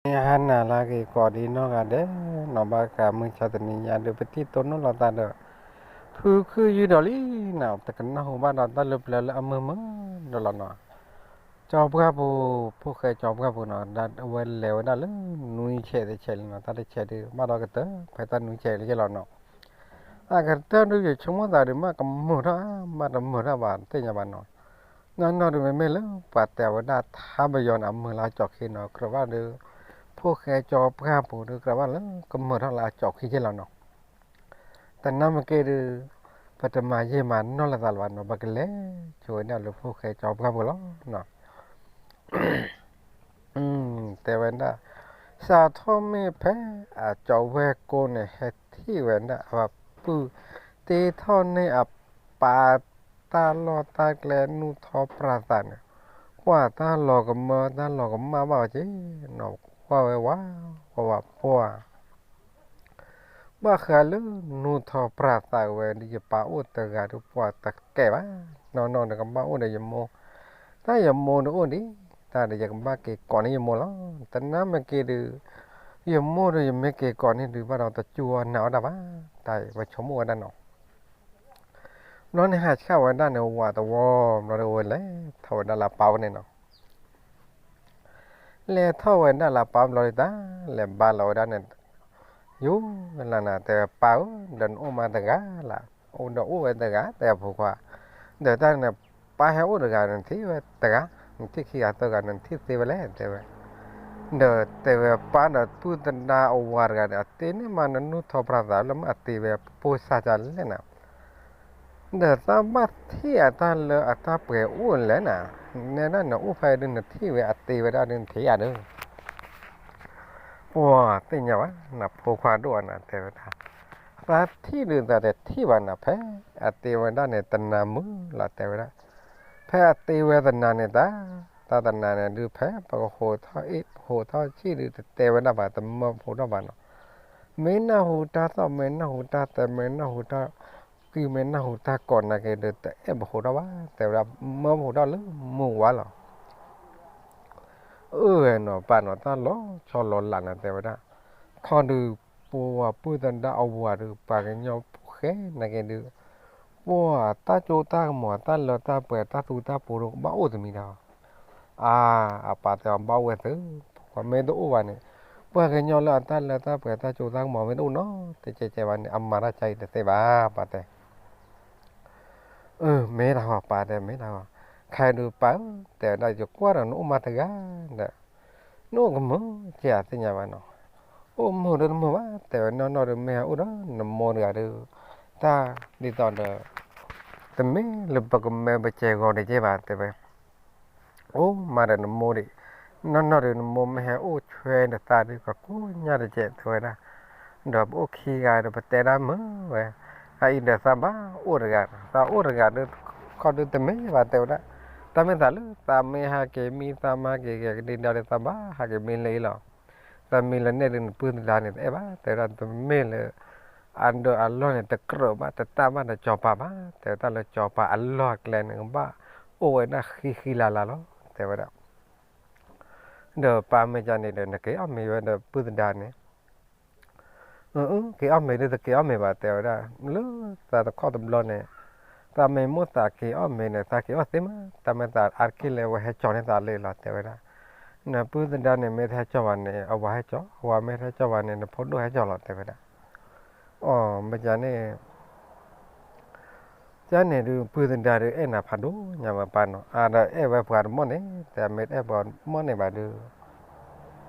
မ့ၢ်ဟါနၤလၢအဂ့ၤကိးဒံးနီၢ်ဂၤဒဲးနီၤ, ဘၣ်ဃးမုၢ်ဆါတနံၤညါဒီး ပထံၣ်တိၢ်နီၣ်လိာ်သးဒီး ဖုခုယုၢ်ဒီးလံနီၤ, တကနၣ်ဟူဘၣ်ဒီးတၢ်လၢပျၢၤလၢအမုာ်မုာ်ဒီးလီၤနီၤ. ကၠီပှၢ်ပူၤ, ဖိၣ်ဃဲကၠီပှၢ်ပူၤနီၤ, အဝဲလဲၤဝဲဒၣ်လၢနွံဆဲးတဆဲးလံနီၤ, တၢ်တဆဲးဒုး ဘၣ်ဒီးကတၢၢ် ဖဲတၢ်နွံဆဲးလၢကဲလီၤနီၤ. အကတၢၢ်ဒုး ယဆိကမိၣ်သးဒုး မ့ၢ်ကမုာ်ထီၣ်ဧါ မ့ၢ်တမုာ်ထီၣ်ဘၣ် တသ့ၣ်ညါဘၣ်နီၤ. နီၢ်နီၢ်ဒုး မ့မ့ၢ်လၢပှၤတဲဝဲဒၣ်ထါပယီၤန့ၣ် အမုာ်လၢအကၠီၤခံနီၤ, ကြၢးဘၣ်ဒုး ဖိၣ်ဃဲကၠီပှၢ်ပူၤဒုး ကြၢးဘၣ်လၢကမုာ်ထီၣ်လၢအကၠီၤခံကဲလီၤနီၤ. တနာ်မ့ၢ်က့ၤဒုး ပတမၤယံာ်မၤနီၢ်လိာ်သးလၢၤဘၣ်နီၤ, ပကလဲၤဆိဝဲဒၣ်လၢဖိၣ်ဃဲကၠီပှၢ်ပူၤလီၤနီၤ. တဲဝဲဒၣ်, စးထီၣ်မ့ၢ်ဖဲအကၠီၤဝဲၢ်ကိန့ၣ် ဟဲထံၣ်ဝဲဒၣ်အပုၢ် တ့ထီၣ်န့ၢ်အပၢ်တၢ်လီၢ်တၢ်ကျဲ နူၢ်ထီၣ်ပြၢ်သးန့ၣ်, ကွၢ်တၢ်လီၤကမၢတၢ်လီၤကမၣ်ဘၣ်အီၤက့ၤ, ကွၢ်ဝဲဝးဝးဝးပှၢ် ဘၣ်ဃးလၢနူၢ်ထီၣ်ပြၢ်သးဝဲဒုး ယပၢ်အိၣ်တဂၤဒုး ပှၤတကဲဘၣ်, နီၢ်နီၢ်ဒီးကဘၣ်အိၣ်ဒီးယမိၢ်, တၢ်ယမိၢ်ဒုးအိၣ်ဒံး, တၢ်ဒီးယကဘၣ်က့ၤကိးန့ၢ်ယမိၢ်လီၤ. တနာ်မ့ၢ်က့ၤဒုး ယမိၢ်ဒီးယမ့ၢ်က့ၤကိးန့ၢ်ဒုး ဘၣ်ဒီးတကၠူအီၣ်နၤအီၣ်တၢ်ဘၣ်, တၢ်ဝဲဆိကမိၣ်ဝဲဒၣ်နီၤ. ဘျီန့ၣ်ဟးဆှၣ်ဝဲဒၣ်န့ၣ် ဝးတဝီ ဘျီဒီးဝဲလဲၤထီၣ်ဝဲဒၣ်လၢအပၢ်အိၣ်န့ၣ်နီၤ. လဲၤထီၣ်ဝဲဒၣ်လၢအပၢ်ဘျီဒုး တၢ်လဲၤဘါလီၤဝဲဒၣ်န့ၣ်, ယိၤလၢနၤ တဲဝဲပၢ်ဧၢ, ဒီးနအိၣ်မးတဂၤလၢ်, အိၣ်ဒီးအိၣ်ဝဲတဂၤ တဲဖိခွါ, ဒီးတၢ်န့ၣ် ပၢ်ဟဲအိၣ်တဂၤ နထံၣ်ဝဲတဂၤ, နထံၣ်ခံဂၤသၢဂၤ နထံၣ်သ့ဝဲလဲၣ် တဲဝဲ. ဒီးတဲဝဲပၢ်ဒီးပုၢ်သဒါအဝၤတဂၤဒီး အတ့န့ၢ်မးနနူၢ်ထီၣ်ပြၢ်သး လၢမ့ၢ်အတ့ဝဲပိၢ်စၢ်ကလဲၣ်နၤ ဒီးသးဘၣ်ထံၣ်အတၢ်လၢအတၢ်ပှဲၤအိၣ်လဲၣ်နၤ, နဲဒၣ်နအိၣ်ဖဲဒုး နထံၣ်ဝဲအတ့ဝဲဒၣ်ဒုး နထံၣ်ယၤဒုး, ပှၤသ့ၣ်ညါဘၣ် နဖိခွါဒိၣ်အနၤ တဲဝဲဒၣ်, သးထံၣ်ဒုးသးတထံၣ်ဘၣ်နၤ ဖဲအတ့ဝဲဒၣ်န့ၣ် တနၤမုာ်လီၤ တဲဝဲဒၣ်, ဖဲအတ့ဝဲတနၤန့ၣ်တၢ်, တၢ်တနၤန့ၣ်ဒုး ဖဲပကဟိးထီၣ်အ့ၣ် ပဟိးထီၣ်ဆံၣ်ဒုး တတဲဝဲဒၣ်ဘၣ် တမၢဖိထီၣ်ဘၣ်နီၤ. မ့ၢ်နၢ်ဟူတၢ်သီၣ် မ့ၢ်နၢ်ဟူတၢ်သဲ မ့ၢ်နၢ်ဟူတၢ်ကံၢ် မ့ၢ်နၢ်ဟူတၢ်ကိးနာ်က့ၤဒီး တအဲၣ်ပဟိးထီၣ်ဘၣ် တဲဝဲဒၣ်, မၢပဟိးထီၣ်လၢမုၢ်ဝါလီၤ. အၢဝဲနီၤ ပၢ်နီၤ တၢ်လီၤဆီလီၤလးနၤ တဲဝဲဒၣ်, ခီဒုး ပှၤပုၢ်သဒါအဝၤဒုး ပှၤကညီဖိဃဲနာ်က့ၤဒုး ပှၤတၢ်ကၠိတၢ်ကမီၤ တၢ်လၢတၢ်ပှဲၤ တၢ်သူတၢ်ပှိၤဒီး ကဘၣ်အိၣ်တမံၤဒီး, အါ, အပၢ်တဲအီၤ ဘၣ်အိၣ်ဝဲသု, ပှၤမ့ၢ်တအိၣ်ဘၣ်န့ၣ်, ပှၤကညီလၢအတၢ်လၢတၢ်ပှဲၤ တၢ်ကၠိတၢ်ကမီၤမ့ၢ်တအိၣ်နီတကဲကဲဘၣ်န့ၣ် အမၤတၢ်ကါအံၤတသ့ဘၣ် ပၢ်တဲ. အၢ မ့ၢ်တၢ်ဂီၤ ပၢ်တဲ မ့ၢ်တၢ်ဂီၤ, ခဲဒုးပၢ်ဧၢ တဲဝဲဒၣ် ယကွၢ်ဒီးနအိၣ်မးတဂၤဒီး နအိၣ်ကမုာ်ကဲ အသ့ၣ်ညါဘၣ်နီၤ, အိၣ်မုာ်ဒီးတမုာ်ဘၣ် တဲဝဲ နီၢ်နီၢ်ဒီးမ့ၢ်ဟဲအိၣ်ဒီးနမိၢ်တဂၤဒီး တၢ်ဒ်သိးဒီး တမ့ၢ်လၢပကမၢပကဲဂီၤတကဲဘၣ် တဲဝဲ, အိၣ်မးဒီးနမိၢ်ဒံး, နီၢ်နီၢ်ဒီးနမိၢ်မ့ၢ်ဟဲအိၣ်ဆွဲနသးဒုး ကကိညၢ်တကဲ တဲဝဲဒၣ်, ဒီးပအိၣ်ခံဂၤဒီးပတဲဒၣ်မုာ်ဝဲ, အအံၤဒီးသးဘၣ်အိၣ်တဂၤ, သးအိၣ်တဂၤဒီး ခီဒုးတမ့ၢ်ဘၣ် တဲဝဲဒၣ်, တၢ်မ့ၢ်သးလၢ သးမ့ၢ်ဟဲက့ၤမံ သးမ့ၢ်ဟဲက့ၤကဲကဒံဒီး သးဘၣ်ဟဲက့ၤမံလၢအံၤလီၤ. သးမံလၢန့ၣ်ဒုး နပုၢ်သဒါန့ၣ် တအဲၣ်ဘၣ် တဲဝဲဒၣ်, တမ့ၢ်လၢ အဒၢးအလီၢ်န့ၣ် တကြၢးဘၣ် တတၢ်ဘၣ်ဒီးစီၤပၤဘၣ် တဲဝဲဒၣ်, လၢစီၤပၤအလီၢ်အကျဲန့ၣ် ကဘၣ်အိၣ်ဝဲဒၣ်ဃံဃံလၤလၤလီၤ တဲဝဲဒၣ်. ဒီးပၢ်မ့ၢ်ကန့ၣ်ဒီး နက့ၤအီၣ်မ့ၤဝဲဒီးပုၢ်သဒါန့ၣ် အၢ က့ၤအီၣ်မ့ၤဒုး တက့ၤအီၣ်မ့ၤဘၣ် တဲဝဲဒၣ်, လၢသးတခီတဘျီန့ၣ် သးမ့ၢ်မိၣ်သးက့ၤအီၣ်မ့ၤန့ၣ် သးက့ၤအီၣ်သ့မး, တၢ်မ့ၢ်သးအါတက့ၢ်လၢအဝဲဟဲကၠီၤန့ၢ်သးလၢလီၤ တဲဝဲဒၣ်. နပုၢ်သဒါန့ၣ် မ့ၢ်တဟဲကၠီၤဘၣ်န့ၣ် အဝၤဟဲကၠီၤ, အဝၤမ့ၢ်တဟဲကၠီၤဘၣ်န့ၣ် နဖိဒိၣ်ဟဲကၠီၤလီၤ တဲဝဲဒၣ်. အိ မ့ၢ်ကန့ၣ် ကန့ၣ်ဒုး ပုၢ်သဒါဒုး အဲၣ်နၤဖးဒိၣ်ညါမးပၢ်နီၤ, အါဒီးအဲၣ်ဝဲပှၤတမီၢ်န့ၣ် တဲမ့ၢ်တအဲၣ်ပှၤတမီၢ်န့ၣ်ဘၣ်ဒုး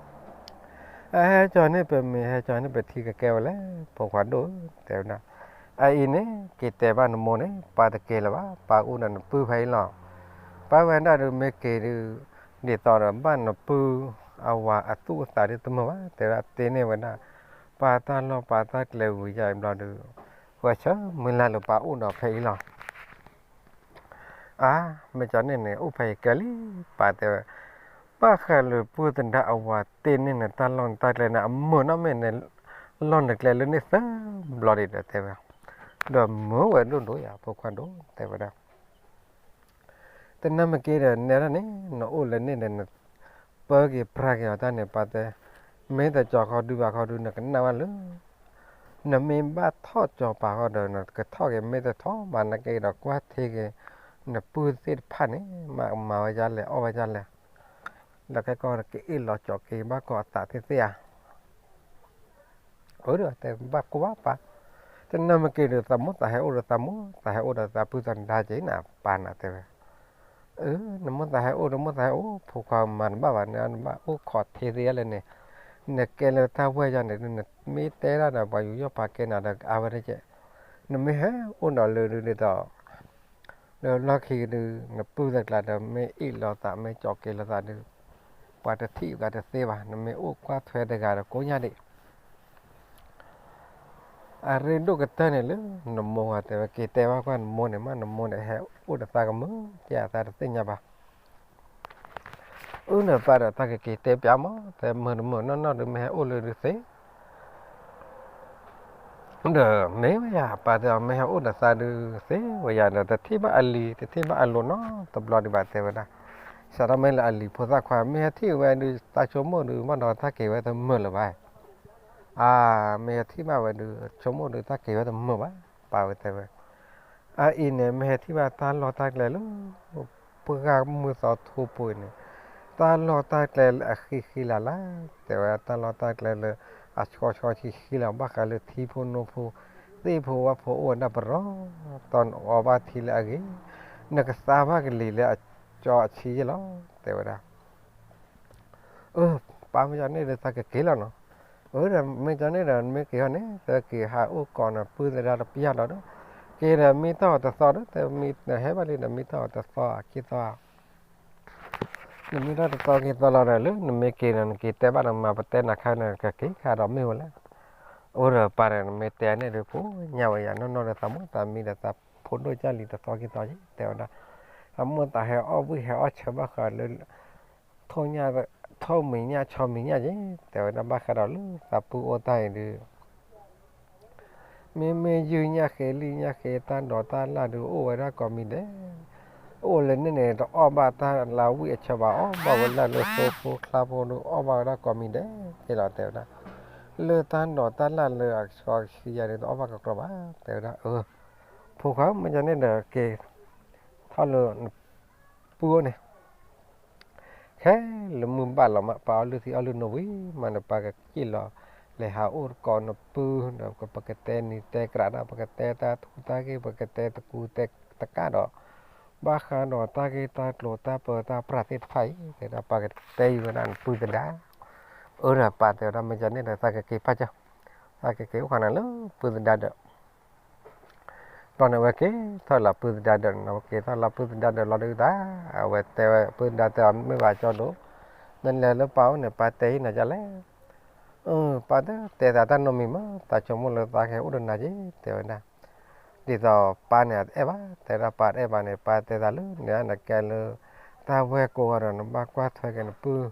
အဟဲကၠီၤန့ၢ်ပမ့ၤ ဟဲကၠီၤန့ၢ်ပထံကကဲဝဲလဲၣ် ဖိခွါဒိၣ်ဧၢ တဲဝဲဒၣ်. အအံၤန့ၣ် က့ၤတဲဘၣ်နမိၢ်န့ၣ် ပၢ်တက့ၤလၢၤဘၣ်, ပၢ်အိၣ်ဒီးနပုၢ်ဖဲအံၤလီၤ. ပၢ်ဝဲဒၣ်ဒုးမ့ၢ်က့ၤဒုး ဒ်သိးဒီးဘၣ်နပုၢ်အဝၤအသူၣ်အသးဒုးတမုာ်ဘၣ် တဲဝဲဒၣ်, တ့န့ၢ်ဝဲဒၣ် ပၢ်တၢ်လီၢ်ပၢ်တၢ်ကျဲဝံၤယါအံၤဘျီဒုး ဝဲဆၢမုၢ်လၢ်လၢပၢ်အိၣ်ဒီးဖဲအံၤလီၤ. အါ မ့ၢ်ကန့ၣ်န့ၣ် အိၣ်ဖဲအံၤကဲလံ ပၢ်တဲဝဲ, ဘၣ်ဃးလၢပုၢ်သဒါအဝၤတ့န့ၢ်နတၢ်လီၢ်နတၢ်ကျဲန့ၣ် အမုာ်နီၢ်မ့ၢ်န့ၣ် လီၢ်နကျဲလၢန့ၣ်သၢဘျီဒံးဒီး တဲဝဲ, ဒီးမုာ်ဝဲဒိၣ်ဒိၣ်ယါ ဖိခွါဒိၣ် တဲဝဲဒၣ်. တနၢ်မ့ၢ်က့ၤဒီးနဲဒၣ်န့ၣ် နအိၣ်လၢန့ၣ်ဒီး နပၢက့ၤပြၢက့ၤအီၤတၢ်န့ၣ် ပၢ်တဲ, မ့ၢ်တကၠီၤခီဒုဘၣ်ခီဒု နကနၣ်ဝဲလၢ နမ့ၢ်ဘၣ်ထီၣ်ကၠီၤပၤဃီဒီး နကထီၣ်က့ၤ မ့ၢ်တထီၣ်ဘၣ် နက့ၤဒီးကွၢ်ထံက့ၤ နပုၢ်သ့ၣ်တဖၣ်န့ၣ် မၤမၤဝဲဒ်လဲၣ် အီၣ်ဝဲဒ်လဲၣ်, ဒီးခဲကီၢ်က့ၤအ့ၣ်လီၤကၠီၤက့ၤဘၣ်ကီးအသးသ့ၣ်သ့ၣ်ဧါ. အၢ တဲဘၣ်ကိၢ်ဘၣ်ပၢ်, တနၢ်မ့ၢ်က့ၤဒီးသးမိၢ်သးဟဲအိၣ်ဒီးသးမိၢ် သးဟဲအိၣ်ဒီးသးပုၢ်သးဒါက့ၤနၤ ပၢ်နၤတဲဝဲ အၢ နမိၢ်သးဟဲအိၣ် နမိၢ်သးဟဲအိၣ် ဖိခွါမၤတဘၣ်ဘၣ် နဘၣ်အိၣ်ခိးထံသ့ၣ်ယဲၢ်လဲၣ်န့ၣ်, နကဲလၢတၢ်ဝဲၢ်ယါန့ၣ် နမ့ၢ်တဲဒၣ်ဒီး ပှၤယူးယီၣ်ပာ်ကဲနၤဒီးအါဝဲတက့ၢ်, နမ့ၢ်ဟဲအိၣ်ဒီးလၢဒုးဒ်သိး လၢလီၢ်ခံကဒုး နပုၢ်သကျးဒီး မ့ၢ်အ့ၣ်လိာ်သး မ့ၢ်ကၠီၤက့ၤလိာ်သးဒီး ပှၤတထံၣ်ပှၤတသ့ဘၣ်, နမ့ၢ်အိၣ်ကွၢ်ထွဲတဂၤဒီးကိးညါဒံး အရ့ဒိၣ်ကတၢၢ်န့ၣ်လၢ နမိၢ်ဂၤတဲဝဲ က့ၤတဲဘၣ်ကွၢ်နမိၢ်န့ၣ်မး နမိၢ်န့ၣ်ဟဲအိၣ်ဒီးသးကမုာ် ကဲအသးတသ့ၣ်ညါဘၣ်. အၢ နပၢ်ဒီး သးကက့ၤတဲပၠးမး တဲမုာ်တမုာ်နီၢ်နီၢ်ဒုး မ့ၢ်ဟဲအိၣ်လၢဒုးသ့ ဒီးမ့ၢ်ဝဲယၤ ပၢ်တဲအီၤ မ့ၢ်ဟဲအိၣ်ဒီးသးဒုးသ့ဝဲယၤဒီး တထံၣ်ဘၣ်အလံၤ တထံၣ်ဘၣ်အလိၤနီတဘျီဒံးဘၣ် တဲဝဲဒၣ်. စးထီၣ်မ့ၢ်လၢအလံၤဖိသၣ်ခွါ မ့ၢ်ဟဲထံၣ်ဝဲဒုး သးဆိကမိၣ်ဒုး ဘၣ်ဒီးတၢ်က့ၤဝဲတမုာ်လၢၤဘၣ်. အါ မ့ၢ်ဟဲထံၣ်ဘၣ်ဝဲဒုး ဆိကမိၣ်ဒုး တၢ်က့ၤဝဲတမုာ်ဘၣ် ပၢ်ဝဲတဲဝဲ အအံၤန့ၣ် မ့ၢ်ဟဲထံၣ်ဘၣ်တၢ်လီၢ်တၢ်ကျဲလၢ ပှၢ်မုၢ်သီထူပူၤအံၤန့ၣ် တၢ်လီၢ်တၢ်ကျဲလၢအဃံဃံလၤလၤ တဲဝဲဒၣ် တၢ်လီၢ်တၢ်ကျဲလၢအဆှီဆှီဆံဃံလၤ ဘၣ်ဃးလၢထံဖိနိဖိ သ့ၣ်ဖိဝၣ်ဖိအိၣ်ဝဲဒၣ်ပရီ တီနအီဘၣ်ထံလၢအဂ့ၤ နကသါဘၣ်ကလံၤလၢအကၠီအဆံယဲၢ်လီၤ တဲဝဲဒၣ်. အၢ ပၢ်မ့ၢ်ကန့ၣ်ဒီး သးကက့ၤလီၤနီၤ. အၢ ဒီးမ့ၢ်ကန့ၣ်ဒီး မ့ၢ်က့ၤဟီန့ၣ် သးက့ၤဟးအိၣ်ကိးနပုၢ်သဒါတပျၢ်ဒီး က့ၤဒီးမံထီၣ်အီၤတသီဒီး တဲမ့ၢ်နဟဲဘၣ်လံဒီး မံထီၣ်အီၤတသီခံသီ နမံထီၣ်တသီခံသီလီၤဒီး လၢနမ့ၢ်က့ၤဒီး နက့ၤတဲဘၣ်ဒီး မၤပတဲနၤခါန့ၣ် ကက့ၤခါဒီးမ့ၢ်ဝဲလဲၣ်. အၢ ဒီးပၢ်ဒီး နမ့ၢ်တဲန့ၣ်ဒီး ကိးညါဝဲယၤနီၢ်နီၢ်ဒီး သးမိၢ်သးမံဒီး သးဖိဒိၣ်ကၢ်လံၤတသီခံသီက့ၤ တဲဝဲဒၣ်. သးမိၢ်သးဟဲအီၣ်ဘှံးဟဲအီၣ်ဆၢဘၣ်ဃးလၢ ထိၣ်ညၣ် ထိၣ်မံၤညၣ်ဆီမံၤညၣ်က့ၤ တဲဝဲဒၣ် ဘၣ်ဃးဒီးလၢသးပုၢ်အိၣ်တၢ်အံၤဒုး မ့မ့ၢ်ယုၢ်ညၣ်ဃ့လံၣ်ညၣ်ဃ့ တၢ်ဒိးတၢ်လၣ်ဒုး အိၣ်ဝဲဒၣ်ကိးမံၤဒဲး, အိၣ်လၢန့ၣ်န့ၣ် တအီၣ်ဘၣ်တၢ်လၢဝံၣ်အဆၢဘၣ် အီၣ်ဘၣ်ဝဲဒၣ်လၢသိဖိချါဖိဒုး အီၣ်ဘၣ်ဝဲဒၣ်ကိးမံၤဒဲး က့ၤလီၤ တဲဝဲဒၣ်. လၢတၢ်ဒိးတၢ်လၣ်လၢအကဆှီကဆံယၤန့ၣ် တအီၣ်ဘၣ်ကကြီဘၣ် တဲဝဲဒၣ်. အၢ ဖိခွါ မ့ၢ်ကန့ၣ်ဒီး က့ၤထီၣ်လၢ ပုၢ်အိၣ်န့ၣ် ခဲလၢာ်မုၢ်ဘၣ်လီၤမး ပၢ်အီၣ်လုၢ်သံအီၣ်လုၢ်နိဝံၤမးဒီး ပၢ်ကစံၣ်လီၤ လဲၤဟးအိၣ်ကိးနပုၢ်ဒီး ပကတဲနံၤတဲကြးဒီး ပကတဲတၢ်ထူတၢ်ဂ့ၢ် ပကတဲတကူတကၣ်ဒီး ဘၣ်ဃးဒီးတၢ်ဂ့ၢ်တၢ်ကျိၤတၢ်ပၢတၢ်ပြးသ့ၣ်တဖၣ်အံၤ တဲဒၣ် ပၢ်ကတဲယုာ်ဝဲဒၣ်နပုၢ်သဒါ. အၢ ဒီးပၢ်တဲဝဲဒၣ် မ့ၢ်ကန့ၣ်ဒီး သးကက့ၤပာ်စၢၤ သးကက့ၤအိၣ်ဃီနၤလၢပုၢ်သဒါဒီး ဘျီန့ၣ် အဝဲက့ၤထီၣ်လၢပုၢ်သဒါဒီး အဝဲက့ၤထီၣ်လၢပုၢ်သဒါဒီးလီၤဒုးတၢ် အဝဲတဲဝဲ ပုၢ်သဒါတဲအီၤ မ့ၢ်ဘၣ်ကၠီဒိၣ် နလဲၤလၢပၢ်အိၣ်န့ၣ် ပၢ်တဲဟံၣ်နၤဒ်လဲၣ်. အၢ ပၢ်တဲ တဲသးတၢ်နီတမံၤမး သးဆိကမိၣ်လၢသးကဟဲအိၣ်ဒီးနၤက့ၤ တဲဝဲဒၣ်. ဒ်သိးပၢ်န့ၣ် အတအဲၣ်ဘၣ် တဲဒၣ် ပၢ်တအဲၣ်ဘၣ်န့ၣ် ပၢ်တဲသးလၢ နကဲလၢ တၢ်ဝဲၢ်ကိးဂၤဒီး နဘၣ်ကွၢ်ထွဲက့ၤနပုၢ်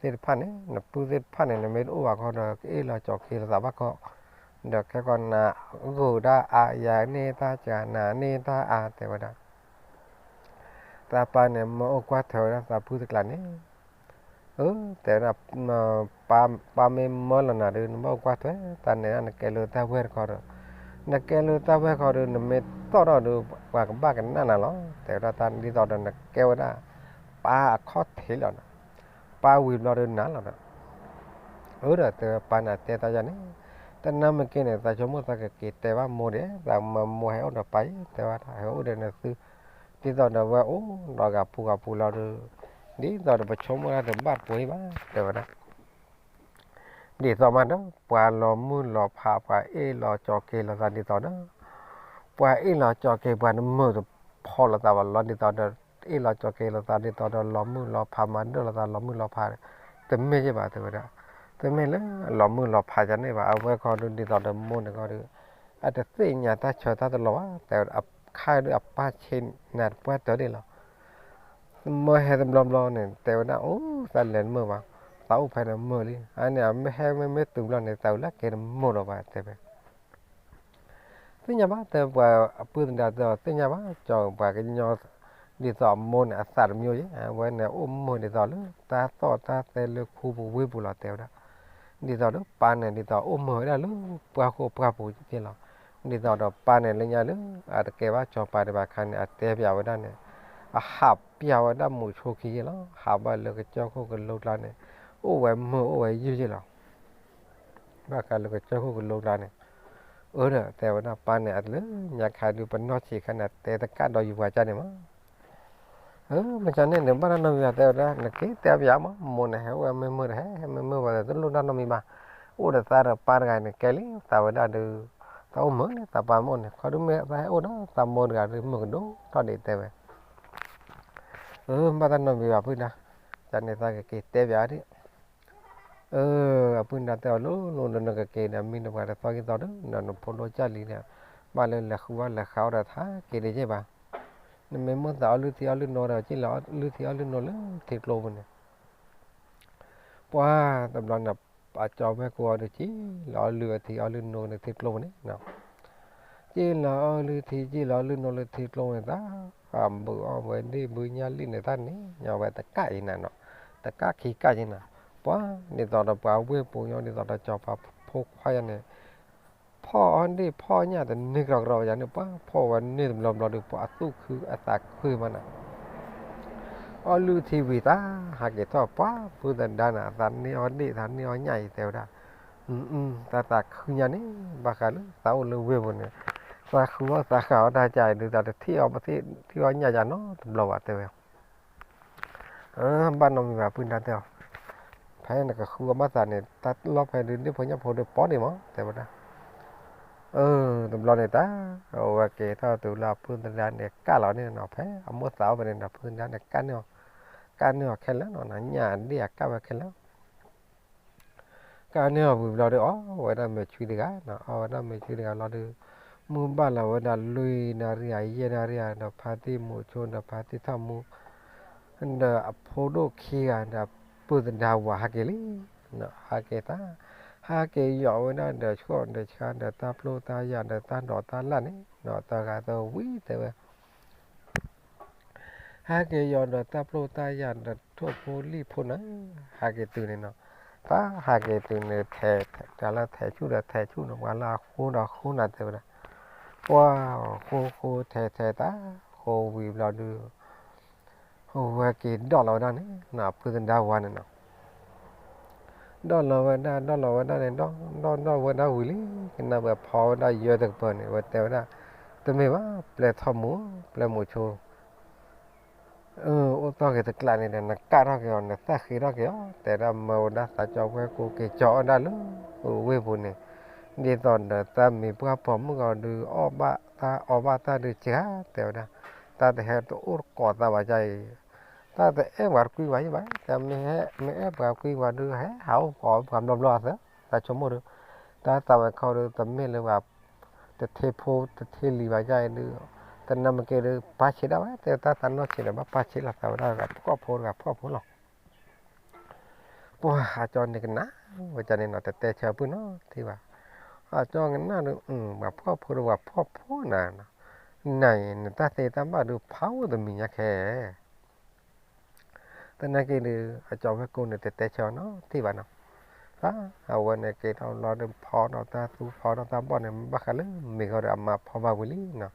သ့ၣ်တဖၣ်န့ၣ် နပုၢ်သ့ၣ်တဖၣ်န့ၣ် နမ့ၢ်တအိၣ်ဘၣ်ခီဒီး ကအ့ၣ်လိာ်ကၠီၤက့ၤလိာ်သးဘၣ်ခီ ဒီးခဲကီးနၤဂိၢ်ဒၣ်အါ ယၤန့ၢ်တၢ်ကၤ နၤန့ၢ်တၢ်အါ တဲဝဲဒၣ်. သးပၢ်န့ၣ် မၢအိၣ်ကွၢ်ထွဲဝဲဒၣ်သးပုၢ်တကျးန့ၣ် အၢ တဲဝဲဒၣ် ပၢ်မ့ၢ်မၢလီၤနၤဒီး နဘၣ်အိၣ်ကွၢ်ထွဲ တၢ်န့ၣ် နကဲလၢတၢ်ဝဲၢ်တခီဒီး နကဲလၢတၢ်ဝဲၢ်တခီဒီး နမ့ၢ်တီၣ်ထီၣ်ဒီး ပှၤကဘၣ်ကနၣ်နၤလီၤ တဲဝဲဒၣ်. တၢ်ဒ်သိးဒီး နကဲဝဲဒၣ် ပၢ်အခီၣ်ထံးလီၤဒီး ပၢ်ဝံၤဘျီဒီးနၤလီၤဒီး အၢ ဒီးတဲဝဲ ပၢ်န့ၣ်တဲတၢ်ယၤန့ၣ် တနၢ်မ့ၢ်က့ၤန့ၣ် သးဆိကမိၣ်သးကက့ၤတဲဘၣ်မိၢ်ဒီး သးမၢမိၢ်ဟဲအိၣ်ဒီးပၢ်အံၤ တဲဝဲဒၣ် ဟဲအိၣ်ဒီးနသု ဒ်သိးဒီးဝဲအိၣ်ဒီးဂၤပူၤဂၤပူၤလီၤဒီး ဒ်သိးဒီးပဆိကမိၣ်တၢ်တဘၣ်တပှဲၤဘၣ် တဲဝဲဒၣ်. ဒ်သိးမးဒီး ပှၤလီၤမုၢ်လီၤဖး ပှၤအ့ၣ်လိာ်ကၠီၤက့ၤလိာ်သးဒ်သိးဒီး ပှၤအ့ၣ်လိာ်ကၠီၤက့ၤ ပှၤတမုာ်တဖိးလိာ်သးဘၣ်လီၤ ဒ်သိးဒီး အ့ၣ်လိာ်ကၠီၤက့ၤလိာ်သးဒ်သိးဒီး လီၤမုၢ်လီၤဖး မၤဒၢၣ်လိာ်သး လီၤမုၢ်လီၤဖး တမ့ၢ်ယဲၢ်ဘၣ် တဲဝဲဒၣ်. တမ့ၢ်လၢလီၤမုၢ်လီၤဖးယၤန့ၣ်ဘၣ် အဝဲခီဒုး ဒ်သိးဒီးမိၢ်န့ၣ်ခီဒုး အတသ့ၣ်ညါတၢ်ဆၢတၢ်တလီၤဘၣ် တဲဝဲဒၣ် အခါဒုးအပၢ်ဆ့နၤတပှၢ်တၢၢ်ဒ်လီၤ မၢဟဲတဘျီဘျီန့ၣ် တဲဝဲဒၣ် အိၣ် သးလဲၤတမုာ်ဘၣ် သးအိၣ်ဖဲန့ၣ်မုာ်လံ အန့ၣ် မ့ၢ်ဟဲမ့ၢ်မ့ၢ်တုၤဘျီန့ၣ် သးဝံၤလၢက့ၤတမုာ်လီၤဘၣ် တဲဝဲ သ့ၣ်ညါဘၣ် တဲပှၤအပုၢ်သဒါတဲအီၤ သ့ၣ်ညါဘၣ် ကၠီၤပှၤကညီ ဒ်သိးအမိၢ်န့ၣ် အသးတမံၤယဲၢ် အဝဲန့ၣ်အိၣ်မုာ်ဒ်သိးလၢ တၢ်သီၣ်တၢ်သဲလၢခူပူၤဝ့ၢ်ပူၤလီၤ တဲဝဲဒၣ်. ဒ်သိးဒီးပၢ်န့ၣ် ဒ်သိးအိၣ်မုာ်ဝဲဒၣ်လၢပှၢ်ဃိပှၢ်ပူၤက့လီၤ. ဒ်သိးဒီးပၢ်န့ၣ်လၢညါလၢ အတကဲဘၣ်စီၤပၤဒံးဘၣ်အခါန့ၣ် အတဲပၠးဝဲဒၣ်န့ၣ်, အဟးပၠးဝဲဒၣ်မုဆိခံက့လီၤ. ဟးဘၣ်လၢကစၢၢ်ခိၣ်ကလိကျါန့ၣ် အိၣ်ဝဲမုာ်အိၣ်ဝဲယုၢ်က့လီၤ. ဘၣ်ဃးလၢကစၢၢ်ခိၣ်ကလိကျါန့ၣ်, အၢဒီး တဲဝဲဒၣ်ပၢ်န့ၣ် အတလၢညါခါဒုး ပနီၢ်ဆံးခါန့ၣ် အတဲတကးဒီးယူၤပှၤကၢ်န့ၣ်မး. အၢ မ့ၢ်ကန့ၣ်န့ၣ် ဘၣ်တၢ်နီတမံၤဘၣ် တဲဝဲဒၣ် နက့ၤတဲပၠးမး မိၢ်န့ၣ် ဟဲအိၣ်ဝဲမုာ်မုာ်ဒီး ဟဲ ဟဲမုာ်မုာ်ဝဲဒီး တလိၣ်တၢ်နီတမံၤဘၣ်. အိၣ်ဒီးသးဒီးပၢ်တဂၤန့ၣ် ကဲလံ သးဝဲဒၣ်ဒုး သးအိၣ်မုာ်န့ၣ် သးပၢ်မ့ၢ်အိၣ်န့ၣ် ခီဒုးမ့ၢ်သးဟဲအိၣ်ဒီးသးမိၢ်တဂၤဒုး မုာ်ကဒိၣ်ထီၣ်ဒံး တဲဝဲ. အၢ ဘၣ်တၢ်နီတမံၤဘၣ် ပုၢ်ဒါ, ကန့ၣ်သးကက့ၤတဲပၠးဒံး. အၢ အပုၢ်ဒါတဲအီၤ လိၤလိၤလၢနကက့ၤဒီး မ့ၢ်နပှၤတသီခံသီဒီး နဖိဒိၣ်ကၢ်လံဒီး ဘၣ်လၢလဲၤဃုဘၣ်လဲၤဃးအီၣ်ဒီး ဟးက့ၤတက့ၢ်ဘၣ်. နမ့ၢ်မိၣ်သးအီလုၢ်ထံအီလုၢ်နိဒီး က့ၤလီၤအီလုၢ်ထံအီလုၢ်နိလၢထံကျိပူၤန့ၣ် ပှၤတဘျီန့ၣ် အကၠီဝဲၢ်ကိအီၤဒီး က့ၤလီၤအီလုၢ်ထံအီလုၢ်နိလၢထံကျိပူၤန့ၣ် က့ၤလီၤအီလုၢ်ထံ က့ၤလီၤအီလုၢ်နိလၢထံကျိပူၤန့ၣ် သး ဘုးအီၣ်ဝဲဒ့ၣ်ဘုးညၣ်လံၣ်န့ၣ် တၢ်န့ၣ်ညီဝဲတကးအံၤနၤနီၤ, တကးခံကးက့ၤနၤ, ပှၤဒ်သိးဒီးပှၤဝ့ၢ်ပူၤညီ ဒ်သိးဒီးစီၤပၤဖိခွါယါန့ၣ် ဖီၣ်အီၣ်ဒ့ၣ်ဖီၣ်ညၣ် တန့ၢ်ကရီကရီယါန့ၣ် ပှၤဖီၣ်ဝဲန့ၢ်တဘျီဘျီဒီး ပှၤအသူၣ်ခုအသးခုမးနၤ အီလုၢ်ထံဝံၤသး ဟးက့ၤထီၣ်ပှၤ ဖုသဒါနၤ သးန့ၢ်အီၣ်ဒ့ၣ် သးန့ၢ်အီၣ်ညၣ်အံၤ တဲဝဲဒၣ်, သးသးခုညါန့ၣ် ဘၣ်ဃးလၢသးအိၣ်လၢဝ့ၢ်ပူၤန့ၣ် သးဃုအီၣ်သးဃးအီၣ်တၢ်ကါအံၤဒုး သးတထံၣ်အီၣ်ပသ့ၣ်ထံၣ်အီၣ်ညၣ်ယါနီတဘျီဘၣ် တဲဝဲ. ဘၣ်နီတမံၤဘၣ် ပုၢ်ဒါတဲအီၤ, ဖဲနကဃုအီၣ်ဘၣ်သးန့ၣ် တၢ်လီၢ်ဖဲဒုး ဒ့ၣ်ဖိညၣ်ဖိဒုးပီန့ၣ်မး တဲဝဲဒၣ်. အၢ တဘျီန့ၣ်တၢ် အဝဲက့ၤထီၣ်တုၤလၢအဖုသဒါန့ၣ် ကၢ်လီၤန့ၣ်နီၤ ဖဲအမိၢ်သးအိၣ်ဖဲန့ၣ်နီၤ ဖုသဒါန့ၣ် ကၢ်န့ၢ်အီၤ, ကၢ်န့ၢ်အီၤခဲလၢာ်နီၤ ညၣ်ဒ့ၣ်အကၢ်ဝဲခဲလၢာ် ကၢ်န့ၢ်အီၤဝံၤဘျီဒီး အီၣ်ဝဲဒၣ်မဲာ်ချံတဂၤနီၤ အီၣ်ဝဲဒၣ်မဲာ်ချံတဂၤလီၤဒီး မုၢ်ဘၣ်လီၤဝဲဒၣ်လွံၢ်နၣ်ရံၣ် ယဲၢ်နၣ်ရံၣ်ဒီး ဖါတံၢ်မူးဆိဒီး ဖါတံၢ်ထီၣ်မူး ဒီးအဖိဒိၣ်ခံဂၤဒီး ပုၢ်သဒါဝၤဟးက့ၤလံ, ဟးက့ၤသး, ဟးက့ၤယီၤဝဲဒၣ်ဒီးဆှီၣ်ဒီးဆါဒီးတၢ်ပျိၢ်တၢ်ယၢ်ဒီး တၢ်ဒိးတၢ်လၣ်န့ၣ်ဒီး တဂၤသဝံတဲဝဲ ဟဲက့ၤယီၤဒီးတၢ်ပျိၢ်တၢ်ယၢ်ဒီးထိၣ်ဖိလံၣ်ဖိန့ၣ်, ဟးက့ၤတုၤန့ၣ်နီၤ, တၢ်ဟးက့ၤတုၤန့ၣ် ထဲးထဲးလၢထဲးဆူၣ်ဒီးထဲးဆူၣ်န့ၣ် ပှၤလၢအဃိဒီးဃိနၤတဲဝဲဒၣ်, ပှၤဃိဃိထဲးထဲးတၢ်ဃိဝံၤဘျီဒုး, ဝဲက့ၤဒီးလီၤဝဲဒၣ်န့ၣ် ဖုသဒါဝၤန့ၣ်နီၤ ဒီးလီၤဝဲဒၣ် ဒီးလီၤဝဲဒၣ်န့ၣ် ဒီး ဒီး ဒီးဝဲဒၣ်ဝံၤလံ, ကနၣ်ဝဲဖီဝဲဒၣ်ယၢတကပၤန့ၣ် ဝဲတဲဝဲဒၣ်, တမ့ၢ်ဘၣ် ပျဲထီၣ်မူ, ပျဲမူးဆိ, အိၣ်သီၣ်က့ၤတကျးန့ၣ်ဒီး နကၣ်ထီၣ်က့ၤအီၤ နသၣ်ဃ့ထီၣ်က့ၤအီၤ တဲဒၣ်မၢဝဲဒၣ်သးကၠီဝဲၢ်ကိးက့ၤကၠီအီၣ်ဒၣ်လၢဝ့ၢ်ပူၤန့ၣ်, ဒ်သိးဒီးတၢ်မ့ၢ်ပှၢ်ပိာ်မုၣ်ဂီၤဒုး အီၣ်ဘၣ်တၢ်အီဘၣ်တၢ်ဒုးစှၤ တဲဝဲဒၣ်, တၢ်တဟဲတအိၣ်တကိးသးဘၣ်ကါအံၤ တၢ်တအဲၣ်ပှၤတကွံဝဲယဘၣ်, တၢ်မ့ၢ်အဲၣ်ပှၤကွံဝဲဒုး ဟဲဟးအိၣ်ကိးပှၤဘျီဘျီအသး, တၢ်ဆိကမိၣ်ဒုး, တၢ်သးဝဲခီဒုး တမ့ၢ်လၢပှၤ တထ့ဖိတထ့လံၤဘၣ်ကါအံၤဒုး, တနၢ်မ့ၢ်က့ၤဒုး ပၢ်ဆံးဒၣ်ဝဲ တဲတၢ်သးနီၢ်ဆံးဒီး ဘၣ်ပၢ်ဆံးလီၤသးဝဲဒၣ်တဂၤဖှီၣ်ဖိတဂၤဖှီၣ်ဖိလီၤ ပှၤအကၠီန့ၣ်ကနၣ်ဝဲကန့ၣ်နီၤ တတဲဆၢပုၢ်နီတထံၣ်ဘၣ်, အကၠီကနၣ်ဒုး ပှၤဖှီၣ်ဖိဒီးပှၤဖှီၣ်ဖိနၤ, နၤအံၤ နတၢ်သ့တၢ်ဘၣ်ဒုးဖးအိၣ်တမံၤညါခဲ သနာ်က့ဒုး အကၠီဝဲၢ်ကိန့ၣ် တတဲဆၢနီတထံၣ်ဘၣ်နီၤ, အဝဲန့ၣ်က့ၤထီၣ်လီၤဒုး ဖီဒီးတၢ်သူဖီဒီးတၢ်ဘီၣ်န့ၣ် ဘၣ်ဃးလၢမ့ၤဃီဒီးအမါဖီဘၣ်ဝံၤလံနီၤ,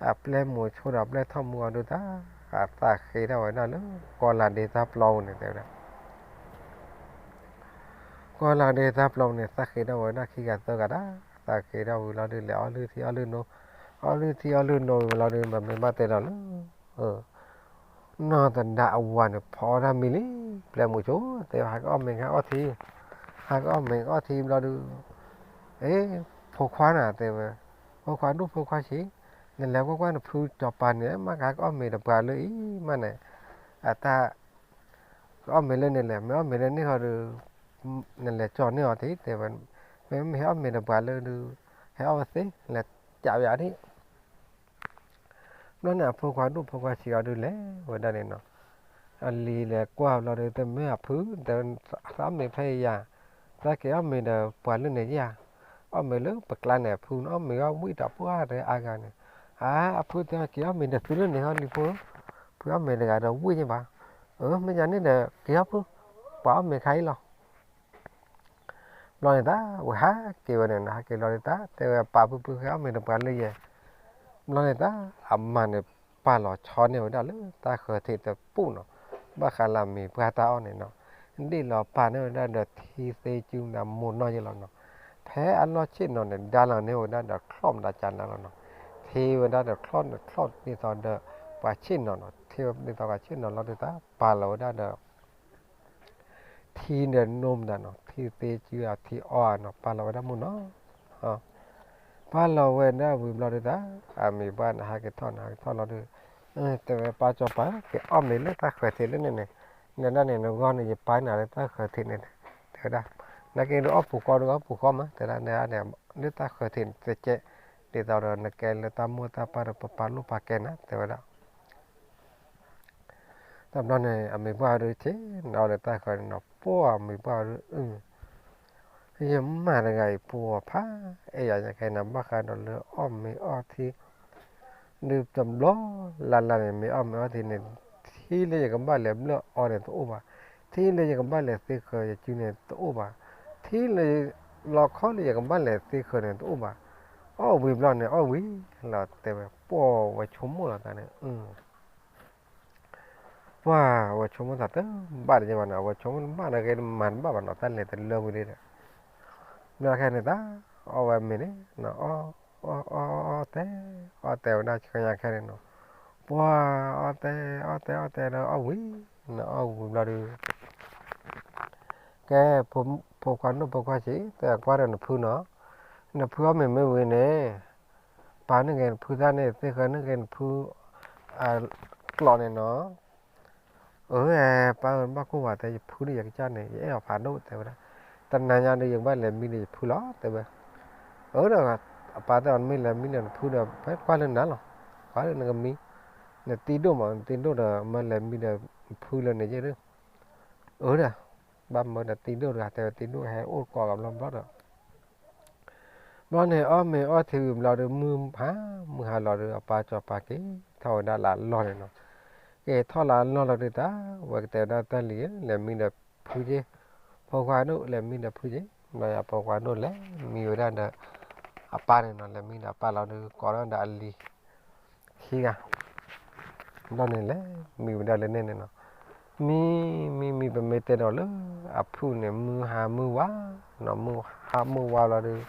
အပျဲၢ်မူးဆိဒီးအပျဲၢ်ထီၣ်မူးအီၤဒုးတၢ်, အသးဃ့ထီၣ်ဝဲဒၣ်လၢ ကီၢ်လၤဒ့တၢ်ပျီပူၤန့ၣ် တဲဝဲဒၣ် ကီၢ်လၤဒ့တၢ်ပျီပူၤန့ၣ် သးဃ့ထီၣ်ဝဲဒၣ်ခံဂၤသၢဂၤဒၣ်, သးဃ့ထီၣ်ဝံၤလီၤဒုး လဲၤအီၣ်လုၢ်ထံအီၣ်လုၢ်နိ, အီၣ်လုၢ်ထံအီၣ်လုၢ်နိဝံၤလီၤဒုး ပမ့ၢ်ဘၣ်တဲဒီးလၢ နီၢ်သဒါအဝၤန့ၣ် ဖီအီၣ်တၢ်မံလံ, ပျဲၢ်မူးဆိ တဲဝဲ ဟးကအီၣ်မ့ၤ ဟးအီၣ်ထံ, ဟးကအီၣ်မ့ၤအီၣ်ထံဘျီဒုး, အ့ ဖိခွါနၤ တဲဝဲ, ဖိခွါဒိၣ်ဖိခွါဆံး, နလဲၤကွၢ်ကွၢ်နဖုစီၤပၤန့ၣ် မ့ၢ်ကဟးကအီၣ်မ့ၤဒီးပှၤလၢအံၤမးန့ၣ်, အတၢ် ကအီၣ်မ့ၤလၢန့ၣ်လဲၣ်, မ့ၢ်အီၣ်မ့ၤလၢန့ၣ်ဃီဒီး နလဲၤကၠီန့ၢ်အီၤထံ တဲဝဲ, မ့ၢ်မ့ၢ်ဟဲအီၣ်မ့ၤဒီးပှၤလၢဒုး ဟဲအီၣ်ဝဲသ့ လဲၤကးဝဲအီၤထံ ဘျီန့ၣ် အဖိခွါဒိၣ်ဖိခွါဆံးအီၤဒုးလဲၤဝဲဒၣ်န့ၣ်နီၤ, အလံၤလဲၤကွၢ်ဘျီဒုး တမ့ၢ်အဖု သးအီၣ်မ့ၤဖဲအံၤယၤ, သးက့ၤအီၣ်မ့ၤဒီးပှၤလၢန့ၣ်ယၤ, အီၣ်မ့ၤလၢပကျါန့ၣ် အဖုန့ၣ်အီၣ်မ့ၤအီၣ်ဝံၣ်ဒီးပှၢ်ဒီးအါဂၤန့ၣ်, အါ အဖုတဲ က့ၤအီၣ်မ့ၤဒီးသုလၢန့ၣ်ဟီလံဖိ, ဖုအီၣ်မ့ၤတဂၤဒီးဝံၣ်ညါဘၣ်, အၢ မ့ၢ်ယၤန့ၣ်ဒီး က့ၤအီၣ်ဖု, ပှၤအီၣ်မ့ၤခါအံၤလီၤ. ဘျီန့ၣ်တၢ် ဝဲဟးက့ၤဝဲန့ၣ် ဟးက့ၤလီၤဒုးတၢ် တဲဝဲပၢ် ဖုဖု ဟဲအီၣ်မ့ၤတပှၤလၢယဲ. ဘျီန့ၣ်တၢ် အမါန့ၣ် ပာ်လီၤဆီန့ၢ်ဝဲဒၣ်လၢတၢ်ဃၢၤထံးတပူၤနီၤ, ဘၣ်ဃးလၢအမံၤပှၢ်တၢ်အီၣ်န့ၣ်နီၤ, ဒ့ၣ်လီၤပာ်န့ၢ်ဝဲဒၣ်ဒီးထံသ့စုမူနီၢ်ယဲလီၤနီၤ, ဖဲအလီၢ်ဆ့ၣ်နီၤန့ၣ် ဒါလီၤန့ၢ်ဝဲဒၣ်ဒီးချီၣ်မတၤကၢ်နၤလီၤနီၤ, ထံဝဲဒၣ်ဒီးချီၣ်န့ၣ် ချီၣ်ဒ်သိးဒီး ပှၤဆ့ၣ်နီၤနီၤ, ထံဝဲဒ်သိးပှၤဆ့ၣ်နီၤလီၤဒုးတၢ် ပာ်လီၤဝဲဒၣ်ဒီး ထံဒီးနိမတၤနီၤ, ထံသ့စုဧါ ထံအီၣ်ဧါနီၤ, ပာ်လီၤဝဲဒၣ်မူနီၤ, ပာ်လီၤဝဲဒၣ်ဝံၤဘျီဒုးတၢ် အမံၤပှၢ်န့ၣ် ဟးက့ၤထီၣ်န့ၣ် ဟးက့ၤထီၣ်လီၤဒုး, တဲဝဲပၢ်စီၤပၤ က့ၤအီၣ်မ့ၤလၢတၢ်ဃၢၤထံးလၢန့ၣ်န့ၣ်, နဒၣ်န့ၣ် နဂီၢ်န့ၣ် ယပာ်နၤလၢတၢ်ဃၢၤထံးန့ၣ်, တဲဝဲဒၣ်, နက့ၤဒုးအီၣ်ပူၤဃီဒုးအီၣ်ပူၤဃီမး တဲဒၣ်န့ၣ် လၢတၢ်ဃၢၤထံးန့ၣ် တကဲး, ဒ်သိးဒီးနကဲလၢတၢ်မိၢ်တၢ်ပၢ်ဒီး ပပာ်လိၣ်ပာ်ကဲနၤ တဲဝဲဒၣ် တဘျီန့ၣ် အမံၤပှၢ်ဒုးထံၣ်န့ၣ် အီၣ်လၢတၢ်ဃၢၤန့ၣ်နီၤ, ပှၢ်အမံၤပှၢ်ဒုး အု ယမါတဂၤအံၤ ပှၢ်ဖးအဲၣ်ယၤညါခဲအံၤန့ၣ် ဘၣ်ဃးဒီးလၢအီၣ်မ့ၤအီထံ ဒုးတဘျီလၢ်လၢ်န့ၣ် မ့ၢ်အီၣ်မ့ၤအီထံန့ၣ် ထံလၢယကဘၣ်လဲၤဘျၢၣ်အီန့ၣ်တအိၣ်ဘၣ်, ထံလၢယကဘၣ်လဲၤသ့ဃၢၤယစုန့ၣ်တအိၣ်ဘၣ်, ထံလၢ လီခီလၢယကဘၣ်လဲၤသ့ဃၢၤန့ၣ်တအိၣ်ဘၣ်, အီၣ်ဝံၤဘျီန့ၣ် အီၣ်ဝံၤလီၤ တဲဝဲ ပှၢ်ဝဲဆိကမိၣ်လီၤတၢ်န့ၣ် ပှၢ်ဝဲဆိကမိၣ်သးတဘၣ်တယဲၢ်ဘၣ်နီၤ, အဝဲဆိကမိၣ်တဘၣ်ဒီး ဂ့ၤတမၤတဘၣ်ဘၣ်နီၤ, တၢ်လဲၤတလၢဝံၤဒၣ်ဒီး, ဘျီခဲန့ၣ်တၢ် အီၣ်ဝဲမ့ၤန့ၣ် အီၣ် အီၣ် အီၣ်တဲ အီၣ်တဲဝဲဒၣ်ဆှၢညါခဲန့ၣ်နီၤ, ပှၢ်အီၣ်တဲ အီၣ်တဲ အီၣ်တဲဒီးအီၣ်ဝံၤ, နအီၣ်ဝံၤဘျီဒုး ကဲ ဖိခွါဒိၣ်ဖိခွါဆံး တဲကွၢ်ဒီးနဖုနီၤ, နဖုအီၣ်မ့ၤမ့ၢ်ဝံၤန့ၣ် ပာ်န့ၢ်က့ၤနဖုသၣ်န့ၣ် သ့ဃၢၤန့ၢ်က့ၤနဖု ကျိးန့ၣ်နီၤ, အၢ ပၢ်ဧၢ ဘၣ်ကိၢ်ဝဲတဲ ယဖုဒ်ယကစၢ်န့ၣ် ယအဲၣ်အီၤဖးဒိၣ် တဲဝဲဒၣ်, တနၤညါဒီး ယကဘၣ်လဲၤမံဒီးယဖုလီၤ တဲဝဲ, အၢဒီး အပၢ်တဲအီၤ နမ့ၢ်လဲၤမံဒီးနဖုဒီး ဖဲကွၢ်လၢနၤလီၤ, ကွၢ်လၢနကမံ, နသံဒိၣ်မး နသံဒိၣ်ဒီး မ့ၢ်လဲၤမံဒီးဖုလၢန့ၣ်ယဲၢ်ဒီး, အၢဒီး ဘၣ်မၢဒီးသံဒိၣ်တဂၤ တဲဝဲသံဒိၣ်ဟဲအိၣ်ကိးဂၤဘျီဘျီဒီး ဘျီန့ၣ် အီၣ်မ့ၤအီထံဝံၤဘျီဒီး မုၢ်ဟါလီၤဒီး အပၢ်စီၤပၤက့ၤထီၣ်ဝဲဒၣ်လၢအလီၢ်န့ၣ်နီၤ, က့ၤထီၣ်လၢအလီၢ်လီၤဒုးတၢ် ဝဲကတဲဝဲဒၣ်တၢ်လံၤဧၢ လဲၤမံဒီးဖုက့ၤ, ဖိခွါဒိၣ် လဲၤမံဒီးဖုက့ၤ, ဘျီအဖိခွါဒိၣ်လဲၤမံဝဲဒၣ်ဒီး အပၢ်န့ၣ်နီၤ, လဲၤမံဒီးအပၢ်လီၤဒီး ကိးထီၣ်ဒီးအလံၤ ခံဂၤ ဘျီန့ၣ်လဲၤ မံဝဲဒၣ်လၢန့ၣ်န့ၣ်နီၤ, မံ မံ မံ ပမ့ၢ်တဲဒီးလၢ အဖုၣ်န့ၣ် မုၢ်ဟါမုၢ်ဝါနီၤ, မုၢ်ဟါမုၢ်ဝါလီၤဒီး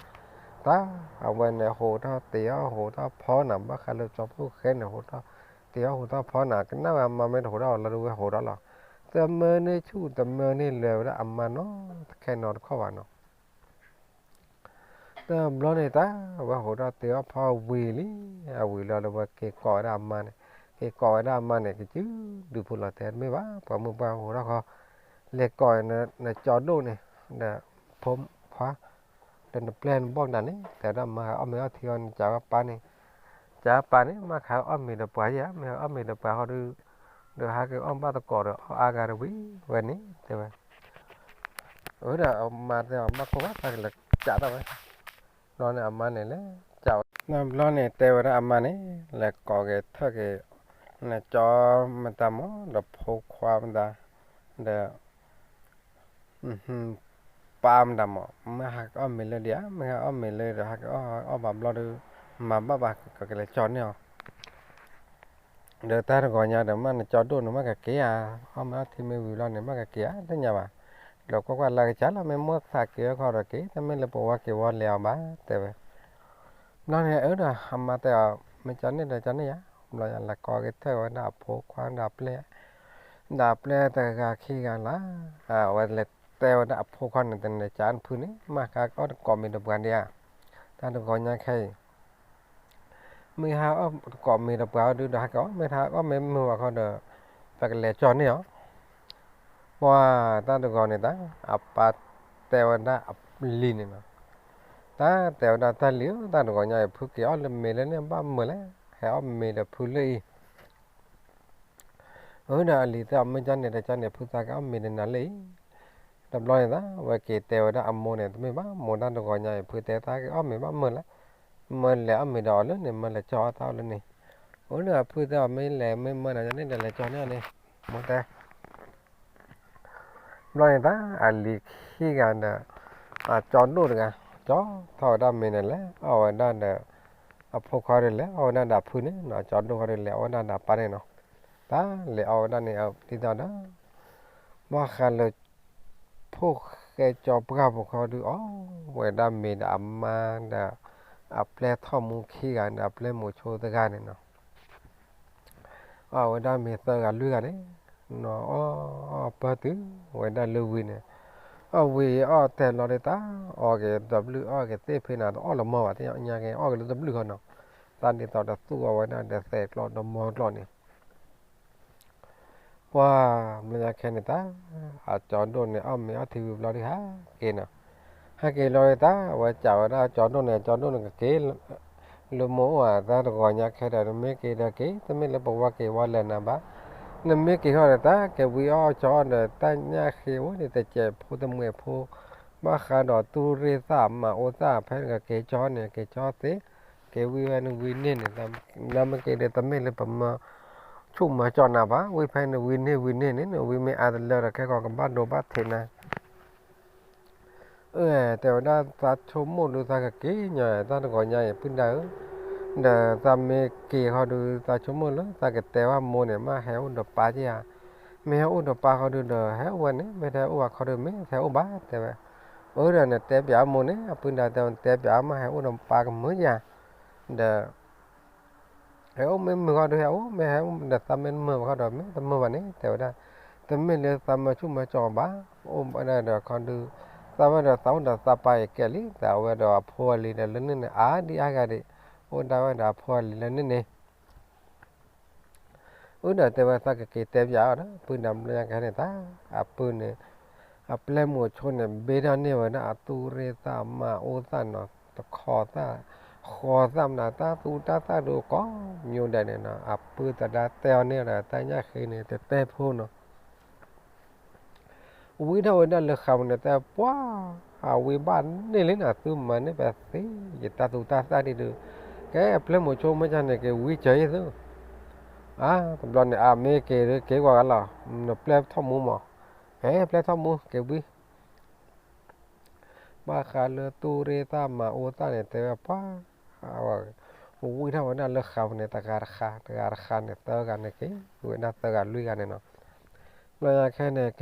တၢ် အဝဲန့ၣ် ဟိးထီၣ်တ့ၤအီၣ်ဟိးထီၣ်ဖီနၤ, ဘၣ်ဃးလၢကၠီဖီၣ်ဃဲန့ၣ် ဟိးထီၣ်တ့ၤအီၣ်ဟိးထီၣ်ဖီနၤ, ကနၣ်ဝဲအမါမ့ၢ်တဟိးထီၣ်လီၤဒီး ဝဲဟိးထီၣ်လီၤ, တမၢန့ၢ်ဆူၣ် တမၢန့ၢ်လၢၤဝဲဒၣ်အမါနီတခဲနီတခီၣ်ဘၣ်နီၤ တဘျီန့ၣ်တၢ် ဝဲဟိးထီၣ်တ့ၤအီၣ်ဖီဝံၤလံ, အဝံၤလီၤဒီး ဝဲက့ၤကိးဝဲဒၣ်အမါန့ၣ်, က့ၤကိးဝဲဒၣ်အမါန့ၣ် ကစုဒုးဖိလီၤတဲ တမ့ၢ်ဘၣ် ပှၤမုၢ်ပှၢ်ဟိးထီၣ်ဃီ, လဲၤကိးနကၠီဒိၣ်န့ၣ် ဒီးဖိခွါ ဒီးနပျဲၢ်နဘီၣ်မတၤန့ၣ် တဲဝဲဒၣ် မါဟးအီၣ်မ့ၤအီထံအီၤန့ၣ် ကးဝဲပၢ်န့ၣ်, ကးပၢ်န့ၣ် မ့ၢ်ဟးအီၣ်မ့ၤဒီးပှၤယဲၢ် မ့ၢ်ဟးအီၣ်မ့ၤဒီးပှၤဃီဒီး, ဒီးဟးက့ၤအီၣ်ဘၣ်သကိးဒီးအီၣ်အါဂၤတဝံၤဝဲန့ၣ် တဲဝဲ အၢဒီး အမါတဲအီၤ ဘၣ်ကိၢ်ဘၣ် တၢ်ကလဲၤကးတၢ်ဝဲ, ဘျီန့ၣ်အမါန့ၣ်လဲၤကးဝဲ, ဘျီန့ၣ်တဲဝဲဒၣ်အမါန့ၣ် လဲၤကိးက့ၤထၢၣ်က့ၤ နကၠီမတၤမး ဒီးဖိခွါမတၤ ဒီး ပၢ်မတၤမး မ့ၢ်ဟးကအီၣ်မ့ၤလၢဒံးဧါ, မ့ၢ်ဟးအီၣ်မ့ၤလၢဒီး ဟးကအီၣ်အီၣ်ဘၣ်ဘျီဒီး မၤဘၣ်ဘၣ် ကကလဲၤကၠီန့ၢ်အီၤ ဒီးတၢ်တဂီၤညါဒီး မ့ၢ်နကၠီဒိၣ်န့ၣ် မ့ၢ်ကက့ၤဧါ, အီၣ်မ့ၤအီထံမ့ၢ်ဝံၤဘျီန့ၣ် မ့ၢ်ကက့ၤဧါ တသ့ၣ်ညါဘၣ်, ဒီးကွၢ်ကွၢ်လၢကစၢ်လီၤ မ့ၢ်မိၢ်သးက့ၤအခီဒီးက့ၤ တမ့ၢ်လၢပဝဲက့ၤဝီလဲၤအီၤဘၣ် တဲဝဲ, ဘျီန့ၣ်အၢဒီး အမါတဲအီၤ မ့ၢ်ကၠီန့ၢ်ဒီးကၠီန့ၢ်ယၤ, ဘျီယလဲၤကိးက့ၤထၢၣ်ဝဲဒၣ်အဖိခွါဒီးအပျဲၢ်, ဒီးအပျဲၢ်တဂၤခံဂၤလၢ်, အဝဲလဲၤတဲဝဲဒၣ်အဖိခွါန့ၣ် တန့ၣ်ကၠီနဖုန့ၣ် မ့ၢ်ဟးကအီၣ်တကိးမ့ၤဒီးပှၤဒံးဧါ, တၢ်တဂီၤညါခဲအံၤ မ့ၢ်ဟးအီၣ်တကိးမ့ၤဒီးပှၤအီၤဒုးဒီး ဟးကအီၣ်မ့ၢ်ဟးအီၣ်မ့ၢ်မုာ်ဘၣ်ခီဒီး ပကလဲၤကၠီန့ၢ်အီၤ, ပှၤတၢ်တဂီၤန့ၣ်တၢ် အပၢ်တဲဝဲဒၣ်အလံၤန့ၣ်နီၤ, တၢ်တဲဝဲဒၣ်တၢ်လံၤဧၢ တၢ်တဂီၤညါအံၤ ဖုက့ၤအီၣ်လၢမ့ၤလၢန့ၣ် ဘၣ်မုာ်လဲၣ်, ဟဲအီၣ်မ့ၤဒီးဖုလၢအံၤ အၢဒီးအလံၤတဲအီၤ မ့ၢ်ကၠီန့ၢ်ဒီးကၠီန့ၢ် ဖုသးကအီၣ်မ့ၤဒီးနၤလၢအံၤ, တဘျီန့ၣ်တၢ် ဝဲက့ၤတဲဝဲဒၣ်အမိၢ်န့ၣ် တမ့ၢ်ဘၣ် မိၢ်တၢ်တဂီၤညါအံၤ ဖုတဲသးကအီၣ်မ့ၤဘၣ်မုာ်လဲၣ်, မ့ၢ်လဲၤအီၣ်မ့ၤဒီးအီၤလၢန့ၣ် မ့ၢ်လဲၤကၠီအီၣ်တၢ်အီၣ်လၢန့ၣ်, အၢဒီးအဖုတဲအီၤ မ့ၢ်လဲၤမ့ၢ်မုာ်ဒီးန့ၣ်ဒီးလဲၤကၠီန့ၢ်အီၤန့ၣ်, မိၢ်တဲ ဘျီန့ၣ်တၢ် အလံၤခံဂၤဒီး အကၠီဒိၣ်တဂၤ ကၠီထီၣ်ဝဲဒၣ်မ့ၤန့ၣ် လဲၤအီၣ်ဝဲဒၣ်ဒီး အဖိခွါဒီး လဲၤအီၣ်ဝဲဒၣ်ဒီးအဖုန့ၣ်နီၤ, အကၠီဒိၣ်ခီဒီး လဲၤအီၣ်ဝဲဒၣ်ဒီးအပၢ်န့ၣ်နီၤ. တၢ်လဲၤအီၣ်ဝဲဒၣ်န့ၣ် ဒ်သိးဒီး ဘၣ်ဃးလၢ ဖိၣ်ဃဲကၠီပှၢ်ဖိခီဒုး အီၣ်ဝဲဒၣ်မ့ၤဒီးအမါဒီး အပျဲၢ်ထီၣ်မူခံဂၤဒီး အပျဲၢ်မုၣ်ဆိတဂၤန့ၣ်နီၤ. အီၣ်ဝဲဒၣ်မ့ၤသၢဂၤလွံၢ်ဂၤန့ၣ် နီၤ အီၣ်ပၢၢ်တုၤဝဲဒၣ်လၢဝံၤန့ၣ်, အီၣ်ဝံၤအီၣ်တဲာ်လီၤဒုး တၢ်အီၣ်က့ၤတဘျုး အီၣ်က့ၤသ့ၣ်ဖဲနၤ တအီၣ်လၢၤမၢဘၣ် တညါက့ၤအီၣ်က့ၤလၢတဘျုးဃီနီၤ. တၢ်ဒ်သိးဒီးသူၣ်အီၣ်ဝဲဒၣ်ဒီးသဲးကျီဒီးမီကျီန့ၣ် ပှၢ်မ့ၢ်ညါခဲန့ၣ်တၢ် အကၠီဒိၣ်န့ၣ် အီၣ်မ့ၤအီထံဝံၤဘျီဒုး ဟးက့ၤနီၤ. ဟဲက့ၤလီၤဒုးတၢ် အဝဲစံးဝဲဒၣ်ကၠီဒိၣ်န့ၣ် ကၠီဒိၣ်န့ၣ်ကက့ၤ လၢမိၢ်အိၣ်ဧါ တၢ်တဂီၤညါခဲဒီး နမ့ၢ်က့ၤဒီးက့ၤ တမ့ၢ်လၢပဝဲက့ၤဝဲလဲၤနၤဘၣ်. နမ့ၢ်က့ၤဃီဒီးတၢ် ကဝံအီၣ်ကၠီဒီး တၢ်ညၣ်ဃ့အိၣ်န့ၣ် တစဲးဖိတမှဲးဖိ ဘၣ်ဃးဒီးသူၣ်ရ့ၣ်သၣ်မၤအိၣ်သၣ် ဖဲနကက့ၤကၠီန့ၣ် က့ၤကၠီသ့, က့ၤဝံဝဲနဝံန့ၢ်န့ၣ် နမ့ၢ်က့ၤဒီး တမ့ၢ်လၢပမၤဆူၣ်မၤကၠီနၤဘၣ်, ဝံဖဲနဝံန့ၢ်ဝံန့ၢ်န့ၣ် နဝံမ့ၢ်အါတလၢဒီး ခဲကီးကဘၣ်ဒိဘၣ်ထံးနၤ အၢ တဲဝဲဒၣ် သးဆိကမိၣ်ဒုး သးကက့ၤညီ တၢ်တဂီၤညါအံၤ ပုၢ်ဒၢဧၢ, ဒီးသးမ့ၢ်က့ၤဃီဒုး သးဆိကမိၣ်လၢ သးကတဲဘၣ်မိၢ်န့ၣ် မ့ၢ်ဟဲအိၣ်ဒီးပၢ်က့ဧါ, မ့ၢ်ဟဲအိၣ်ဒီးပၢ်ဃီဒုးဒီး ဟဲအိၣ်ဝဲန့ၣ်, မ့ၢ်တဟဲအိၣ်ဘၣ်ခီဒုး မ့ၢ်တဟဲအိၣ်ဘၣ် တဲဝဲ. အၢ ဒီးနတဲပၠးမိၢ်န့ၣ် အပုၢ်ဒၢတဲ နတဲပၠး မ့ၢ်ဟဲအိၣ်ဒီးပၢ်ကမုာ်ဧါ, ဒီး ဟဲအိၣ်မ့ၢ်မုာ်ဃီဒုး ဟဲအိၣ်, မ့ၢ်ဟဲအိၣ်ဒီးသးမ့ၢ်တမုာ်ဘၣ်ဃီဒီး မ့ၢ်တမုာ်ဘၣ်န့ၣ် တဲဝဲဒၣ်. တမ့ၢ်လၢသးမၤဆူၣ်မၤကၠီဘၣ်, အိၣ်ဝဲဒၣ်ဒီးခီဒုး သးဝဲဒီးသးအိၣ်ဒီးသးပၢ်အံၤကဲလံ, သးဝဲဒီးအဖိအလံၤဒီး လၢန့ၣ်န့ၣ် အါဒံအါဂၤဒံး, အိၣ်ဒၣ်ဝဲဒီးအဖိအလံၤလၢန့ၣ်န့ၣ် အၢ ဒီးတဲဝဲ သးကက့ၤတဲပၠးအီၤဒီး ပုၢ်ဒၢ မ့ၢ်ညါခဲန့ၣ်တၢ် အပုၢ်န့ၣ် အပျဲၢ်မုၣ်အဆိန့ၣ် ဘ့ၣ်ဒၣ်န့ၢ်ဝဲဒၣ်အသူၣ်ရ့ၣ်သၣ်မၤအိၣ်သၣ်နီၤ, တခီသၣ် ဃီသၣ်မနုၤ တၢ်သူတၢ်သၣ်ဒုးကိးမံၤဒဲးန့ၣ်နီၤ, အပုၢ်သဒါတဲအီၤန့ၣ်ဒီး တၢ်ညၣ်ဃ့န့ၣ် တတဲဖိနီၤ ဝံထီၣ်ဝဲဒၣ်လၢဃးပူၤန့ၣ် တဲပှၤ အဝံဘၣ်န့ၢ်လံနီၤ, သုမၤန့ၢ်ပသ့ ယတၢ်သူတၢ်သၣ်ဒ်ဒုး, ကဲပျဲၢ်မုၣ်ဆိ မ့ၢ်ကန့ၣ် က့ၤဝံစၢၤယသု, အါ တဘျီန့ၣ် အမ့ၢ်က့ၤ က့ၤကွၢ်ကလီၤ, နပျဲၢ်ထီၣ်မူမး, ကဲပျဲၢ်ထီၣ်မူ က့ၤဝံ ဘၣ်ဃးလၢသူၣ်ရ့ၣ်သၣ်မၤအိၣ်သၣ်န့ၣ် တဲဝဲပှၤ ဝံထီၣ်ဝဲဒၣ်လၢဃးပူၤန့ၣ် တဂၤတဃး တဂၤတဃးန့ၣ် သၢဂၤန့ၣ်က့ၤ ဝံဝဲဒၣ်သၢဂၤလွံၢ်ဂၤန့ၣ်နီၤ, ဘျီညါခဲန့ၣ် က့ၤ က့ၤ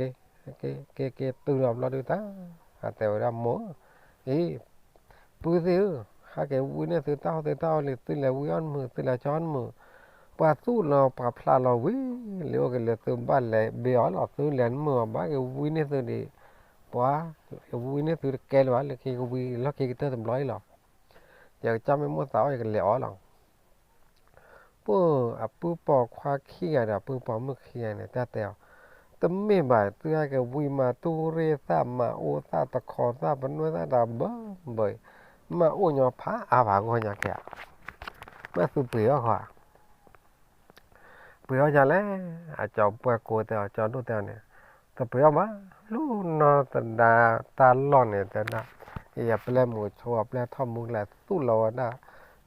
က့ၤတုၤလီၤဘျီဒုးတၢ် အတဲဝဲဒၣ်မိၢ်ဧၢ, အံၤ ပုၢ်သ့ၣ်ဧၢ, ဟဲက့ၤဝံန့ၢ်သုတၢ်အီၣ်သုတၢ်အီလံၤ သုလဲၤဝံအီၣ်နမုာ် သုလဲၤကၠီအီၣ်နမုာ်, ပှၤသူၣ်လီၤပှၤဖျးလီၤဝံၤလံ အိၣ်က့ၤလၢသုဘၣ်လဲၤဘ့ၣ်အီၤလီၤ သုလဲၤနမုာ်အီၤ ဘၣ်က့ၤဝံန့ၢ်သုဒံး, ပှၤ ကဝံန့ၢ်သုတကဲလၢၤဘၣ် လၢခံကဝံလီၢ်ခံကတၢၢ်တဘျီအံၤလီၤ, ယကစၢ်မ့ၢ်မိၣ်သးအီၣ် ယကလဲၤအီၣ်လီၤ ပှၤအပုၢ်ပိာ်ခွါခံဂၤဒီး အပုၢ်ပိာ်မုၣ်ခံဂၤန့ၣ် တၢ်တဲအီၤ, တမ့ၢ်ဘၣ် သုဟဲက့ၤဝံမၤသူၣ်ရ့ၣ်သၣ် မၤအိၣ်သၣ် တခီသၣ် ပနွဲၣ်သၣ်တၢ်ဘၢဘၢအံၤ, မၤအိၣ်ညီဖးအါဘၣ်ဂီၢ်ညါခဲဧါ, မ့ၢ်သုပှ့ၤအီၣ်ဃီဧါ ပှ့ၤအီၣ်ယၤလဲၣ်, အကၠီပှၢ်ကိးတဲအီၤ ကၠီဒိၣ်တဲအီၤန့ၣ်, တပှ့ၤအီၣ်ဘၣ်, လူၤနီၢ်သဒါတၢ်လီၢ်န့ၣ် တဲဒၣ်, ယပျဲၢ်မုၣ်ဆိ အပျဲၢ်ထီၣ်မူကျဲသူၣ်လီၤဝဲဒၣ်,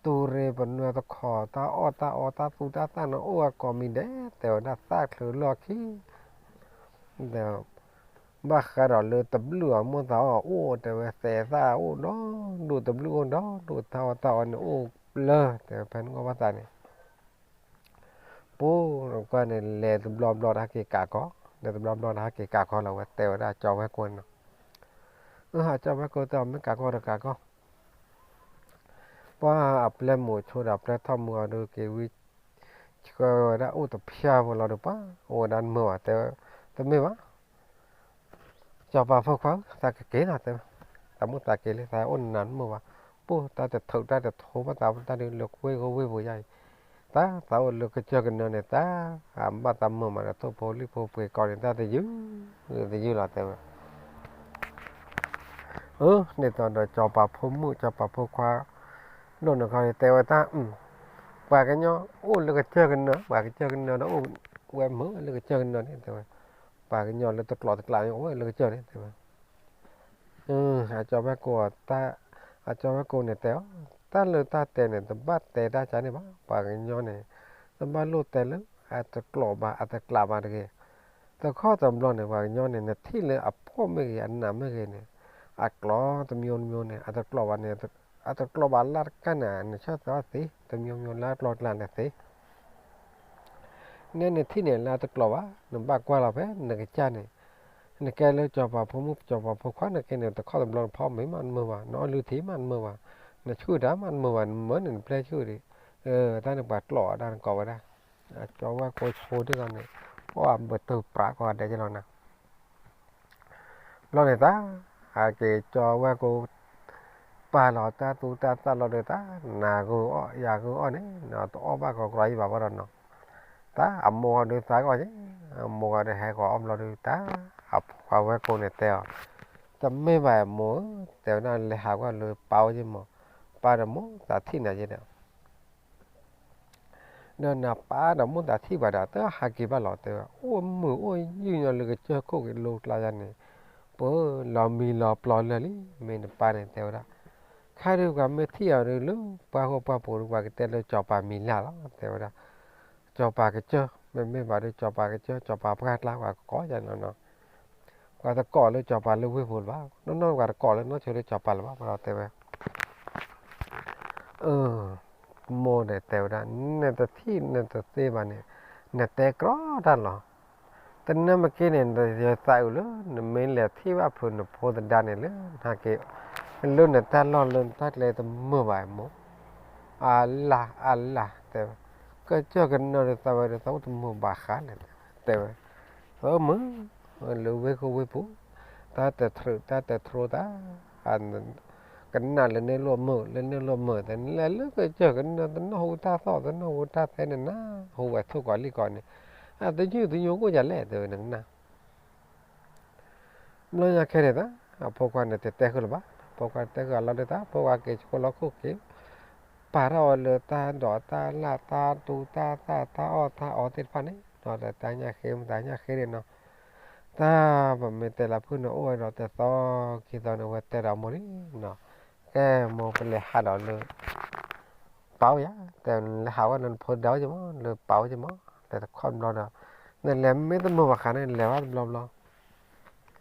သူၣ်ရ့ၣ်ပနွဲၣ်တခီ တၢ်အီၣ်တၢ်အီတၢ်သူတၢ်သၣ်န့ၣ် အိၣ်ဝဲကိးမံၤဒဲး တဲဝဲဒၣ်သၣ်ချၢလီၢ်ခံ ဒီး ဘၣ်ဃးဒီးလၢတဘျုးအမိၢ်သးအီၣ်အိၣ် တဲဝဲသဲးသၣ်အိၣ်ဒီဒူၣ် တဘျုးအိၣ်ဒီဒူၣ် တၢ်အီၣ်တၢ်အီန့ၣ်အိၣ်ပျၢၤ တဲဝဲဖဲန့ၣ်ကီၢ်ဘၣ်သးန့ၣ် ပှၤနကွၢ်န့ၣ် လဲၤတဘျီဘျီဒီးဟဲက့ၤကးကီ, လဲၤတဘျီဘျီဒီးဟဲက့ၤကးကီလီၤ ဝဲတဲဝဲဒၣ်ကၠီဝဲၢ်ကိန့ၣ်နီၤ, အၢ အကၠီဝဲၢ်ကိတဲအီၤ မ့ၢ်ကးကီဒီးကးကီ ပှၤအပျဲၢ်မုၣ်ဆိဒီးအပျဲၢ်ထီၣ်မူအီၤဒီးက့ၤဝံ ဆှၢဝဲဒၣ်အိၣ်တဖျၢၣ်ဖိလီၤဒီး ပှၤအိၣ်ဝဲဒၣ်နမုာ်ဘၣ် တဲဝဲ, တမ့ၢ်ဘၣ် စီၤပၤဖိခွါဧၢ သးကက့ၤနီၤ တဲဝဲ, သးမိၢ်သးက့ၤလံ သးအိၣ်နနၤနမုာ်ဘၣ်, ပှၤတၢ်တထုးတၢ်တထိဘၣ်သးတၢ်ဒုး လၢကွ့ၢ်ကဝ့ၢ်ပူၤယါအံၤ, တၢ်သးအိၣ်လၢကစၢၢ်ကနၢန့ၣ် တၢ်အဘၣ်သးမုာ်မးဒီး ထိၣ်ဖိလံၣ်ဖိပှ့ၤကီးန့ၣ် တၢ်တယုၢ်တယုၢ်လီၤ တဲဝဲ အၢ ဒ်သိးဒီးစီၤပၤဖိမုၣ် စီၤပၤဖိခွါ ဒိၣ်န့ၣ်ခီန့ၣ် တဲဝဲတၢ်, ပှၤကညီအိၣ်လၢကစၢၢ်ကနၢ, ပှၤကစၢၢ်ကနၢဒီးအိၣ်ဝဲမုာ်လၢကစၢၢ်ကနၢန့ၣ် တဲဝဲ, ပှၤကညီလၢတကျိးတကျးန့ၣ် အိၣ်ဝဲလၢကစၢၢ်န့ၣ် တဲဝဲ အကၠီဝဲၢ်ကိး, အကၠီဝဲၢ်ကိန့ၣ်တဲအီၤ, တၢ်လၢတၢ်တဲန့ၣ် တဘၣ်တဲတၢ်ကါန့ၣ်ဘၣ်, ပှၤကညီန့ၣ် တဘၣ်လိၣ်တဲလၢ အတကျိးဘၣ် အတကျးဘၣ်တဂ့ၤ, တခီတဘျီန့ၣ် ပှၤကညီန့ၣ် နထံၣ်လၢအဖှီၣ်မ့ၢ်ဂ့ၤ အနးမ့ၢ်ဂ့ၤန့ၣ်, အကျိာ်တမျိုးမျိုးန့ၣ် အတကျိာ်ဘၣ်န့ၣ်, အတကျိာ်ဘၣ်လၢတကါန့ၣ် နဆၢသးသ့, တမျိုးမျိုးလၢအကျိာ်ကျါန့ၣ်သ့, နဲနထံၣ်န့ၣ်လၢအတကျိာ်ဘၣ်, နဘၣ်ကွၢ်လီၤဖဲနကစၢ်န့ၣ်, နကဲလၢစီၤပၤဖိမုၣ်စီၤပၤဖိခွါ နကဲန့ၣ် တခီတဘျီနဖီမ့ၤမးနမုာ်ဘၣ်, နအီၣ်လုၢ်ထံမးနမုာ်ဘၣ်, နဆူၣ်တၢ်မးနမုာ်ဘၣ်, နမၢန့ၣ်နပျဲဆူၣ်ဒံး, တၢ်န့ၣ်ပှၤကျိာ်အီၤတၢ်နကိးဝဲဒၣ်, အကၠီဝဲၢ်ကိဆိဒ်သိးန့ၣ်, ပှၢ်ဘၣ်တူၢ်ပြးကိးဂၤဒဲးကလီၤနၤ ဘျီန့ၣ်သး, အက့ၤကၠီဝဲၢ်ကိ ပာ်လီၤတၢ်သူတၢ်သၣ်လီၤဒီးသး, နၤဂုာ်အီၣ်ယၤဂုာ်အီၣ်န့ၣ် တအီၣ်ဘၣ်ကီကီအံၤဘၣ်ဘၣ်ဒီးနီၤ, သးအမိၢ်ဂီၤဒုးသးကီၢ်က့, အမိၢ်ဂီၤဒုးဟဲဂီၤအီၣ်ဘျီဒုးသး, အဝဲၢ်ကိန့ၣ်တဲအီၤ, တမ့ၢ်ဘၣ်အမိၢ်ဧၢ, တဲဝဲဒၣ်လဲၤဟးကွၢ်လၢပၢ်အိၣ်က့မး, ပၢ်ဒီးမိၢ်သးထံၣ်နၤက့ဒီး ဒီးနပၢ်ဒီးမိၢ်သးထံၣ်ဘၣ်ဒီး တဟးက့ၤဘၣ်လီၤ တဲဝဲ, အိၣ်မုာ်အိၣ်ယုၢ်ညီလၢကစၢၢ်ခိၣ်က့ၤလိကျါယါန့ၣ်, ပလီၤမံလီၤပျီလၢာ်လံ, မ့ၢ်နပၢ်န့ၣ်တဲဝဲဒၣ်, ခါဒုးပှၤမ့ၢ်ထံၣ်အီၤဒုးလၢပှၢ်ဃိပှၢ်ပူၤဒုး ပှၤကတဲလၢစီၤပၤမံၤလၢ်လီၤ တဲဝဲဒၣ်, စီၤပၤကစၢၢ်, မ့မ့ၢ်ဘၣ်ဒုး စီၤပၤကစၢၢ် စီၤပၤပှၢ်ကျါ ပှၤကကိးယါနီၤနီၤ, ပှၤတကိးလၢစီၤပၤလၢဝ့ၢ်ပူၤလၢၤဘၣ်, နီၢ်နီၢ်ပှၤတကိးလၢနီၢ်ဆိလၢစီၤပၤလၢၤဘၣ် ပှၤဒီးတဲဝဲ မိၢ်န့ၣ်တဲဝဲဒၣ်, နတထံၣ်နတသ့ဘၣ်န့ၣ်, နတဲကြီတၢ်လီၤ, တနၢ်မ့ၢ်က့န့ၣ် ယသးအုးလၢ နမ့ၢ်လဲၤထံၣ်ဘၣ်ဖုးနဖိသဒါန့ၣ်လၢနဟဲက့ၤ, လၢနတၢ်လီၢ်လၢနတၢ်ကျဲတမုာ်ဘၣ်မိၢ်, အလၢ်အလၢ်တဲဝဲ, ကစၢၢ်ကနၢၤဒုးသးဝဲဒုးသးအိၣ်တမုာ်ဘၣ်ဃးလဲၣ်, တဲဝဲ, အမုာ်, လၢဝ့ၢ်ခိၣ်ဝ့ၢ်ပူၤ, တၢ်တထြုးတၢ်တထြိတၢ် ကနၣ်လၢန့ၣ်လိၣ်မုာ် လၢန့ၣ်လိၣ်မုာ် တဲလဲၤလၢကစၢၢ်ကနၢၤ တနီၣ်ဟူတၢ်သီၣ် တနီၣ်ဟူတၢ်သဲန့ၣ်နၤ, ဟူဝဲထိၣ်ကီးလံၣ်ကီးန့ၣ်, အတညိၣ်တညိၣ်ကိၣ်ယၤလဲၣ် တဲဝဲနကနၣ်, ဘျီညါခဲန့ၣ်သး, အဖိခွါန့ၣ်တတဲဃုာ်လၢၤဘၣ်, အဖိခွါတဲဃုာ်အလီၢ်ဒုးသး ဖိခွါက့ၤဆိလီၢ်ခိၣ်က့ၤ, ပာ်ထီၣ်အီၤလၢတၢ်ဒိးတၢ်လၢ်တၢ်တူတၢ်သၣ်တၢ်အီၣ်တၢ်အီသ့ၣ်တဖၣ်န့ၣ်, ဒီးတၢ်ညၣ်ဃ့မတၤညၣ်ဃ့န့ၣ်နီၤ တၢ်ပမ့ၢ်တဲလၢဖုၣ်န့ၣ် အိၣ်ဝဲဒီးတသီခံသီန့ၣ် ဝဲတဲဒီးမိၢ်လံနီၤ, ကဲမိၢ်ပလဲၤဟးဒီးလၢ ပၢ်အိၣ်ယၤ, တဲလဲၤဟးဝဲလၢနဖိသဒါအိၣ်က့မး လၢပၢ်အိၣ်က့မး, လဲၤတခီတဘျီဒီး, နလဲၤမ့ၢ်တမုာ်ဘၣ်ဃးန့ၣ် လဲၤဘၣ်တဘျီဘျီ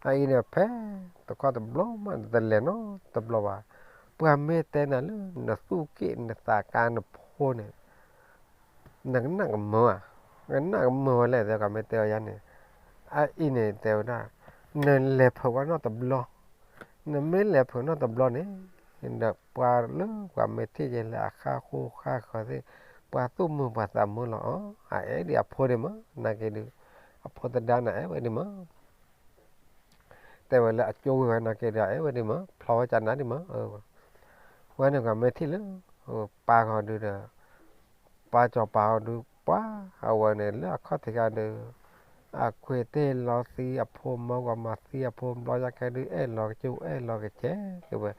အအံၤန့ၣ်ဖဲ တခီတဘျီမး နတလဲၤနီတဘျီဘၣ်, ပှၤမ့ၢ်တဲနၤလၢနသူၣ်က့ၣ်နသးကါနဖိန့ၣ် နကနၣ်ကမုာ်ဧါ, နကနၣ်ကမုာ်ဝဲလဲၣ် တဲကမ့ၢ်တဲအီၤယၤန့ၣ်, အအံၤန့ၣ်တဲဝဲဒၣ်, နလဲၤဖုးဝဲနီတဘျီ, နမ့ၢ်လဲၤဖုးနီတဘျီန့ၣ်, ဒီးပှၤလၢပှၤမ့ၢ်ထံၣ်က့ၤလၢအဃၣ်ဃိဃၣ်ဃၢၤသ့ၣ်, ပှၤသူၣ်မုာ်ပှၤသးမုာ်လီၤအီၤ, အအဲၣ်ဒံးအဖိဒံးမး, နာ်က့ဒုး, အဖိသဒါန့ၣ်အဲၣ်ဝဲဒံးမး တဲဝဲလၢအကၠိဝံၤဝဲနာ်က့ဒီး အဲၣ်ဝဲဒံးမး ဖျီဝဲကနၣ်ဒံးမး, ဝဲန့ၣ်ပှၤမ့ၢ်ထံၣ်လၢ ပၢ်ဂီၤဒုးဒီး, ပၢ်စီၤပၤဂီၤဒုး ပှၤအဝဲန့ၣ် လၢအခီၣ်ထံးခါဒုး, အကွ့တ့ၢ်လီၤသံအဖိ မၢကီၤမၤသံအဖိ ဘျီယါခဲဒုး အဲၣ်လီၤကၠိအဲၣ်လီၤကဆဲး, ကဲဝဲ,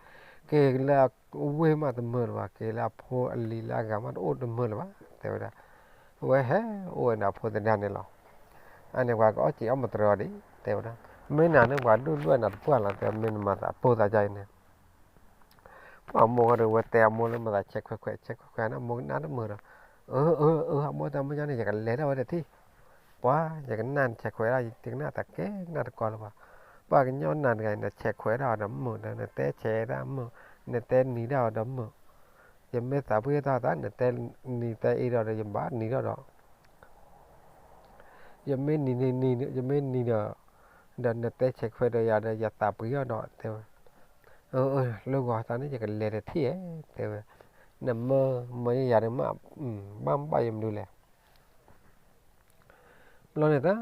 က့ၤလၢအဝ့ၢ်မးတမုာ်လၢၤဘၣ်, က့ၤလၢအဖိအလံၤလၢအဂၤမးတအိၣ်တမုာ်လၢၤဘၣ်, တဲဝဲဒၣ်, အဝဲဟဲအိၣ်ဝဲန့ၣ်အဖိသဒါန့ၣ်လီၤ အန့ၣ်ပှၤကအီၣ်စံးအီၣ်မတြီၤအီၤဒံး တဲဝဲဒၣ်, မ့ၢ်နၤန့ၣ်ပှၤဒူၣ်ဒွဲၣ်နၤတပှၢ်လီၤ တဲမ့ၢ်နမၤသးပိၢ်သးဒ်အံၤန့ၣ်, ပှၤမိၢ်ဂီၤဒီးဝဲတဲအမိၢ်လၢမၤသးဆဲးခွဲးခွဲး ဆဲးခွဲးခွဲးန့ၣ် အမိၢ်ကနၣ်တမုာ်ဒီး, အၢ အၢ အၢ အမိၢ်တၢ်မုၢ်ကန့ၣ် ယကလဲၤဒၣ်ဝဲတထံၣ်, ပှၤ ယကနၣ်နဆဲးခွဲးဒၣ် ယကနၣ်တၢ်ကဲကနၣ်တကီလၢၤဘၣ်, ပှၤကညီနၤတဂၤ နဆဲးခွဲးဒၣ်အီၤဒီးမုာ်ဒီး နတဲဆဲးဒၣ်မုာ်, နတဲနံၤဒၣ်အီၤဒီးမုာ်, ယမ့ၢ်သးပှၢ်ထီၣ်သး နတဲနံၤတဲအ့ဒီး ဒီးယဘၣ်နံၤထီၣ်ဒီး ယမ့ၢ်နံၤန့ၣ်နံၤ ယမ့ၢ်နံၤဒီး, ဒီးနတဲဆဲးခွဲးဒီးယၤဒီး ယသးပှၢ်ထီၣ်ဒီး တဲဝဲ, အၢ အၢ လၢဂီၤသးန့ၣ် ယကလဲၤတထံၣ်ဧါ တဲဝဲ, နမၢမၢယၤဒီးမး ဘၣ်မဘၣ်ယမနုၤလဲၣ် ဘျီန့ၣ်တၢ်,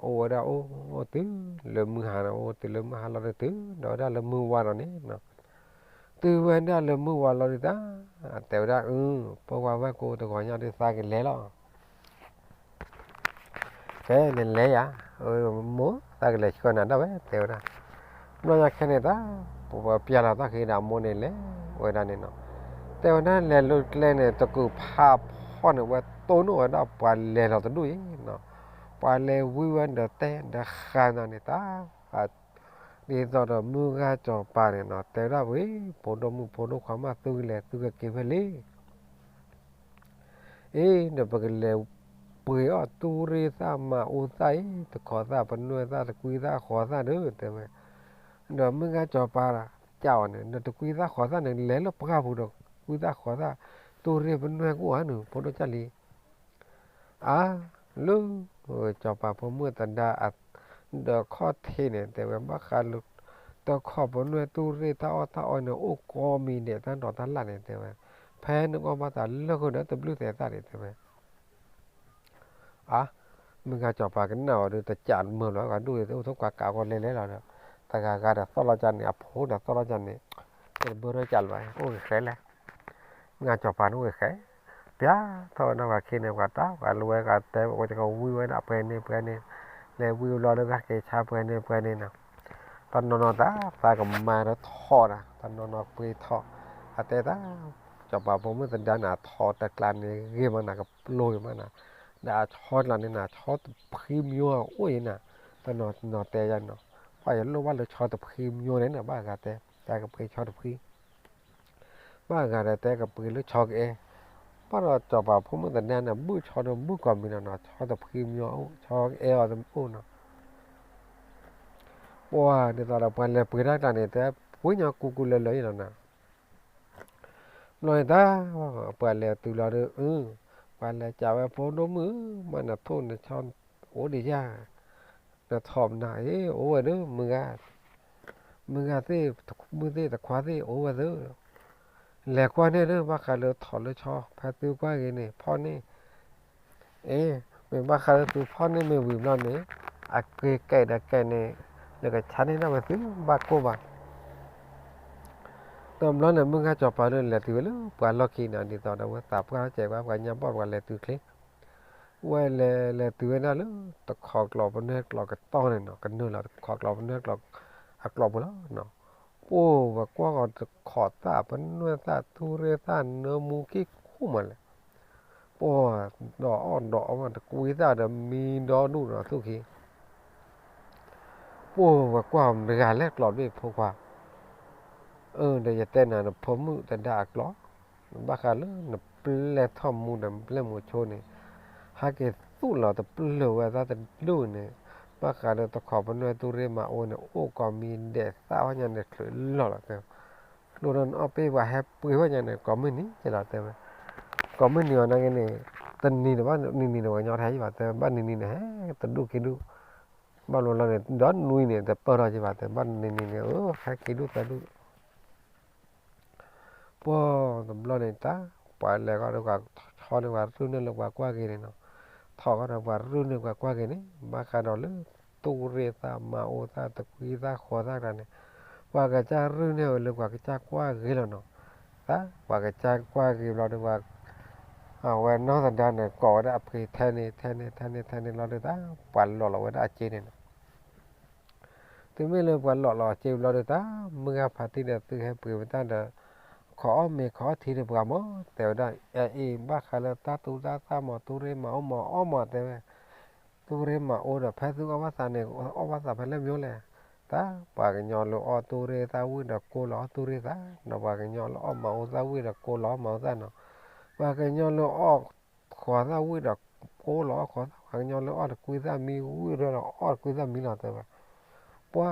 အိၣ်ဝဲဒၣ်အိၣ်အိၣ်တုၤလၢမုၢ်ဟါန့ၣ် အိၣ်တုၤလၢမုၢ်ဟါလီၤဒီးတုၤဒီးဝဲဒၣ်လၢမုၢ်ဝါလီၤန့ၣ်, တုၤဝဲဒၣ်လၢမုၢ်ဝါလီၤဒုးတၢ်, တဲဝဲဒၣ်အု ပှၤဝဲၢ်ကိတဂီၤညါဒုးသးကလဲၤလီၤ ကဲ နလဲၤယၤ, မိၢ် သးကလဲၤဆှၢနၤဒၣ်ဝဲ တဲဝဲဒၣ်, ဘျီညါခဲန့ၣ်တၢ်, ပပျၢ်လီၤတၢ်ဃ့ဒီးအမိၢ်န့ၣ်လဲၤဝဲဒၣ်န့ၣ်နီၤ, တဲဝဲဒၣ်လဲၤလၢကျဲန့ၣ် တကုာ်ဖးဖီန့ၣ် ဝဲတိၢ်နီၣ်ဝဲဒၣ်ပှၤလဲၤလီၤတဒူၣ်အံၤနီၤ, ပှၤလဲၤဝံဝဲဒီးတဲဒီးဃးနီၤန့ၣ်တၢ် ဒ်သိးဒီးမုၢ်ဂၤစီၤပၤန့ၣ်နီၤ တဲဝဲဒၣ်ဝဲ, ဖိဒိၣ်မုၣ်ဖိဒိၣ်ခွါမး သုကလဲၤသုကက့ၤဖဲလဲၣ် အ့ ဒီးပကလဲၤပှ့ၤအီၣ်တူၢ်ရ့ၣ်သၣ်မၤအူသၣ်အံၤ တခီသၣ်ပနွဲၣ်သၣ်တကွံသၣ်ဃီသၣ်ဒီး တဲဝဲ, ဒီးမုၢ်ဂၤစီၤပၤ ကးအီၤန့ၣ် ဒီးတကွံသၣ်ဃီၤသၣ်န့ၣ် လဲၤလၢပှၢ်ပူၤဒီး ကွံသၣ်ဃီၤသၣ်, တူၢ်ရ့ၣ်ပနွဲၢ်ကအိၣ်ဧါန့ၣ် ဖိဒိၣ်ကၢ်လံၤ အါ, လၢ စီၤပၤဖိမုၣ်သဒါ ဒီးခီၣ်ထံးန့ၣ် တဲဝဲ ဘၣ်ဃးလၢ တခီပနွဲၢ်တူၢ်ရ့ၣ်တၢ်အီၣ်တၢ်အီန့ၣ် အိၣ်ကိးမံၤဒဲးတၢ်ဒိးတၢ်လၣ်န့ၣ် တဲဝဲ, ဖဲနကအီၣ်ဘၣ်သးလၢာ်ဃီဒီး တဘျုးသဲးသၣ်န့ၣ် တဲဝဲ အါ, မုၢ်ဂၤစီၤပၤကနၣ်အီၤဒီး တကးမၢလီၤ ဂၤဒိၣ်အံၤ တအိၣ်ထိၣ်ကွၢ်ကးဂီၤလဲၤလဲၤလီၤဒီး တဂၤဂၤဒီးသီၣ်လီၤကၢ်န့ၣ် အဖိဒီးသီၣ်လီၤကၢ်န့ၣ် တဘၢထီၣ်ကၢ်လၢၤဘၣ် အိၣ်ဂ့ၤဃဲလဲၣ်, မုၢ်ဂၤစီၤပၤန့ၣ်အိၣ်ဂ့ၤဃဲ, ပျဲထီၣ်ဝဲနီၢ်ဂၤခံန့ၣ် ပှၤတၢ်ပှၤလၢဝဲဂၤတဲ အိၣ်ကဝံဝဲဒၣ်ပှဲၤန့ၣ်ပှဲၤန့ၣ်, လဲၤဝံဘျီဒီးဂၤက့ၤဆါပှဲၤန့ၣ်ပှဲၤန့ၣ်နီၤ, တနီၤနီၤသး သးကမၤဒီးထီၣ်နၤ တနီၤနီၤပှ့ၤထီၣ်, အတဲသး စီၤပၤဖိမုၣ်သဒါနၤ ထီၣ်တကျါန့ၣ် ဂ့ၤမးနၤ ကပျိဂ့ၤမးနၤ, ဒီးအဆီကျါန့ၣ်နၤ ဆီတဖှံမၠိအိၣ်အံၤနၤ, တနီၤနီၤတဲယၤနီၤ, ပှၤယလိၣ်ဘၣ်လၢဆီတဖှံမၠိန့ၣ်နၤ ဘၣ်ဂၤတဲ တၢ်ကပှ့ၤဆီတဖှံ ဘၣ်ဂၤဒီးတဲကပှ့ၤလၢဆီကအဲ, ဘၣ်ဒီးစီၤပၤဖိမုၣ်သဒါန့ၣ် ဘုၣ်ဆီဒီးဘုၣ်ကိးမံၤလီၤနီၤ ဆီတဖှံမၠိအိၣ် ဆီကအဲအီၤတအိၣ်နီၤ, ပှၤဒ်သိးဒီးပှၤလဲၤပှ့ၤတၢ်ကျါန့ၣ် တဲပှ့ၤညီကူကူလၢာ်လၢာ်အံၤလီၤနၤ, ဘျီန့ၣ်တၢ် ပှၤလဲၤတုၤလီၤဒီး ပှၤလဲၤကးဝဲဖိဒိၣ်မုၣ်ဧၢ မ့ၢ်နထိၣ်နဆီ အိၣ်ဒံးယၤ နထီၣ်နၤအ့ၣ် အိၣ်ဝဲဒီး မုၢ်ဂၤ, မုၢ်ဂၤသ့ၣ် မုၢ်သ့ၣ်တခွါသ့ၣ်အိၣ်ဝဲသၢ, လဲၤကွၢ်န့ၣ်ဒီး ဘၣ်ဃးလၢထီၣ်လၢဆီ ဖဲသုကွၢ်ဂ့ၤန့ၣ် ဖီၣ်န့ၣ်, အ့ၣ် မ့ၢ်ဘၣ်ဃးလၢသုဖီၣ်န့ၣ်မ့ၢ်ဝံၤဘျီန့ၣ် အက့ၤကဲးဒီးကဲးန့ၣ် လၢကဆါန့ၢ်ဒၣ်ဝဲသုဘၣ်ကိၢ်ဘၣ် ဒီးဘျီန့ၣ် မုၢ်ဂၤစီၤပၤလၢလဲၤတုၤဝဲလၢပှၤလီၢ်ခံန့ၣ် ဒ်သိးဒီးဝဲသးပှၢ်ထီၣ်စဲးဘၣ် ပှၤညါဘီၣ်ပှၤလဲၤတုၤချ့, ဝဲလဲၤလဲၤတုၤဝဲဒၣ်လၢ တခီကျိးပနွဲၢ်ကျိးကတီၢ်န့ၣ်နီၤ ကနုာ်လီၤတခီကျိးပနွဲၢ်ကျိး အကျိးပူၤလီၤနီၤ, ပှၤကွၢ်ဃီၤတခီသၣ်ပနွဲၢ်သၣ် တူၢ်ရ့ၣ်သၣ် နၢမူခံခိၣ်မးလဲၣ် ပှၤဒီးအီၣ်ဒီးအီမး တကွံသၣ်ဒီးမံဒီဒူၣ်ဒီးသူၣ်ခံ, ပှၤကွၢ်တဂၤလဲၣ်ကျိးဘ့ၣ်ဖိခွါ, အၢ ဒီးယတဲနၤ နဖိမုၣ်သဒါအကျိး, ဘၣ်ဃးလၢနပျဲၢ်ထီၣ်မူဒီးပျဲၢ်မူဆိန့ၣ်, ဟဲက့ၤသူၣ်လီၤတပျၢၢ်ဝဲသၣ်တဒူၣ်န့ၣ်, ဘၣ်ဃးဒီးတခီပနွဲၢ်တူၢ်ရ့ၣ်မၤအိၣ်န့ၣ် အိၣ်ကိးမံၤဒဲးသၣ်ဝဲညါန့ၣ် ချုးလီၤလီၤတဲ ကျိဒီးနအီၣ်ပ့ၢ်ပှၤဟဲပှ့ၤဝဲညါန့ၣ် ကိးမုၢ်နံၤလီၤတဲဝဲ, ကိးမုၢ်နံၤအီၤနာ်က့န့ၣ်, တနံၤန့ၣ်ဘၣ်နံၤနံၤန့ၣ် ပှၤကညီထဲဟဲယံၤဘၣ်တဲ ဘၣ်နံၤနံၤန့ၣ် ဟဲတဒူၣ်ခံဒူၣ်, ဘၣ်ဘျီလီၤန့ၣ် ဒီနွံန့ၣ် တပၢၢ်ထီၣ်က့ၤဘၣ်တဲ ဘၣ်နံၤနံၤန့ၣ် အၢ ဟဲခံဒူၣ်သၢဒူၣ် ပှၤတဘျီန့ၣ်တၢ် ပှၤလဲၤဃီဒီးပှၤဆီဒီးပှၤရုၢ်န့ၢ်လၢပှၤကွၢ်က့ၤန့ၣ်နီၤ, ထီၣ်ဃီဒီးပှၤရုၢ်န့ၢ်ပှၤကွၢ်က့ၤန့ၣ် ဘၣ်ဃးဒီးလၢ တူၢ်ရ့ၣ်သၣ်မၤအိၣ်သၣ် တကွံသၣ်ဃီသၣ်တဂၤန့ၣ်, ပှၤကစၢ်ရုၢ်န့ၢ်ဝဲလၢပှၤကစၢ်ကွၢ်က့ၤလီၤနီၤ, တၢ်ပှၤကစၢ်ကွၢ်က့ၤဘျီဒီးပှၤ အဝဲနီၢ်သဒါန့ၣ် ကိးဝဲဒၣ်အဖှ့ၤထဲန့ၣ် ထဲန့ၣ်ထဲန့ၣ်လီၤဒီးတၢ် ပှၤလီၤလီၤဝဲဒၣ်အစ့န့ၣ်နီၤ တုၤမ့ၢ်လၢပှၤလီၤလီၤအစ့ဘျီဒီးတၢ် မုၢ်ဂၤဖါတံၢ်ဒီးသုဟဲပှ့ၤဝဲတၢ်ဒီး ခိးအီၣ်မ့ၤခိးအီထံတပှၤမး တဲဝဲဒၣ် အအံၤ ဘၣ်ဃးလၢတၢ်သူတၢ်သၣ်မး တူၢ်ရ့ၣ်မၤအိၣ်မၤအီၣ်မးတဲဝဲ, တူၢ်ရ့ၣ်မၤအိၣ်ဒီး ဖဲသုအီၣ်ဘၣ်သးန့ၣ် အီၣ်ဘၣ်သးဖဲလဲၣ်မ့ၢ်လဲၣ်, တၢ်ပှၤကညီလၢအီၣ်တူၢ်ရ့ၣ်သၣ်ဝံၣ်ဒီးကိၢ်လီၤအီၣ်တူၢ်ရ့ၣ်သၣ်, ဒီးပှၤကညီလၢအီၣ်မၤအိၣ်သၣ်ဝံၣ်ဒီးကိၢ်လီၤအီၣ်မၤအိၣ်သၣ်နီၤ, ပှၤကညီလၢအီၣ်ဃီၤသၣ်ဝံၣ်ဒီးကိၢ်လီၤအီၣ်ဃီၤသၣ်, ပှၤကညီလၢအီၣ်တကွံသၣ်မံဝံၣ်ဒီးအီၣ်တကွံသၣ်မံလီၤတဲဝဲ, ပှၤ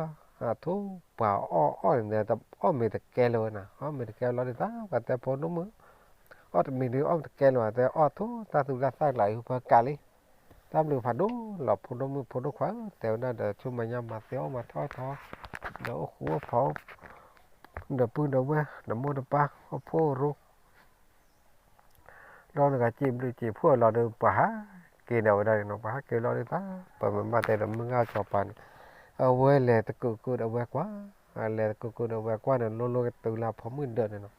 အထိၣ် ပှၤအီၣ်အီၣ်န့ၣ် အီၣ်မ့ၤတကဲလၢၤဝဲနၤ, အီၣ်မ့ၤတကဲလၢၤဒီးတၢ် ပှၤတဲဖိဒိၣ်မုၣ်, အီၣ်တမံၤဒုးအီၣ်မ့ၤတကဲလၢၤ တဲအီၣ်ထိၣ်တၢ်သူတၢ်သၣ်ကျါအံၤ ဖဲကးလံ, တၢ်ဘျုးဖးဒိၣ်လီၤဖိဒိၣ်မုၣ်ဖိဒိၣ်ခွါဧၢ တဲဝဲဒၣ်ဒီး ဆိမၤညါမၤသ့အီၣ်မၤထီၣ်ထီ, ဒီးအိၣ်ဃူအိၣ်ဖိး, ဒီးပုၢ်ဒီးဝဲၢ် ဒီးမိၢ်ဒီးပၢ် အိၣ်ဖှိၣ်ရိ ဒီးနကစံးဘျုးစံးဖှိၣ်လီၤဒီး ပှၤဟးက့ၤဒီးဝဲဒၣ်န့ၣ်နီၤ, ပှၤဟးက့ၤလီၤဒီးတၢ် ပမ့ၢ်ဘၣ်တဲဒီးမုၢ်ဂၤစီၤပၤန့ၣ်, အဝဲလဲၤတကုးကုးဒီးဝဲကွၢ်, လဲၤတကုးကုးဒီးဝဲကွၢ်န့ၣ် လိၤလိၤကတုၤလၢဖိမုၣ်ဒၢးန့ၣ်နီၤ,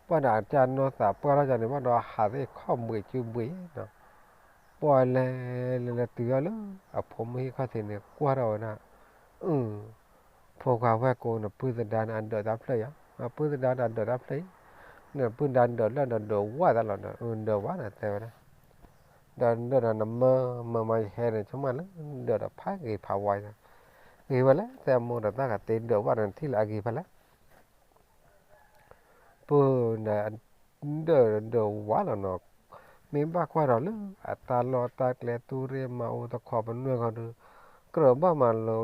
ပှၤဒီးအတၢ်နီၢ်သးပှၢ်ထီၣ်ကန့ၣ် ဘၣ်ဒီးဟးသ့ၣ်ခီၣ်ဘှံးစုဘှံးနီၤ, ပှၤလဲၤလဲၤလဲၤတုၤအီၤလၢ အဖိမုၣ်ဟံၣ်ခီၣ်ထံးန့ၣ် ကွၢ်ထီၣ်ဝဲဒၣ်, အ ဖိခွါဝဲၢ်ကိ နပုၢ်သဒါန့ၣ် အဒၢးတၢ်ဖျၢၣ်ယၤ, အပုၢ်သဒါန့ၣ် အဒၢးတၢ်ဖျၢၣ်အံၤ, နပုၢ်ဒါဒၢးလၢဒီးဒၢးဝၣ်သးလီၤဒီး ဒၢးဝၣ်ဒီးတဲဝဲဒၣ်, ဒီးဒၢးဒီးနမၢမၢမၤယဟဲန့ၣ် ဆိကမိၣ်လၢ ဒၢးဒီးဖးဂ့ၤဖးဝါယၤ, ဂ့ၤဝဲလဲၣ် တဲမိၢ်ဒီးတၢ်ကတ့ဒၢးဝၣ်ဒီးနထံၣ်လၢအဂ့ၤဖဲလဲၣ် ပၢ်ဒီး ဒၢးဒၢးဝါလီၤနီၤ, မ့ၢ်ဘၣ်ကွၢ်ဒီးလၢ အတၢ်လီၢ်တၢ်ကျဲတူၢ်ရ့ၣ်မၤအိၣ်တခီပနွဲၢ်ခီဒီး, ကြၢးဘၣ်မးလီၤ,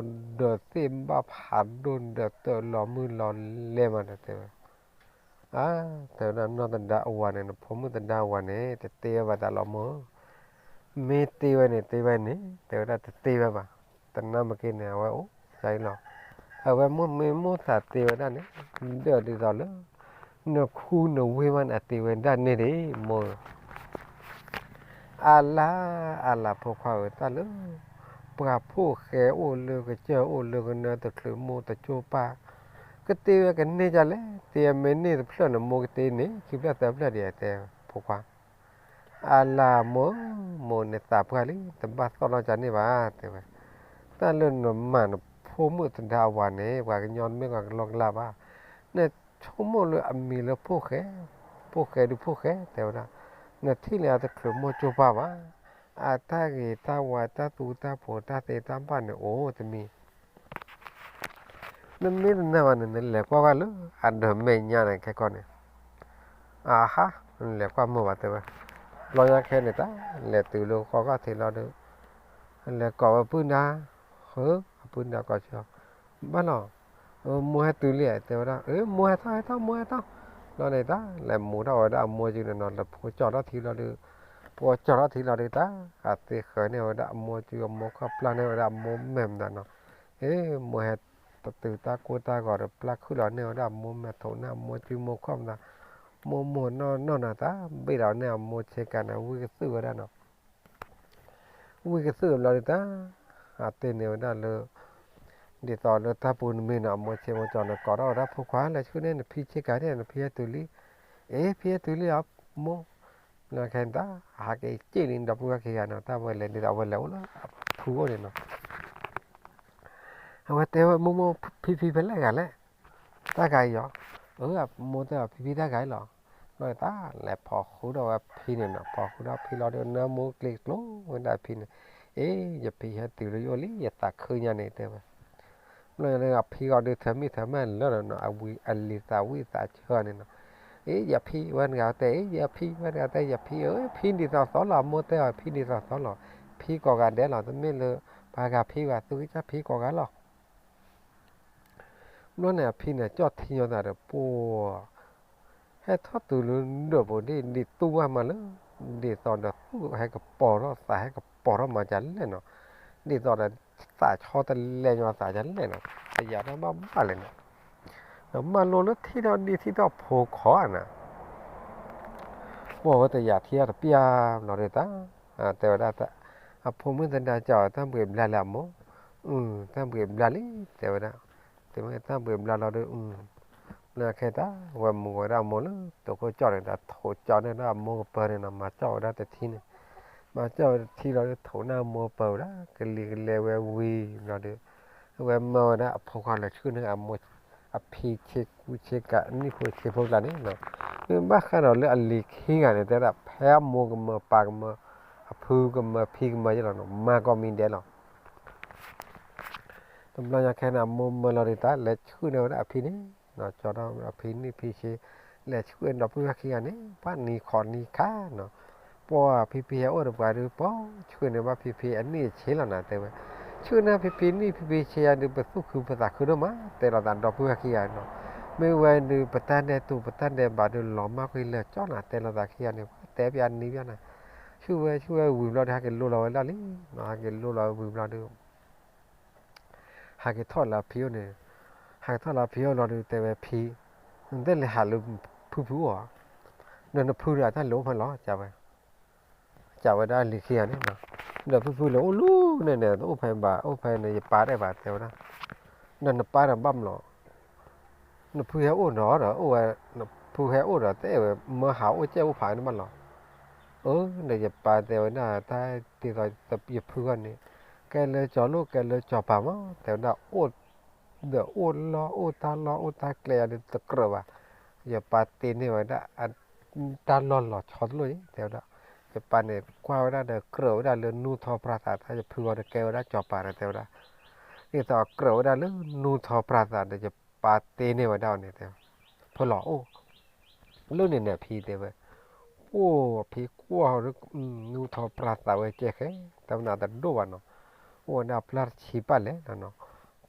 ဒီးသ့ၣ်ဘၣ်ဖးဒိၣ်ဒီးတၢ်လီၤမုၢ်လီၤလဲမးဒီးတဲဝဲ, အါ, တဲဝဲဒၣ် နီၢ်သဒါအဝၤန့ၣ် နဖိမုၣ်သဒါအဝၤန့ၣ် တတ့ဝဲဘၣ်တၢ်လီၤမုၢ်, မ့ၢ်တ့ဝဲန့ၣ် တ့ဝဲန့ၣ် တဲဝဲဒၣ် တတ့ဝဲဘၣ်, တနၢ်မ့ၢ်က့န့ၣ် အဝဲအိၣ်ဒ်အံၤလီၤ. အဝဲမ့ၢ်မ့ၢ်မိၣ်သးတ့ဝဲဒၣ်န့ၣ် ဒီးဒ်သိးလၢ နခူနဝ့ၢ်မးန့ၣ် အတ့ဝဲဒၣ်န့ၣ်ဒၣ် မိၢ်ဧၢ အလၤ အလၤဖိခွါဧၢ, တၢ်လၢ ပှၤဖိၣ်ဃဲအိၣ်လၢကစၢၢ်အိၣ်လၢကနၢတချုးမိၢ်တကၠိၢ်ပၢ်, ကတ့ဝဲကန့ၢ်ဒ်လဲၣ်, တ့မ့ၢ်န့ၢ်တဖျၢၣ်န့ၣ် မိၢ်ကတ့န့ၢ်ခံဖျၢၣ်သၢဖျၢၣ်ဒံး တဲဖိခွါ, အလၤမိၢ်, မိၢ်န့ၣ်သးပှၢ်လံ တဘၣ်သီၣ်နီၢ်ကန့ၢ်ဘၣ် တဲဝဲ, တၢ်လၢနမၤနဖိမုၣ်သဒါအဝၤန့ၣ် ပှၤကညီတမ့ၢ်ပှၤကလီကလီဘၣ်, နဆိကမိၣ်လၢအမံၤလၢဖိၣ်ဃဲ, ဖိၣ်ဃဲဒုးဖိၣ်ဃဲ တဲဝဲဒၣ်, နထံၣ်လၢအတချုးမိၢ်ကၠိၢ်ပၢ်ဘၣ်, အတၢ်ဂ့ၤတၢ်ဝါတၢ်သူတၢ်ဖိး တၢ်သ့တၢ်ဘၣ်န့ၣ်အိၣ်တမံၤ, နမ့ၢ်တနာ်ဘၣ်န့ၣ် နလဲၤကွၢ်ကွၢ်လၢအဒၢးမဲာ်ညါန့ၣ် ခဲကီၢ်န့ၣ်, အဟါ, နလဲၤကွၢ်မိၢ်ဘၣ် တဲဝဲ, ဘျီညါခဲန့ၣ် တၢ်လဲၤတုၤလၢဃီခီၣ်ထံးလီၤဒီး လဲၤကိးဝဲပုၢ်နါ, အပုၢ်နါကိးဆၢ, ဘၣ်လီၤ, မိၢ်ဟဲတုၤလံ တဲဝဲဒၣ်, မိၢ်ဟဲထီၣ် ဟဲထီၣ် မိၢ်ဟဲထီၣ်, ဘျီန့ၣ် တၢ်လဲၤမူထီၣ်ဝဲဒၣ်အမိၢ်စုန့ၣ်နီၤ လၢဖိကၠီၣ်ထီၣ်ထံလီၤဒီး, ဖိကၠီၣ်ထီၣ်ထံလီၤဒီး တၢ်အသ့ဃၢၤန့ၢ်ဝဲဒၣ်အမိၢ်စု အမိၢ်ခီၣ်ဖျါန့ၢ် ဝဲဒၣ်အမိၢ်မဲာ်မတၤနီၤ, အ့ မိၢ်ဟဲတတုၤတၢ်ကိၢ်တၢ်ဂီၤဒီး ပျၢ်ခုၣ်လီၤန့ၢ်ဝဲဒၣ်အမိၢ်မဲာ် ထိးန့ၢ်အမိၢ်စုမိၢ်ခီၣ်မတၤ, မိၢ်မိၢ်နီၢ်နီၢ်နၤ တၢ်ဘ့ၣ်ဒီးန့ၢ်အမိၢ်ဆ့ကၤန့ၣ် ဝံၣ်ကသုၣ်ဝဲဒၣ်နီၤ ဝံၣ်ကသုၣ်ဘျီဒုးတၢ်, အတ့ၢ်န့ၢ်ဝဲဒၣ်လၢ, ဒ်သိးလၢတၢ်ပူၤနမ့ၢ်နီၤ အမိၢ်ဆ့မိၢ်ကၠီန့ၣ် ကိးထီၣ်ဝဲဒၣ်ဖိခွါ လဲၤဆှၢန့ၢ်နဖံဆ့ကၤန့ၣ် နဖံဟဲတုၤလံ, အ့ ဖံဟဲတုၤလံအမိၢ်, လၢခဲန့ၣ်တၢ်, ဟးက့ၤက့ၣ်လံ ဒီပုၢ်ဝဲၢ်ခံဂၤနီၤ တၢ်ဝဲလဲၤဒ်သိးအဝဲလဲၤအိၣ်လၢအဖုအိၣ်န့ၣ်နီၤ အဝဲတဲဝဲ မိၢ်မိၢ် ဖံဖံဖဲလဲၣ်ဂၤလဲၣ်, တၢ်ဂၤအံၤအီၤ, အမိၢ်တဲအီၤ ဖံဖံတၢ်ဂၤအံၤလီၤ, ဘျီတၢ်လဲၤဖီၣ်ဃုာ်ဒီးဝဲဖံန့ၣ်နီၤ ဖီၣ်ဃုာ်ဒီးဖံလီၤဒီး နၢမူကျ့ၤကျိၤဝဲဒၣ်ဖံန့ၣ်, အ့ ယဖံဟဲတုၤလၢယအိၣ်လံ ယသးခုညါန့ၣ် တဲဝဲ ဘျီန့ၣ်အဖံဂီၢ်ဒုးထၢမံၣ်ထၢမးလၢာ်နီၤ အဝံၤအလံၤသးဝံၣ်သးဆၢန့ၣ်နီၤ, အ့ ယဖံဝဲတဂၤတဲ အ့ ယဖံဝဲတဂၤတဲ ယဖံဧၢ ဖံဒ်သိးသိးလီၤ အမိၢ်တဲအီၤ ဖံဒ်သိးသိးလီၤ, ဖံကိးဂၤဒဲးလီၤ တမ့ၢ်လၢပှၤဂၤဖံဘၣ် သုကစၢ်ဖံကိးဂၤလီၤ ဘျီန့ၣ်အဖံန့ၣ် ကၠီၣ်ထံညီသးဒီးပှၤ ဟဲထီၣ်တုၤလၢဒၢးပူၤဒ် ဒ်တူၢ်ဝဲမးလၢ ဒ်သိးဒီးသူၣ်ဟဲကပီၤထီၣ်သးဟဲကပီၤထီၣ်မၤဒ်လဲၣ်နီၤ, ဒ်သိးဒီးသးဆီတလဲညီသးဒ်လဲၣ်နီၤ, တယာ်တၢ်ဘၣ်ဘၣ်လဲၣ်နီၤ, ဒီးမၢလိလၢထံၣ်ထီၣ်ဒ်ထံၣ်ထီၣ်ဖိခီဧါနီၤ ပှၤဝဲတယာ်ထံၣ်တပျၢ်ဘျီဒုးတၢ်, တဲဝဲဒၣ်, အဖိမုၣ်သဒါကၠီ တၢ်ဘှံးဘျါလၢအမိၢ်, တၢ်ဘှံးဘျါလံ တဲဝဲဒၣ်, တဲဝဲတၢ်ဘှံးဘျါလီၤဒီး, လၢခဲတၢ် ဝဲမူဝဲဒၣ်အမိၢ်လၢ တိခိၣ်ကၠီၣ်န့ၣ် တၢ်ထိးကၠီၣ်န့ၣ်ဒီးအမိၢ်ကပၢၤန့ၣ်နီၤ မၤကၠီၣ်ဝဲဒၣ်တထံန့ၣ်, မၤကၠီၣ်ဝဲတထံလီၤဒီး ထိးန့ၢ်အမိၢ်ပၢၤဝဲဒၣ် ကလံၤကလဲဝဲဝံၤဘျီဒီး, အဝဲမၢဝဲဒၣ်အဖိခွါလၢဆှၢန့ၢ်အမိၢ်, အဖံဆ့ကူဆ့ကၤ နံၣ်ဖိဆ့ဖိကျါန့ၣ်နီၤ, မ့ၢ်ဘၣ်ဃးဒီးလၢအလံၤခံဂၤန့ၣ် တဲဒၣ်ဖဲအမိၢ်ကမၢပၢ်ကမၢ, အဖုကမၢဖံကမၢယဲလီၤနီၤ မၤကီးမံၤဒဲးလီၤ တဘျီညါခဲန့ၣ် အမိၢ်မၢလီၤဒုးတၢ် လဲၤဆှၢန့ၢ်ဝဲဒၣ်အဖံန့ၣ်, ကၠီဒီးအဖံနံၣ်ဖံဆ့, လဲၤဆှၢဒီပုၢ်ဝဲၢ်ခံဂၤန့ၣ် ပှၤနံၤခီနံၤခါနီၤ, ပှၤဖံဖံဟဲအိၣ်ဒီးပှၤဒုး ပှၤဆှၢန့ၢ်ဘၣ်ဖံဖံအနံၣ်အဆ့လီၤနၤ တဲဝဲ, ဆှၢန့ၢ်ဖံဖံနံၣ်ဖံဖံဆ့ယၤဒုး ပသူၣ်ခုပသးခုဒိၣ်မး တဲလိာ်သးဒီပုၢ်ဝဲၢ်ခံဂၤနီၤ, မ့ၢ်ဝဲဒုး ပတၢ်ဒဲးတူာ်ပတၢ်ဒဲးဘးဒုး လီၤမၢ်ကွံာ်လၢာ်ကၠီၣ်နၤ တဲလိာ်သးခံဂၤန့ၣ် ပှၤတဲပျးနံၤပျးနၤ, ဆှၢဝဲဆှၢဝဲဝံၤဘျီဒီး ဟဲက့ၤလိလီၤဝဲဒၣ်လံ, ဟဲက့ၤလိလီၤဝံၤဘျီဒီး ဟဲက့ၤထီၣ်လၢအဖံအိၣ်န့ၣ်, ဟဲက့ၤထီၣ်လၢအဖံအိၣ်လီၤဒီး တဲဝဲဖံ, နတလဲၤဟးလၢဖုဖုအိၣ်ဧါ, ဒီးနဖုဒီးအတၢ်လဲၤအိၣ်ဖဲလီၤ ကဝဲ, ကဝဲဒၣ်လံၤခံဂၤန့ၣ်, ဒီးဖုဖုလဲၤအိၣ်လၢန့ၣ်န့ၣ် တအိၣ်ဖဲဘၣ် အိၣ်ဖဲန့ၣ် ယပၢ်တအဲၣ်ဘၣ် တဲဝဲဒၣ်, ဒီးနပၢ်ဒီးဘၣ်မလီၤ နဖုဟဲအိၣ်နီၤဒီး အိၣ်ဝဲ, နဖုဟဲအိၣ်ဒီး တအဲၣ်ဝဲ မၢဟးအိၣ်ကဲအိၣ်ဖးန့ၣ်ဘၣ်လီၤ. အၢ ဒီးယပၢ်တဲဝဲဒၣ် တၢ်ဒ်သိးယဖုဂီၢ်န့ၣ် ကဲလၢကၠီၤလိၣ် ကဲလၢကၠီၤပၤမး တဲဝဲဒၣ် အိၣ်ဒီးအိၣ်လီၢ် အိၣ်တၢ်လီၢ် အိၣ်တၢ်ကျဲယၤဒုးတကြၢးဘၣ်. ယပၢ်တ့န့ၢ်ဝဲဒၣ် တၢ်လီၢ်လီၤဆီတလိၣ်အံၤ တဲဝဲဒၣ်. ယပၢ်န့ၣ် ကွၢ်ဝဲဒၣ်ဒီးကြၢးဝဲဒၣ်လၢနူၢ်ထီပြၢ်သး တၢ်ယဖုဂီၢ်ဒီးကဲဝဲဒၣ်ကၠီၤပၤဒီး တဲဝဲဒၣ် ဒ်သိးကြၢးဝဲဒၣ်လၢနူၢ်ထီပြၢ်သးဒီး ယပၢ်တ့န့ၢ်ဝဲဒၣ်အီၤန့ၣ် တဲ ဖဲလီၤအိၣ် လၢန့ၣ်န့ၣ်ဖံတဲဝဲ အိၣ်ဖံကွၢ် နူၢ်ထီပြၢ်သးဝဲကဲဃဲ တၢ်မနုၤတဒိၣ်ဘၣ်နီၤ. အိၣ်ဝဲဒၣ်အဖျၢၣ်တဆံပာ်လဲၣ်လီၤနီၤ.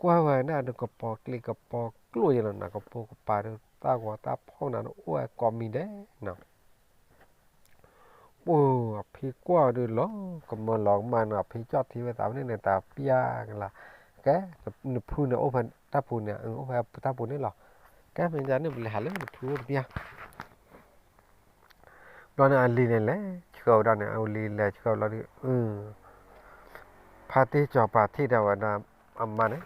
ကွၢ်ဝဲဒၣ်ဒီးကပီၤကျ့ကပီၤကျိၣ်ယဲလီၤနီၤ, ကပိာ်ကပၤဒီးတၢ်ဂီၤတၢ်ဖီၣ်နၤဒီးအိၣ်ဝဲကိးမံၤဒဲးနီၤ. ပှၢ် အဖံကွၢ်ဒုးလီၤကမၢလီၤကမၣ်နီၤ, အဖံကၠီၣ်ထံဝဲသးဖဲန့ၣ်န့ၣ် တၢ်ပျၢ်ကလၤ, ကဲ နဖုန့ၣ်အိၣ်ဖဲတၢ်ပူၤန့ၣ်, အိၣ်ဖဲတၢ်ပူၤန့ၣ်လီၤ. ကဲ မ့ၢ်ဒ်န့ၣ် ပလဲၤဟးလၢနဖုအိၣ်တပျၢ်. ဘျီန့ၣ် အလံၤန့ၣ်လဲၤဆှၢဝဲဒၣ်န့ၣ်, အလံၤလဲၤဆှၢဘျီဒီး ဖါတံၢ်စီၤပၤထံၣ်ဒၣ်ဝဲဒၣ်အမါန့ၣ်,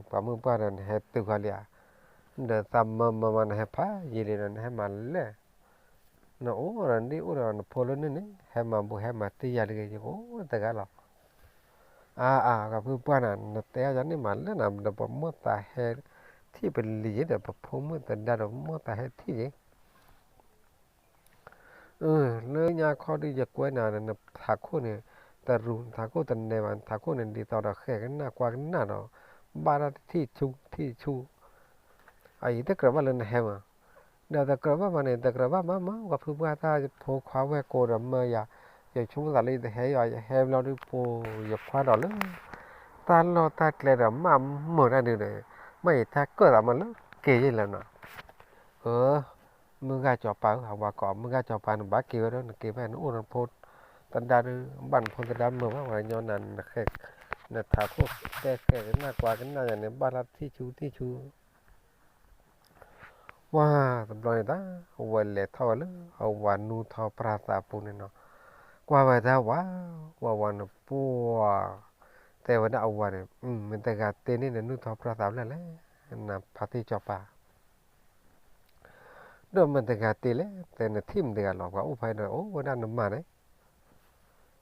ပှၤမုၢ်ပှၢ်ဒီး နဟဲတုၤခီလံဧါ, ဒီးသးမၢမၢမၤ နဟဲဖးယံာ်လံဒီး နဟဲမၤလဲၣ်, နအိၣ်ဒီးဒ်အိၣ်ဒီးနဖိလၢန့ၣ်န့ၣ် ဟဲမၤဘူးဟဲမၤတ့ၢ်ယၤတဂ့ၤ, ယအိၣ်တဂၤလီၤ. အါအါ ပှၤမုၢ်ပှၢ်နၤ နတဲအီၤယၤန့ၣ်မၤလဲၣ်နၤ, ဒီးပမိၢ်သးဟဲထံၣ်ပလံၤယ့ဒီး ပဖိမုၣ်သဒါဒီးပမိၢ်သးဟဲထံၣ်ယ့ လၢညါခီဒုး ယကွဲးနၤဒီး နထးခိၣ်န့ၣ် တရူး နထးခိၣ်တနဲဘၣ်, နထးခိၣ်န့ၣ် ဒ်သိးဒီးဃဲၣ်ကနၣ်ကွၢ်ကနၣ်ဒီး ဘၣ်တၢ်တထံၣ်ဆူထံၣ်ဆူ, အအံၤတကြၢးဘၣ်လၢနဟဲမး, ဒီးတကြၢးဘၣ်မးန့ၣ် တကြၢးဘၣ်မးမး ပှၤဖုပှၢ်တၢ်ဖိခွါဝဲၢ်ကိးဒီးမၢယၤ, ယဆိကမိၣ်သးလၢယတဟဲယီၤ ယဟဲဘျီဒုးပူၤ ယခွါဒီးလၢ တၢ်လီၢ်တၢ်ကျဲဒီးမးမုာ်တၢ်ဒုးဒီး မ့ၢ်ယတၢ်ကၢၣ်သးမးလၢက့ၤယ့ၢ်လၢနီၤ အၢ မုၢ်ဂၤစီၤပၤဧၢ, အဝၤကိး မုၢ်ဂၤစီၤပၤ နဘၣ်က့ၤဝဲဒီး နက့ၤဖဲနအိၣ်နဖိသဒါဒီး ဘၣ်နဖိသဒါမုာ်ဘၣ်, ပှၤကညီနၤ နဃဲၣ် နထးခိၣ်တဲဃဲၣ်ကနၣ်ကွၢ်ကနၣ်ယၤန့ၣ် ဘၣ်လၢထံၣ်ဆူထံၣ်ဆူ ပှၤတဘျီန့ၣ်တၢ် အဝဲလဲၤထီၣ်ဝဲလၢအဝၤနူၢ်ထီၣ်ပြၢ်သးပူၤန့ၣ်နီၤ, ကွၢ်ဝဲတၢ်ဝၤ ဝၤဝၤန့ၣ်ပှၤ တဲဝဲဒၣ်အဝၤန့ၣ် မ့ၢ်တဂၤတ့န့ၢ်နနူၢ်ထီၣ်ပြၢ်သးဖျၢၣ်လဲၣ်, နဖါတံၢ်စီၤပၤ ဒီးမ့ၢ်တဂၤတ့လဲၣ်, တဲနထံၣ်မ့ၢ်တဂၤလီၤ, ပှၤအိၣ်ဖဲဒီးအိၣ်ဝဲဒၣ်နမါန့ၣ်,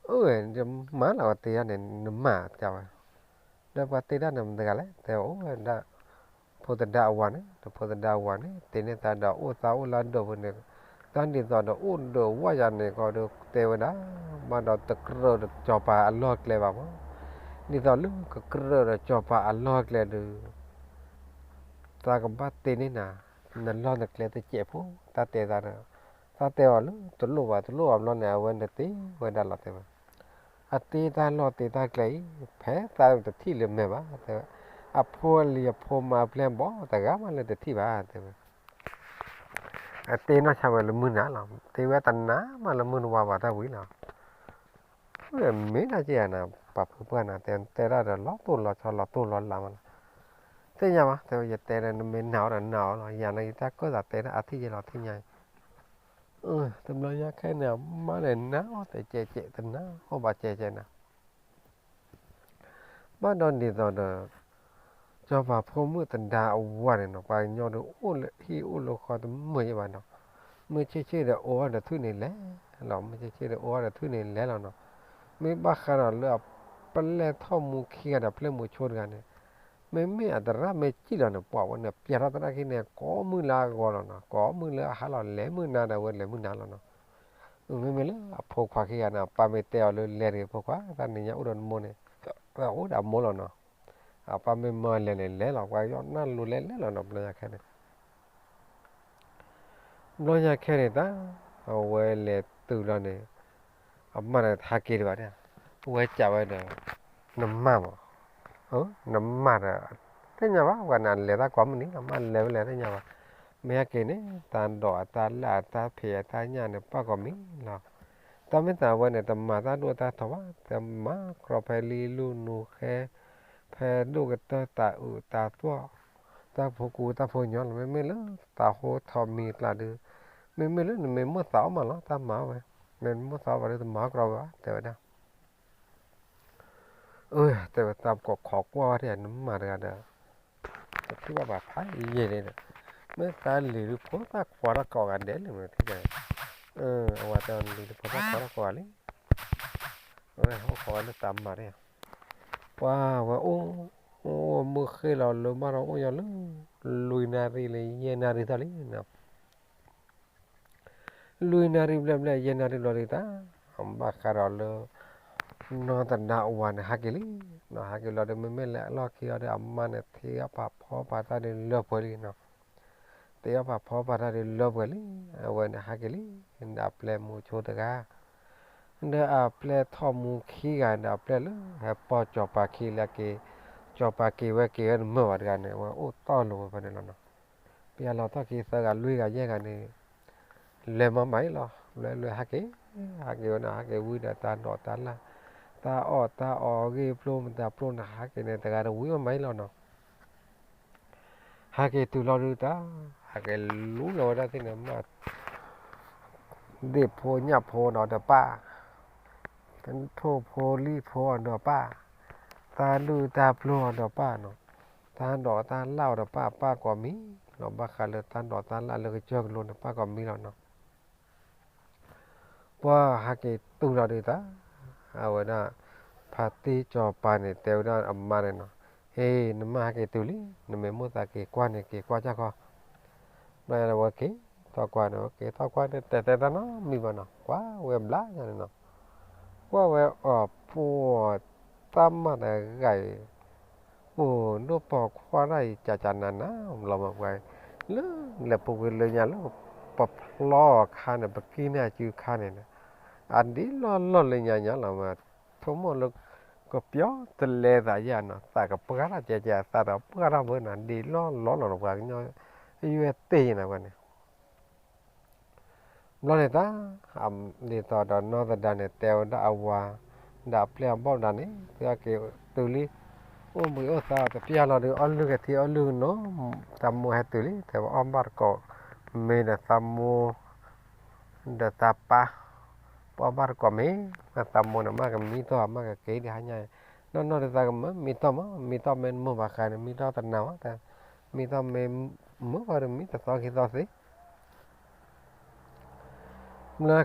အၢ ယမါလီၤ ပှၤတ့ဒၣ်န့ၣ် နမါတဲဝဲ, ဒီးပှၤတ့ဒၣ်န့ၣ်မ့ၢ်တဂၤလဲၣ်, တဲအိၣ်ဝဲဒၣ် ဖိသဒါအဝၤန့ၣ်, ဒီးဖိသဒါအဝၤန့ၣ် တ့န့ၢ်သးဒီးအိၣ်သးအိၣ်လၢဒိးပူၤန့ၣ်, တၢ်ဒ်သိးဒီးအိၣ်ဒီးဝၣ်ယၤန့ၣ်ကီးဒီးတဲဝဲဒၣ်, ဘၣ်ဒီးတကြၢးဒီးစီၤပၤအလီၢ်ကျဲဘၣ်မး, ဒ်သိးလၢကကြၢးဒီးစီၤပၤအလီၢ်ကျဲဒီး သးကဘၣ်တ့န့ၢ်နၤ, နလီၢ်နကျဲတစဲးဖိ, တၢ်တဲသးဒီး, တၢ်တဲအီၤလၢတလိၣ်ဘၣ်, တလိၣ်ဘၣ်ဘျီန့ၣ် အဝဲန့ၣ်တ့ဝဲဒၣ်လီၤတဲဝဲ, အတ့တၢ်လီၢ်တ့တၢ်ကျဲအံၤ ဖဲသးတထံၣ်လၢၤမဲာ်ဘၣ် တဲဝဲ, အဖိအလံၤအဖိမါအပျဲၢ်ဘီတဂၤမးလၢတထံၣ်ဘၣ် တဲဝဲ အတ့နီၢ်ဆါဝဲလၢမုၢ်နၤလီၤ, တ့ဝဲတနၤမးလၢမုၢ်နဝၤဘၣ်တၢ်ဝံၤလီၤ. မ့ၢ်ဒၣ်က့ၤဧါနၤ, ပှၤဖုပှၢ်နၤ တဲတဲဒၣ်ဒီးလီၤတိၢ်လီၤဆီလီၤတိၢ်လီၤလးမးလီၤ. သ့ၣ်ညါဘၣ် တဲဝဲ ယတဲဒီးနမ့ၢ်နာ်အီၤဒီးနာ်အီၤလီၤ, ယၤန့ၣ်ယတၢ်ကၢၣ်သးတဲဒၣ်အထံၣ်ယဲလီၤ ထံၣ်ညါအံၤ. တဘျီညါခဲန့ၣ် မါန့ၣ်နာ်အီၤတဲကဲးကဲးတနာ်အီၤဘၣ်ကဲးကဲးနၤ ဘၣ်ဒီးဒ်သိးဒီး စီၤပၤဖိမုၣ်သဒါအဝၤန့ၣ်နီၤ ပှၤကညီဒီးအိၣ်လၢဟံၣ်အိၣ်လၢဃီတမုာ်ယဲဘၣ်နီၤ, မုၢ်ဆ့ၣ်ဆ့ၣ်ဒီးအိၣ်ဝဲဒီးထွံၣ်န့ၣ်လဲၤလီၤ, မုၢ်ဆ့ၣ်ဆ့ၣ်ဒီးအိၣ်ဝဲဒီးထွံၣ်န့ၣ်လဲၤလီၤနီၤ, မ့ၢ်ဘၣ်ဃးဒီးလၢအပျဲၢ်ထီၣ်မူခံဂၤဒီးပျဲၢ်မူဆိတဂၤန့ၣ်, မ့မ့ၢ်အသရၣ်မ့ၢ်စံၣ်လီၤန့ၣ် ပှၤဝဲန့ၣ် ပျဲထီၣ်သရၣ်ခံန့ၣ် ကိးမုၢ်လၢအဂီၤလီၤနီၤ, ကိးမုၢ်လၢအဟါလီၤ လဲၤမုၢ်နၤဒီးဝဲလဲၤမုၢ်နၤလီၤနီၤ မ့မ့ၢ်လၢအဖိခွါခံဂၤန့ၣ် အပၢ်မ့ၢ်တဲအီၤလၢလဲၤတဂ့ၤဖိခွါ တၢ်နံၤညါအိၣ်ဒီးနမိၢ်န့ၣ် အိၣ်ဒီးအမိၢ်လီၤနီၤ, အပၢ်မ့ၢ်မၢလဲၤန့ၣ်လဲၤလီၤ ပှၤကညီနၢ်လိၤလဲၤလဲၤလီၤနီၤ ဘျီညါခဲန့ၣ် ဘျီညါခဲန့ၣ်တၢ် အဝဲလဲၤတုၤလီၤန့ၣ် အမါန့ၣ်တဟဲက့ၤဒံးဘၣ်, အဝဲစံးဝဲဒီး နမါမး, နမါဒီး သ့ၣ်ညါဘၣ် ပှၤန့ၣ်လဲၤတၢ်ကိးမုၢ်နံၤ အမါလဲၤဝဲလဲၤသ့ၣ်ညါဘၣ်, မ့ၢ်ဟဲက့ၤန့ၣ် တၢ်ဒိးအတၢ်လၢ်အတၢ်ဖံးအတၢ်ညၣ်န့ၣ် ပၣ်ကိးမံၤလီၤ, တၢ်မ့ၢ်သးဝဲန့ၣ် တမၤတၢ်ဒိၣ်တၢ်ထီဘၣ် တမၤကြီဖဲလံလူနူဃဲ ဖဲဒိၣ်ကတၢၢ်တၢ်အုးတၢ်သွီၣ် တၢ်ဖိကူတၢ်ဖိညီလီၤ, မ့မ့ၢ်လၢတၢ်ဟိထီၣ်မံၤကျါဒီး မ့မ့ၢ်လၢနမ့ၢ်မိၣ်သးအီၣ်မးလီၤ တၢ်မၤဝဲ, မ့ၢ်မိၣ်သးအီၣ်ဘၣ်ဒီးတမၤအီၣ်ကြီဝဲဘၣ် တဲဝဲဒၣ် တဲဝဲတၢ်ပကိးခိးကွၢ်ဝဲဒၣ်နမါတဂၤဒီး တထံၣ်ဘၣ်ပှၤဖးယံာ်န့ၣ်ဒီး မ့ၢ်သးလံၤဒုးဖိသၣ်ခွါထီၣ်ကိးဂၤဒဲးလံမ့ၢ်ထံၣ်က အဝဲတဲလံၤဒုးဖိသၣ်ခွါထီၣ်ကိးဂၤလံ အဝဲဟီၣ်ခိးဝဲလၢတၢ်မၤတၢ် ပှၤဝဲအိၣ် အိၣ်မုၢ်ဃ့လီၤလၢမးဒီးအိၣ်ညီလၢ လွံၢ်နၣ်ရံၣ်လၢယဲၢ်နၣ်ရံၣ်သီလံနီၤ လွံၢ်နၣ်ရံၣ်ဘျဲၣ်ဘျဲၣ်ယဲၢ်နၣ်ရံၣ်ဘျီဒုးတၢ် ဘၣ်ဃးဒီးလၢ နီၢ်သဒါအဝၤန့ၣ်ဟဲက့ၤလံ, နီၢ်ဟဲက့ၤလီၤဒီး မ့မ့ၢ်လၢအလီၢ်ခံအီၤဒီး အမါန့ၣ် ထံအီၣ်ပာ်ဖီပာ်တၢ်ဒုးလၢပှဲၤလံနီၤ, ထံအီၣ်ပာ်ဖီပာ်တၢ်ဒုးလၢပှဲၤလံ, အဝဲန့ၣ်ဟဲက့ၤလံ, ဒီးအပျဲၢ်မူဆိတဂၤ ဒီးအပျဲၢ်ထီၣ်မူခံဂၤဒီး အပျဲၢ်လၢဟဲပိာ်စီၤပၤခံလၢက့ၤ, စီၤပၤက့ၤဝဲက့ၤဝဲတမုာ်ဘၣ်တဂၤန့ၣ် အဝဲအိၣ်တီၢ်လိာ်ဝဲဖဲန့ၣ်လီၤနီၤ. ပယီၤလီၤထီၣ်က့ၤသၢဂၤလွံၢ်ဂၤယဲၢ်ဂၤန့ၣ် လဲၤမၤမၤအံၤလီၤ. လဲၤလဲၤဟးက့ၤ, ဟးက့ၤဝဲန့ၣ် ဟးက့ၤဝံၤဒီးတၢ်ဒိးတၢ်လၢ်, တၢ်အီၣ်တၢ်အီဂ့ၢ်ဖျိမတၤဖျိန့ၣ် ဟးက့ၤန့ၣ် တဂၤတဝံၤမၤမၤအံၤလီၤနီၤ. ဟဲက့ၤတုၤလီၤဒုးတၢ်, ဟဲက့ၤလူလီၤဝဲဒၣ်သ့ၣ်န့ၣ် မ့ၢ် ဒ့ၣ်ဖိညၣ်ဖိဒီးတပၢ်, ထိၣ်ဖိလံၣ်ဖိအီၤဒီးပၢ်, တၢ်ဒုၣ်တၢ်ပျိအီၤဒီးပၢ်နီၤ, တၢ်ဒိးတၢ်လၢ်အီၤဒီးပၢ် ပၢ်ကိးမံၤလီၤ. ဘၣ်ဃးလၢတၢ်ဒိးတၢ်လၢ်လၢကစၢၢ်ကလိန့ၣ် ပၢ်ကိးမံၤလီၤနီၤ. ပှၤဟဲက့ၤတုၤလီၤဒုးတၢ်, အဝဲဒၣ် ဖါတံၢ်စီၤပၤန့ၣ် တဲဝဲဒၣ်အမါန့ၣ်နီၤ, ဟ့ၣ် နမါဟဲက့ၤတုၤလံ, နမ့ၢ်မိၣ်သးက့ၤကွၢ်န့ၣ် က့ၤကွၢ်ကၢ်ခီ. ဘျီဝဲက့ၤထီၣ်ကွၢ်န့ၣ် က့ၤထီၣ်ကွၢ်န့ၣ် တဲတဲတၢ်နီတမံၤဘၣ်နီၤ, ကွၢ်ဝဲဘျါညါန့ၣ်နီၤ, ကွၢ်ဝဲအီၤပှၤ တၢ်မၤတဂၤအံၤ အိၣ်ဒိၣ်ပိာ်ခွါတၢ်အံၤ ကကနးနးလီၤမးပှၤ, လၢလဲၤပူၤကွံာ်လၢညါလၢ ပဖျီအခါန့ၣ် ပကံၢ်န့ၢ်အစုအခါန့ၣ်, အဒ်လီၢ်လီၢ်လၢညါညါလီၤမး, ဆိကမိၣ်လၢ ကပျီတလဲသးယါနီၤ, သးကပှၢ်ထီၣ်ကဲကဲ သးတပှၢ်ထီၣ်ဘၣ်နီၤ, ဒ်လီၢ်လီၢ်လီၤ ပှၤကညီ ယွဲၢ်တ့ၢ်ယဲန့ၣ်ပှၤန့ၣ် ဘျီန့ၣ်တၢ်, ဒ်သိးဒီးနီၢ်သဒါန့ၣ် တဲဝဲဒၣ်အဝၤ ဒီးအပျဲၢ်အဘီၣ်သဒါန့ၣ် သုက့ၤတုၤလံ, အိၣ်ဘှံးအိၣ်သါတပျၢ်လီၤဒီး အီၣ်လုၢ်ကထံအီၣ်လုၢ်ကနိ, တၢ်မိၢ်ဟဲတုၤလံ တဲဝဲအီၣ်ဘၣ်တကိးမ့ၤဒီးသးမိၢ် ဒီးသးပၢ်, ပအီၣ်ဘၣ်တကိးမ့ၤ, သးမိၢ်န့ၣ် မ့ၢ်ကမံထီၣ် မ့ၢ်ကက့ၤဒံးဟါညါ, နီၢ်နီၢ်ဒီးသးကမၢ မံထီၣ်မး, မံထီၣ်မ့ၢ်တမုာ်ဘၣ်ဃးန့ၣ် မံထီၣ်တနၤဝဲ, မံထီၣ်မ့ၢ်မုာ်ဘၣ်ဒီး မံတသီခံသီသ့ ဘျီ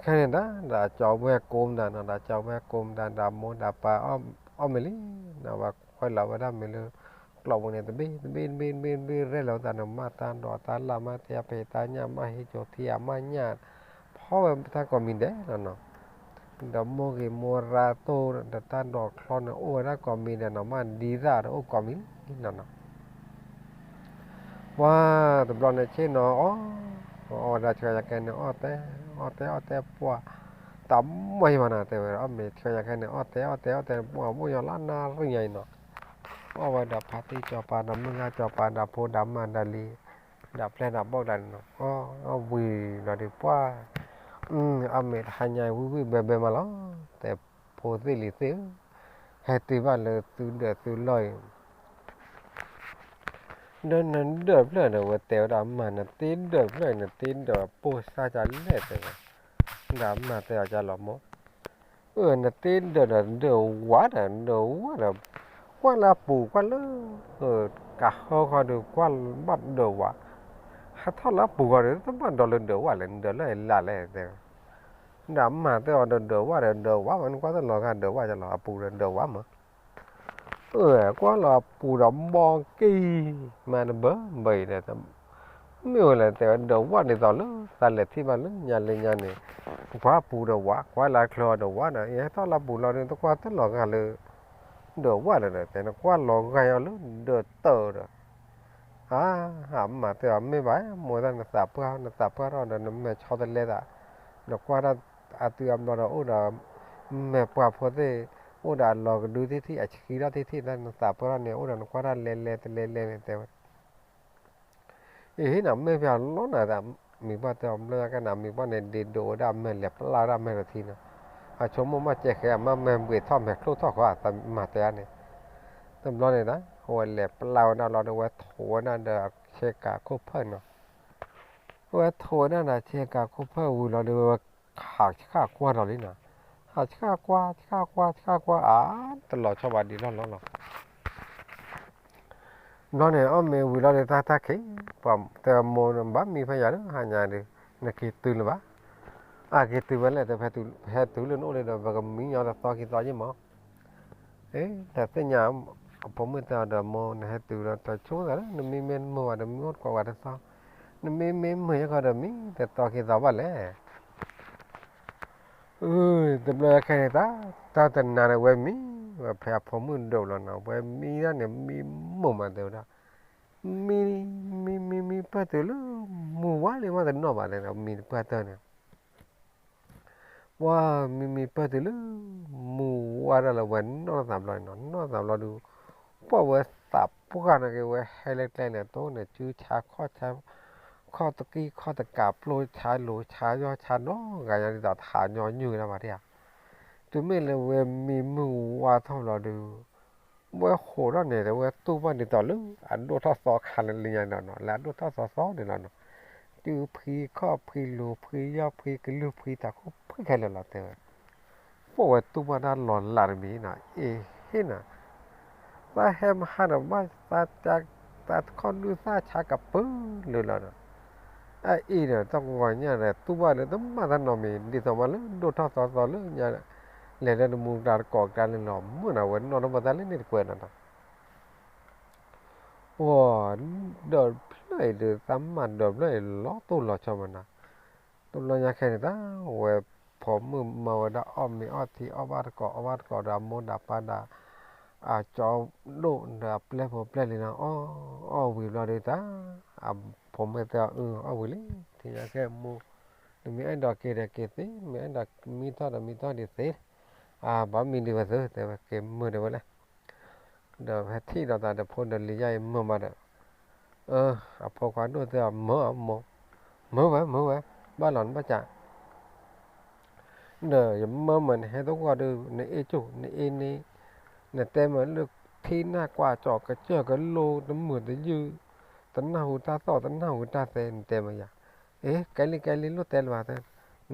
ခဲန့ၣ်ဒၣ် ဒီးကၠီဝဲၢ်ကိးမတၤနီၤ, ဒီးကၠီဝဲၢ်ကိးမတၤ ဒီးမိၢ်ဒီးပၢ်အီၣ်မ့ၤလံ, ဒီးဝဲခွဲးလီၤဝဲဒၣ်မ့ၤလၢ ကျီၢ်ပူၤန့ၣ် တဘ့ၣ်တဘ့ၣ်တဘ့ၣ်တဘ့ၣ်တဘ့ၣ် ရဲၣ်လီၤဝဲသးန့ၣ် မ့ၢ်တၢ်ဒိးတၢ်လၢ် မ့ၢ်တၢ်ဖံးတၢ်ညၣ် မ့ၢ်ဟံးကၠိထံအမ့ၢ်ညၣ်, ဖီဝဲတၢ်ကိးမံၤဒဲးလီၤနီၤ, ဒီးမိၢ်ဂ့ၤမိၢ်ရၤတိၢ် ဒီးတၢ်ဒိးချီန့ၣ် အိၣ်ဝဲဒၣ်ကိးမံၤဒဲးနီၤ, မ့ၢ်ဒ်သၣ်ဒီးအိၣ်ကိးမံၤလံနီၤနီၤ ပှၤတဘျီန့ၣ်ဆ့ၣ်နီၤအီၣ်, အီၣ်ဝဲဒၣ်ဆှၢယၤခဲန့ၣ် အီၣ်တဲ အီၣ်တဲအီၣ်တဲပှၤ, တၢ်မီၢ်ယံၤမးနီၤ တဲဝဲ အီၣ်မ့ၤဆှၢယၤခဲန့ၣ် အီၣ်တဲအီၣ်တဲအီၣ်တဲပှၤ မိၢ်ယီၤလၢနၣ်ရံၣ်ညါအံၤနီၤ, အီၣ်ဝဲဒီးဖါတံၢ်စီၤပၤဒီးမုၢ်ဂၤစီၤပၤဒီးဖိဒီးမါဒီးလံ, ဒီးပျဲၢ်ဒီးဘီၣ်ကဒါန့ၣ်နီၤ, အီၣ်ဝံၤလီၤဒီးပှၤ အီၣ်မ့ၤတဟါညါအံၤ ဝံၣ်ဝံၣ်ဘဲဘဲမးလီၤ, တဲဖိသ့ၣ်လံၤသ့ၣ်ဧၢ, ဟဲတုၤဘၣ်လၢသုဒၢးသုလီၢ်အံၤ ဒီးနဒၢးဖျၢၣ်ဒီး ဝဲတဲဝဲဒၣ်မး နတ့ဒၢးဖျၢၣ် နတ့ဒၢးပိၢ်စၢ်ကလဲၣ်တဲဝဲ, ဒီးမးတဲအီၤကလီၤမိၢ်, အၢ နတ့ဒၢးဒီးဒၢးဝါဒီး ဒၢးဝါဒီး ကွၢ်လၢအပူၤကွၢ်လၢ ကဟၢဃီဒီး ကွၢ်ဘၣ်ဒၢးဝါ, ဟးထီၣ်လၢအပူၤဃီဒီး တဘၣ်ဒီးလၢဒၢးဝါလဲၣ် နဒၢးလၢအလၢ်လဲၣ်တဲဝဲ, ဒီးမးတဲအီၤဒီးဒၢးဝါဒီး ဒၢးဝါမး နကွၢ်တလီၤဂာ်ဒၢးဝါကလီၤ အပူၤဒီးဒၢးဝါမး အၢ ကွၢ်လီၤအပူၤဒီးဘီက့ၤ, မၤတဘၢဘၢအံၤဒီး, မ့ၢ်ဝဲလဲၣ်တဲဝဲ ဒၢးဝါဒ်သိးလၢ သးလဲၤထံၣ်ဘၣ်လၢညါလၢညါန့ၣ်, ကွၢ်ပူၤဒီးဝါ ကွၢ်လၢချၢဒီးဝါဒီး ယဟဲထီၣ်လၢပူၤလီၤဒီး တကွၢ်တလီၤဂာ်လၢ ဒၢးဝါဒီး တဲနကွၢ်လီၤဂာ်အီၤလၢဒၢးတၢးဒီး အါ အမၤတဲအီၤ မ့ၢ်ဘၣ် မိၢ်သၣ်နသးပှၢ် နသးပှၢ်ထီၣ်ဒီး နမဲာ်ဆီတလဲသး, နကွၢ်တၢ်အတုၤအဘျီဒီး အိၣ်ဒီး မဲာ်ပှၢ်ဖိသ့ၣ် အိၣ်ဒီးအလီၤကဒုထံၣ်ထံၣ် အဆှံထီၣ်ထံၣ်ထံၣ် နသးပှၢ်ထီၣ်န့ၣ် အိၣ်ဒီးနကွၢ်တၢ်လဲၤလဲၤတလဲၤလဲၤန့ၣ်တဲဝဲ အ့ ဟ့ၣ်နၤမ့ၢ်ဖဲအလီၢ်နၤ မံၤပှၢ်တဲအီၤ ဘျီညါကနၤ မံၤပှၢ်န့ၣ် ဒ့ဒိးဝဲဒၣ်မဲာ်လဲၤပျၢ်ဝဲဒၣ်မဲာ်တထံန့ၣ်, အဆိကမိၣ်မး ကဲဃဲအမ့ၢ်မဲာ်ဘှံးထီၣ်မဲာ်ချိၣ်ထီၣ်ဃီ အသးမၤတဲန့ၣ်, တဘျီန့ၣ်ဒီး အဝဲလဲၤပျၢ်ဝဲဒၣ်လီၤဒီး ဝဲထိးဝဲဒၣ်ဒီးဆ့ကၤခိၣ်ဖၢၣ်နီၤ, ဝဲထိးဝဲဒၣ်ဒီးဆ့ကၤခိၣ်ဖၢၣ်ဝံၤလီၤဒီး ဝဲဟးဆှၣ်ကွၢ်ဒီးလံနီၤ, ဟးဆှၣ်ကွၢ် ဆှၣ်ကွၢ် ဆှၣ်ကွၢ် အါ တလီၤဆီဘၣ်ဒံးလီၢ်လီၢ်လီၤ ဘျီန့ၣ် အီၣ်မ့ၤဝံၤလီၤဒီး တၢ်တၢ်ခံး, ပှၤတဲမိၢ်ဘၣ်မံဖဲယၤလၢဟါညါဒီး နက့ၤတုၤလၢၤဘၣ်, အက့ၤတုၤဝဲလဲၣ် တဖဲတုၤလၢနအိၣ်လံဒီး ပကမံညီတသီခံသီယ့ၢ်မး, အ့ တၢ်သ့ၣ်ညါ အဖိမုၣ်တဲအီၤဒီး မိၢ်နဟဲတုၤဒီး တဆိကမိၣ်သးလၢ နမံမ့ၢ်တမုာ်ဘၣ်ဒီး မံအိၣ်တကိးဝဲတသီ, နမံမ့ၢ်မုာ်ယခီဒီး မံတသီခံသီဘၣ်လဲၣ် အၢ တဘျီခဲန့ၣ် တၢ်တနၤန့ၣ် ဝဲမံ, ဝဲဖဲအဖိမုၣ်ဒိၣ်လီၤနီၤ ဝဲမံဒၣ်န့ၣ် မံမိၢ်မးတဲဝဲဒၣ်, မံ မံ မံ မံပၢၢ်တုၤလၢ မုၢ်ဝါလံ မ့ၢ်တနီၣ်ဘၣ်န့ၣ် မံတပၢၢ်တၢၢ်န့ၣ်, ပှၤမံမံပၢၢ်တုၤလၢ မုၢ်ဝါထီၣ်လၢဝဲနီၢ်သးဘျီန့ၣ်နီၤ, နီၢ်သးဘျီဒီး ပှၢ်ဝဲသးပှၢ်န့ၣ်က့ၤ ဝဲဟဲလၢကျဲန့ၣ် တိၢ်န့ၣ် စုဆါခီၣ်ဆါ ခီၣ်တကံၢ်ခီၣ်တကး ပျိဆါလိၤဆါယီၢ်ဆါနီတဂၤညါ ဒ်သိးတဟးညီနုၢ်ဝဲဒၣ်ဘၣ်ဒံဧါ. တုၤမ့ၢ်လၢဝဲမံမုၢ်ဝါထီၣ်ဘျီဒီး ဝဲဟိးထီၣ်န့ၣ် ဝဲတူၢ်ဘၣ်ဒ်သိးလၢ အဒိၣ်ထီၣ်သီခါလၢလံညါန့ၣ်နီၤ, လၢအဒိၣ်ထီၣ်သီသီန့ၣ်လီၤနီၤ. တုၤဖှံခီၣ်ဖှံလိၤဖှံယီၢ်ဖှံကလုၢ်ဖှံ တၢ်ခိၣ်ဖှံခဲလၢာ်လီၤတဲဝဲ. ပှၢ်ဝဲတူၢ်ဘၣ်တၢ်လီၤလးတမံၤနီၤ, အ့ဟ့ၣ်နီၤ, သးဟဲမဟါဒီးဘၣ် သးခီၣ်ဒုၣ်သၣ်ဆါ ကပၢလၢလီၤဒီး အအံၤဒီး တၢ်ကဝီၤညါဒီး တူၢ်ဘၣ်လၢတမၤတၢ်နီတမံၤ ဒ်သိးမးလၢဒိၣ်ထီၣ်သီသီလၢညါ လဲၤလၢတမူတၢ်တကိးကဒါလၢလီၤ မုၢ်နီၤ ဝဲနီၢ်တဘၣ်သးလၢန့ၣ်တကွဲးနီၤနီၤ. ပှၢ်ဒီးဖျၢၣ်အံၤဒီး သးမၤဒီးဖျၢၣ်အံၤလီၤတိၢ်လီၤဆီမးနီၤ. တဘျီညါခဲန့ၣ် တၢ်ဝဲဖိမုၣ်မၤဝဲဒၣ်အီၣ်မ့ၤအီၣ်ထံ အီၣ်ဘၣ်တကိး အီၣ်ဘၣ်တကိးဒီး အမိၢ်ဒီးပၢ်ဒီး အကၠီဒိၣ်ဒီးအပျဲၢ်ဖိပျဲၢ်လံၤနီၤ အီၣ်အီၣ်ဝံၤဘျီဒီး တၢ် အဖိမုၣ်တဲအီၤ အၢ အီၣ်ဝံၤလံ ထံၣ်ညါခဲမိၢ်, နမ့ၢ်အဲၣ်ဒိးက့ၤဒီးက့ၤသ့, မ့ၢ်အဲၣ်ဒိးမံထီၣ်ဒီးမံထီၣ်ဒံးသ့, အဘၣ်မံဒံးဝဲသ့ တဲဝဲ က့ၤမုာ်ဒံးဝဲလဲၣ်. ဒီးဟဲထံၣ်ဒီးသးဒီးဖိဒီးလံၤယါအံၤမုာ်မးဒီး, အဖိခွါဒိၣ်တဲအီၤ မုာ်အီၤမိၢ်, မုာ်ဝဲ မုာ်ဝဲ, ဘၣ်လီၤနဘၣ်ကး ဒီးယမၢမး နဟဲသဝီဒီး နအ့ၣ်ကၠိၣ် နအ့ၣ်န့ၣ်, နတဲမးလၢထံနၢ်ကွၢ်ကၠီၣ်ကစၢၢ်ကလိတမုာ်တယုၢ်, တနၢ်ဟူတၢ်သီၣ် တနၢ်ဟူတၢ်သဲ နတဲမးယၤ, အ့ ကဲလံကဲလံ လိၣ်တဲလၢၤဘၣ်သ့,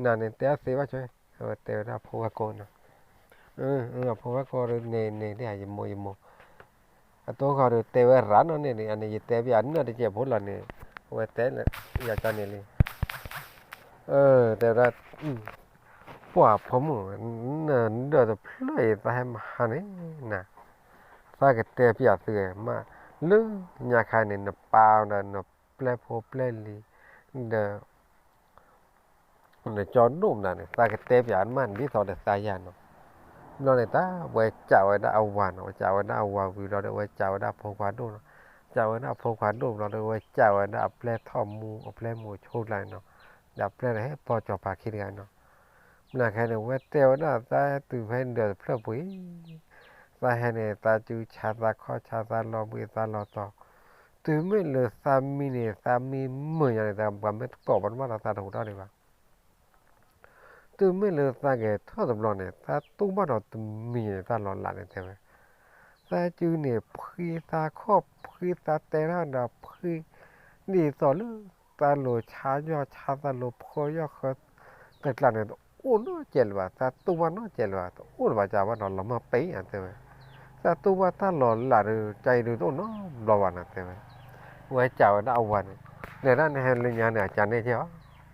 နၤန့ၣ်တဲအီၤသ့ဘၣ်ဆိ, အဝဲတဲဝဲဒၣ်ဖိဝဲၢ်ကိာ်နီၤ, အဖိဝဲၢ်ကိာ်ဒီး န့ၣ်န့ၣ် ယမိၢ်ယမိၢ် အတိၢ်ဃီဒီးတဲဝဲရၤနီၣ်န့ၣ်န့ၣ် အန့ၣ်ယတဲပယၤနၢၣ်တစဲးဖိလီၤန့ၣ်, အဝဲတဲလၢယၤကန့ၣ်လံ, တဲဝဲဒၣ်, ပှၢ်ဖိမုၣ်, နဒၢးတဖျၢၣ်အံၤ သးဟဲမဟါန့ၣ်နၤ, သးကတဲပယၤသုမး, လၢညါခါန့ၣ် နပၢ်ဒီးနပျဲၢ်ဖိပျဲၢ်လံၤ, ဒီး နကၠီဒိၣ်မနုၤန့ၣ် သးကတဲပယၤမး ဒ်သိးဒီးသးယၤနီၤ, ဘျီန့ၣ်တၢ် ဝဲစံးဝဲဒၣ်အဝၤနီၤ, ဝဲစံးဝဲဒၣ်အဝၤဝံၤဘျီဒီး ဝဲစံးဝဲဒၣ်အဖိခွါဒိၣ်နီၤ, စံးဝဲဒၣ်အဖိခွါဒိၣ်ဘျီဒီး ဝဲစံးဝဲဒၣ်အပျဲၢ်ထီၣ်မူ အပျဲၢ်မူဆိကျါနီၤ, ဒီးအပျဲၢ်ဒီးဟဲပိာ်စီၤပၤခံတဂၤနီၤ, မနုၤခဲန့ၣ် ဝဲတဲဝဲဒၣ်သးဟဲတုၤဖဲဒၢးတဖျၢၣ်ပူၤအံၤ, သးဟဲန့ၣ် သးစုဆါသးခီၣ်ဆါသးလီၤဘှံးသးလီၤတီၤ, တုၤမ့ၢ်လၢသးမံန့ၣ် သးမံမုာ်ညါန့ၣ် သးပှၤမ့ၢ်တကိးဘၣ်တဘၣ်ဒီးသးတဟူးထီၣ်ဒံးဘၣ် တုၤမ့ၢ်လၢသးဂဲၤထၢၣ်တဘျီန့ၣ် သးတူၢ်ဘၣ်ဒီးတမံၤန့ၣ် တၢ်လီၤလးန့ၣ်တဲဝဲ, သးစုန့ၣ် ဖှံသးခီၣ်ဖှံသးတဲတၢ်ဒီးဖှံ, ဒ်သိးလၢ သးလိၤဆါယီၢ်ဆါသးလိၤဖှီယီၢ်ဃၢ, တကျးန့ၣ် တအိၣ်နီတစဲးလၢၤဘၣ်, သးတူၢ်ဘၣ်နီတစဲးလၢၤဘၣ်, တအိၣ်လၢၤဘၣ်ကးဘၣ်နီၤ လီၤမၢ်ပ့ၢ်ဧါတဲဝဲ, သးတူၢ်ဘၣ်တၢ်လီၤလးဒီး ကါအံၤဒုးတအိၣ်နီတဘျီဘၣ်နီၤတဲဝဲ, ဝဲစံးဝဲဒၣ်အဝၤန့ၣ်, လဲၤဒၣ်နဟဲလၢညါန့ၣ် အကန့ၣ်က့ၤအီၤ,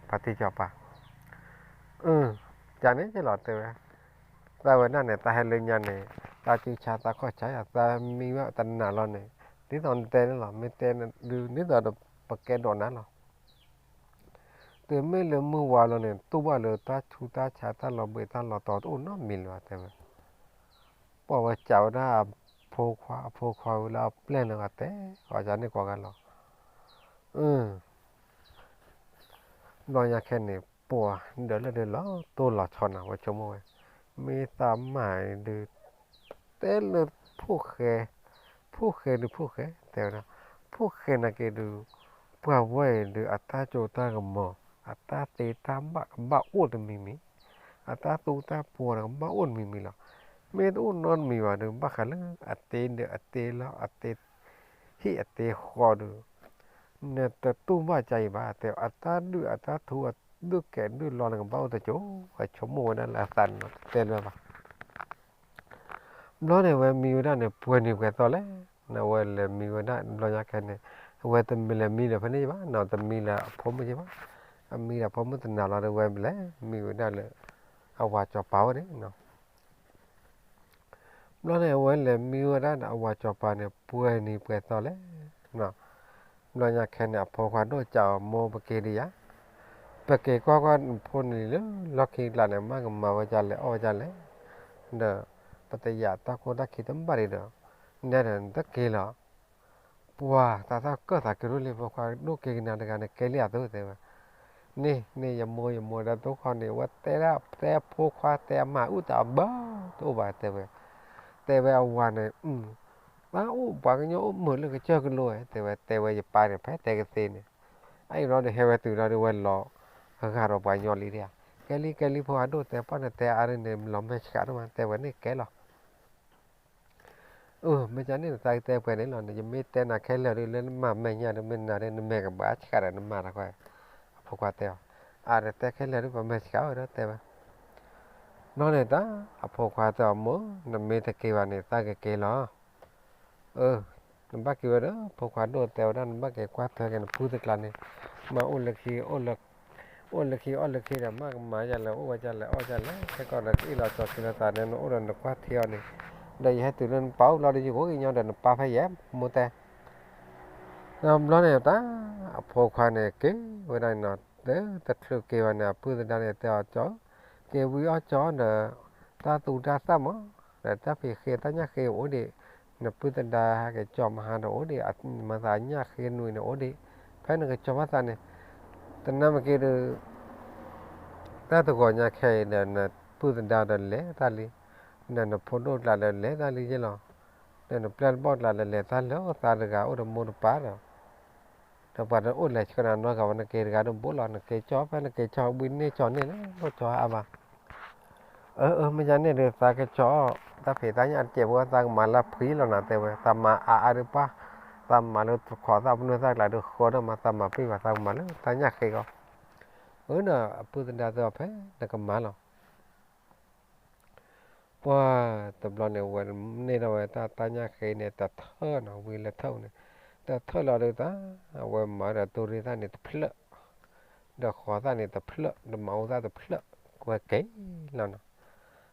ဖါတံၢ်စီၤပၤ ကန့ၣ်က့ၤလီၤတဲဝဲ, သးဝဲဒၣ်န့ၣ် သးဟဲလၢညါန့ၣ် သးစုဆါသးခီၣ်ဆါယၤ သးမံဝဲတနၤလီၤန့ၣ်, ဒ်သိးနတဲန့ၣ်လီၤ မ့ၢ်တဲဒုး ဒ်သိးဒီးပကဲဒိးနၤလီၤ, တုၤမ့ၢ်လၢမုၢ်ဝါလီၤန့ၣ် တူၢ်ဘၣ်လၢတၢ်ဆူးတၢ်ဆါတၢ်လီၤဘှံးတၢ်လီၤတီၤတအိၣ်နီတမံၤလၢၤဘၣ်တဲဝဲ, ပှၢ်ဝဲစံးဝဲဒၣ်အဖိခွါ အဖိခွါဝံၤလၢအပျဲၢ်လၢအတဲ အီၤကန့ၣ်ကိးဂၤလီၤ ဘျီညါခဲန့ၣ် ပှၤဒၢးလၢဒုးလီၤတိၢ်လီၤဆီနီၤ ဝဲဆိကမိၣ်ဝဲ, မ့ၢ်သးမၤဒုး တဲလၢ ဖိၣ်ဃဲ, ဖိၣ်ဃဲဒုးဖိၣ်ဃဲ တဲဝဲဒၣ်, ဖိၣ်ဃဲနာ်က့ဒုး ပှၤဝဲအံၤဒုး အတၢ်စိတၢ်ကမီၤ အတၢ်သ့တၢ်ဘၣ်ကဘၣ်အိၣ်တမံၤမံၤ, အတၢ်သူတၢ်ပှီၤဒီးကဘၣ်အိၣ်တမံၤမံၤလီၤ. မ့ၢ်တအိၣ်နီတမံၤဘၣ်ဒီး ဘၣ်ဃးလၢအတ့ဒီးအတ့လီၤ အတ့ဟံၣ်အတ့ဃီဒီး နတတူၢ်ဘၣ်ကါအံၤဘၣ် တဲ အတၢ်ဒုၣ်အတၢ်ထူအဒုၣ်ကဲဒုၣ်လီၤန့ၣ် ကဘၣ်အိၣ်တစိၤ အဆိကမိၣ်ဝဲဒၣ်လၢအသးန့ၣ်နီၤ တဲလၢၤဘၣ်. ဘျီန့ၣ် ဝဲမံဝဲဒၣ်န့ၣ် ပှဲၤနံၤပှဲၤသီလဲၣ်, နဝဲလဲၤမံဝဲဒၣ်ဘျီညါခဲန့ၣ် အဝဲတမ့ၢ်လဲၤမံဒီးဖဲန့ၣ်ဘၣ်နီၤ တမံလၢအဖိမုၣ်က့ဘၣ်, အမံဒီးဖိမုၣ်တနၤလီၤဒီး ဝဲလဲၤမံဝဲဒၣ်လၢ အဝၤစီၤပၤဝဲန့ၣ်နီၤ. ဘျီန့ၣ် အဝဲလဲၤမံဝဲဒၣ်ဒီးအဝၤစီၤပၤန့ၣ် ပှဲၤနံၤပှဲၤသီလဲၣ်နီၤ. ဘျီညါခဲန့ၣ် အဖိခွါဒိၣ်စံးအီၤ မိၢ်ပက့ၤဒံးဧါ, ပက့ၤကွၢ်ကွၢ်ဖိနလံၤလၢလီၢ်ခံကလးန့ၣ် မ့ၢ်ကမၤဝဲဒ်လဲၣ်အီၣ်ဝဲဒ်လဲၣ်, ဒီးပတယာ်တၢ်ခိတၢ်ခံတဘၣ်ဒံးဒီး နဲဒီးနတက့ၤလီၤ. ပှၤသးသၣ်ကၢၢ်သးက့ၤဒိၣ်လံ ဖိခွါဒိၣ်က့ၤကနၤတဂၤန့ၣ် ကဲလံအသိးတဲဝဲ. န့ၣ်န့ၣ် ယမိၢ် ယမိၢ်ဒီးတိခီန့ၣ် ဝဲတဲဒၣ် တဲအဖိခွါ တဲအမၤအုၣ်တၢ်အဘၢ တအိၣ်ဘၣ်တဲဝဲ, တဲဝဲအဝၤန့ၣ်, တၢ်အိၣ်ပှၤကညီအိၣ်မုာ်လၢကစၢၢ်ကလိဧါ တဲဝဲ, တဲဝဲယပၢ်န့ၣ် ဖဲတဲကသ့န့ၣ်, အအံၤဘျီဒီးဟဲဝဲတုၤလီၤဒီးဝဲလီၤဂာ်ဒီးပှၤကညီလံဒၣ်ဧါ, ကဲလံကဲလံ ဖိခွါဒိၣ်တဲပှၢ်န့ၣ် တဲအါဒ်န့ၣ် လီၤမဲာ်ဆှးဒိၣ်မး တဲဝဲန့ၣ်ကဲလီၤ အၢ မ့ၢ်ကန့ၣ်နသးကတဲပှဲၤန့ၣ်လီၤန့ၣ် ယမ့ၢ်တဲနၤခဲလၢာ်ဒ်လၢနမၤမဲာ်ညါဒီး မ့ၢ်နၤဒီး နမဲာ်ကဘၣ်ဆှးဒီးနမၤတၢ်ခွဲး, အဖိခွါတဲအီၤ, အါဒီးတဲခဲလၢာ်ဒ်ပမဲာ်ဆှးဝဲဒီးတဲဝဲ, ဘျီန့ၣ်တၢ် အဖိခွါတဲအီၤ မိၢ် နမ့ၢ်တက့ၤဘၣ်န့ၣ် သးကက့ၤလီၤ အၢ နဘၣ်က့ၤဝဲဒီး ဖိခွါဒိၣ်တဲဝဲဒၣ် နဘၣ်က့ၤကွၢ်ထွဲက့ၤနပုၢ်တကျါန့ၣ်, မ့ၢ်အိၣ်လၢခံ အိၣ်လၢခံအီၣ်လၢခံဒီး မ့ၢ်ကမၤယၤလဲၣ် အိၣ်ဝဲဒ်လဲၣ် အီၣ်ဒ်လဲၣ် ခဲကီးဒီးကအ့ၣ်လိာ်ဆိးက့လိာ်သးန့ၣ် နအိၣ်ဒီးနကွၢ်ထံအီၤန့ၣ်, ဒီးယဟဲတုၤလၢနပာ်အိၣ်ဘျီဒီး ယကအိၣ်ကညီဒီးနပာ်ဖဲယဲၢ် မိၢ်တဲ ဒီးဘျီန့ၣ်တၢ် အဖိခွါန့ၣ်က့ၤဝဲဒၣ်န့ၣ်နီၤ တချုးက့ၤဘၣ်န့ၣ် အပုၢ်သဒါန့ၣ်တဲအီၤ ကၠီဧၢ, က့ၤဝံအီၣ်ကၠီဒီး တၢ်သူတၢ်သၣ်မး, ဒီးတၢ်ဖံးဃ့တၢ်ညၣ်ဃ့အိၣ်ဒံး, နပုၢ်သဒါဟဲက့ၤကၠီမဟါဒီးအိၣ်ဒံး, မၤသးညၣ်ဃ့နွံန့ၣ်အိၣ်ဒံး, ဖဲနကကၠီဘၣ်သးန့ၣ်, တနၢ်မ့ၢ်က့ၤဒီး တၢ်တဂီၤညါခဲအံၤဒီး နပုၢ်သဒါဒီးလဲၤတၢ်လံ, ဒီးနဖိဒိၣ်ကျါဒီးလဲၤတၢ်လံယဲလီၤ, ဒီးနပျဲၢ်တဘီၣ်ကျါဒီးလဲၤတၢ်လၢသးတဂၤအိၣ်ဒီးမိၢ်တပၢ်ဒီး ဒီးပှၤတအိၣ်လဲၤဆှၢနၤနီတဂၤဘၣ် နက့ၤတဂၤဒီးဘူးလီၤ နက့ၤကၠီ ဖဲနက့ၤကၠီဝံန့ၢ်ကၠီန့ၢ်လၢ လီၢ်ကၠီအါဘၣ်, အၢ အၢ မ့ၢ်ယါန့ၣ်ဒီး သးကကၠီ တၢ်ဖံးတၢ်ညၣ်တစဲးဖိ သးကမၤလၢဖှံလီၤနၤတဲဝဲ သးမၤအါအါဒုးပှၢ်, သးမၤလၢတခီသၣ်ပနွဲၢ်သၣ်ကျါဒုးဃၢဒီးမၤ သးမၤပှံၢ်ဘၣ် သးကမၤလၢတၢ်ညၣ်ဃ့ကီး, အၢ ဒီးအပုၢ်သဒါတဲအီၤ ဖဲနကမၤလီၤ ပှၢ်တဘျီန့ၣ် ဝဲန့ၢ်ထီၣ်ဝဲတၢ်တၢ်ညၣ်ဃ့န့ၣ် တထၢၣ်နီၤ ဝံလၢထၢၣ်န့ၣ်, တထၢၣ်လီၤဒုးတၢ်, အဝဲမၤဒီးတူၢ်ရ့ၣ်သၣ်န့ၣ်တဖျၢၣ်, ဒီးဃီသၣ်န့ၣ်တဖျၢၣ် ဒီးမၤအိၣ်သၣ်တဖျၢၣ်, ဝဲက့ၤလီၤနီၤ,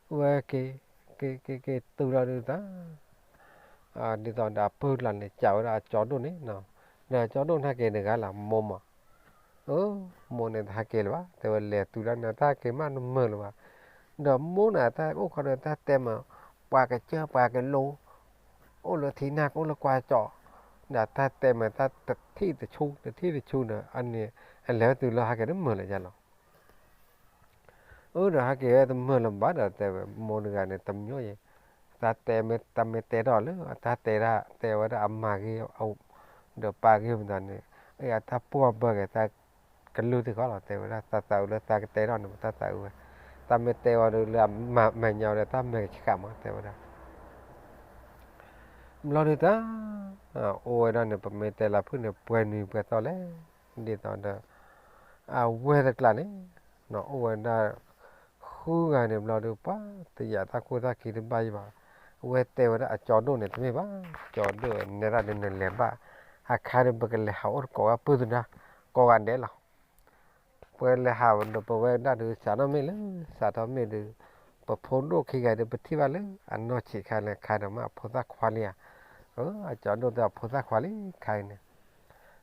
ဝဲက့ၤ, က့ၤက့ၤက့ၤတုၤလီၤဒုးတၢ် ဒ်သိးဒီးအပုၢ်တကျါန့ၣ် ကးဝဲဒၣ်အကၠီဒိၣ်န့ၣ်နီၤ, ဒီးအကၠီဒိၣ်န့ၣ်ဟဲက့ၤတဂၤလၢမိၢ်မး, အၢ မိၢ်န့ၣ်တဟဲက့ၤလၢၤဘၣ် တဲဝဲလဲၤတုၤလၢန့ၣ် တၢ်ဟဲက့ၤမးနမုာ်လၢၤဘၣ်, ဒီးမိၢ်န့ၣ်တၢ်အိၣ်ခိးဒီးတၢ်တဲမး, ပှၤကစၢၢ်ပှၤကလိ အိၣ်လၢထံနၢ်ကအိၣ်လၢကွၢ်ကၠီ, ဒီးတၢ်တဲမးတၢ်တထံၣ်တဆူ တထံၣ်တဆူဒီး အန့ၣ် အလဲၤဝဲတုၤလၢဟဲက့ၤတမုာ်လၢၤယါလီၤ အၢ ဒီးဟဲက့ၤဝဲတမုာ်လၢၤဘၣ်ဒီးတဲဝဲ မိၢ်တဂၤန့ၣ် တမညီယဲ, တၢ်တဲမ့ၢ်တၢ်မ့ၢ်တဲထီၣ်လၢ တၢ်တဲဒၣ် တဲဝဲဒၣ်အမၤဂ့ၤ ဒီးပာ်ဂ့ၤမတၤန့ၣ်, အတၢ်ပှီၢ်ဘၢက့ၤတၢ်ကလုၢ်သ့ၣ်ဃီလီၤ တဲဝဲဒၣ် တၢ်သးအုးလၢတၢ်ကတဲထီၣ်န့ၣ် တၢ်သးအုးဝဲ, တၢ်မ့ၢ်တဲဝဲဒၣ်လၢအမၤညါဝဲဒီး တၢ်မဲာ်ကဆှးမး တဲဝဲဒၣ် ဘျီဒုးတၢ် အိၣ်ဝဲဒၣ်န့ၣ် ပမ့ၢ်တဲလၢဖုၣ်န့ၣ် ပှဲၤနွံပှဲၤသီလဲၣ်, ဒ်သိးဒီး အဝဲတကျါန့ၣ် အိၣ်ဝဲဒၣ် ဃုဂၤန့ၣ်ဘျီဒုး ပှၤတယာ်တၢ်ခိၣ်တၢ်ခံတဘၣ်ယံၤဘၣ်, အဝဲတဲဝဲဒၣ်အကၠီဒိၣ်န့ၣ် တမ့ၢ်ဘၣ်, ကၠီဒိၣ်နဲဒၣ်ဒုးနလဲၤဘၣ်, အခါဒုး ပကလဲၤဟးအိၣ်တကိးဝဲပုၢ်သဒါ ကိးဂၤဒဲးလီၤ ပလဲၤဟးဒီးပဝဲဒၣ်ဒုး စးထီၣ်မ့ၢ်လၢ စးထီၣ်မ့ၢ်ဒုး ပဖိဒိၣ်ခံဂၤဒုး ပထံၣ်ဘၣ်လၢအနီၢ်ဆံးခါလၢခါဒီးမ့ၢ်အဖိသၣ်ခွါလံဧါ, အကၠီဒိၣ်တဲအဖိသၣ်ခွါလံခါအံၤန့ၣ်,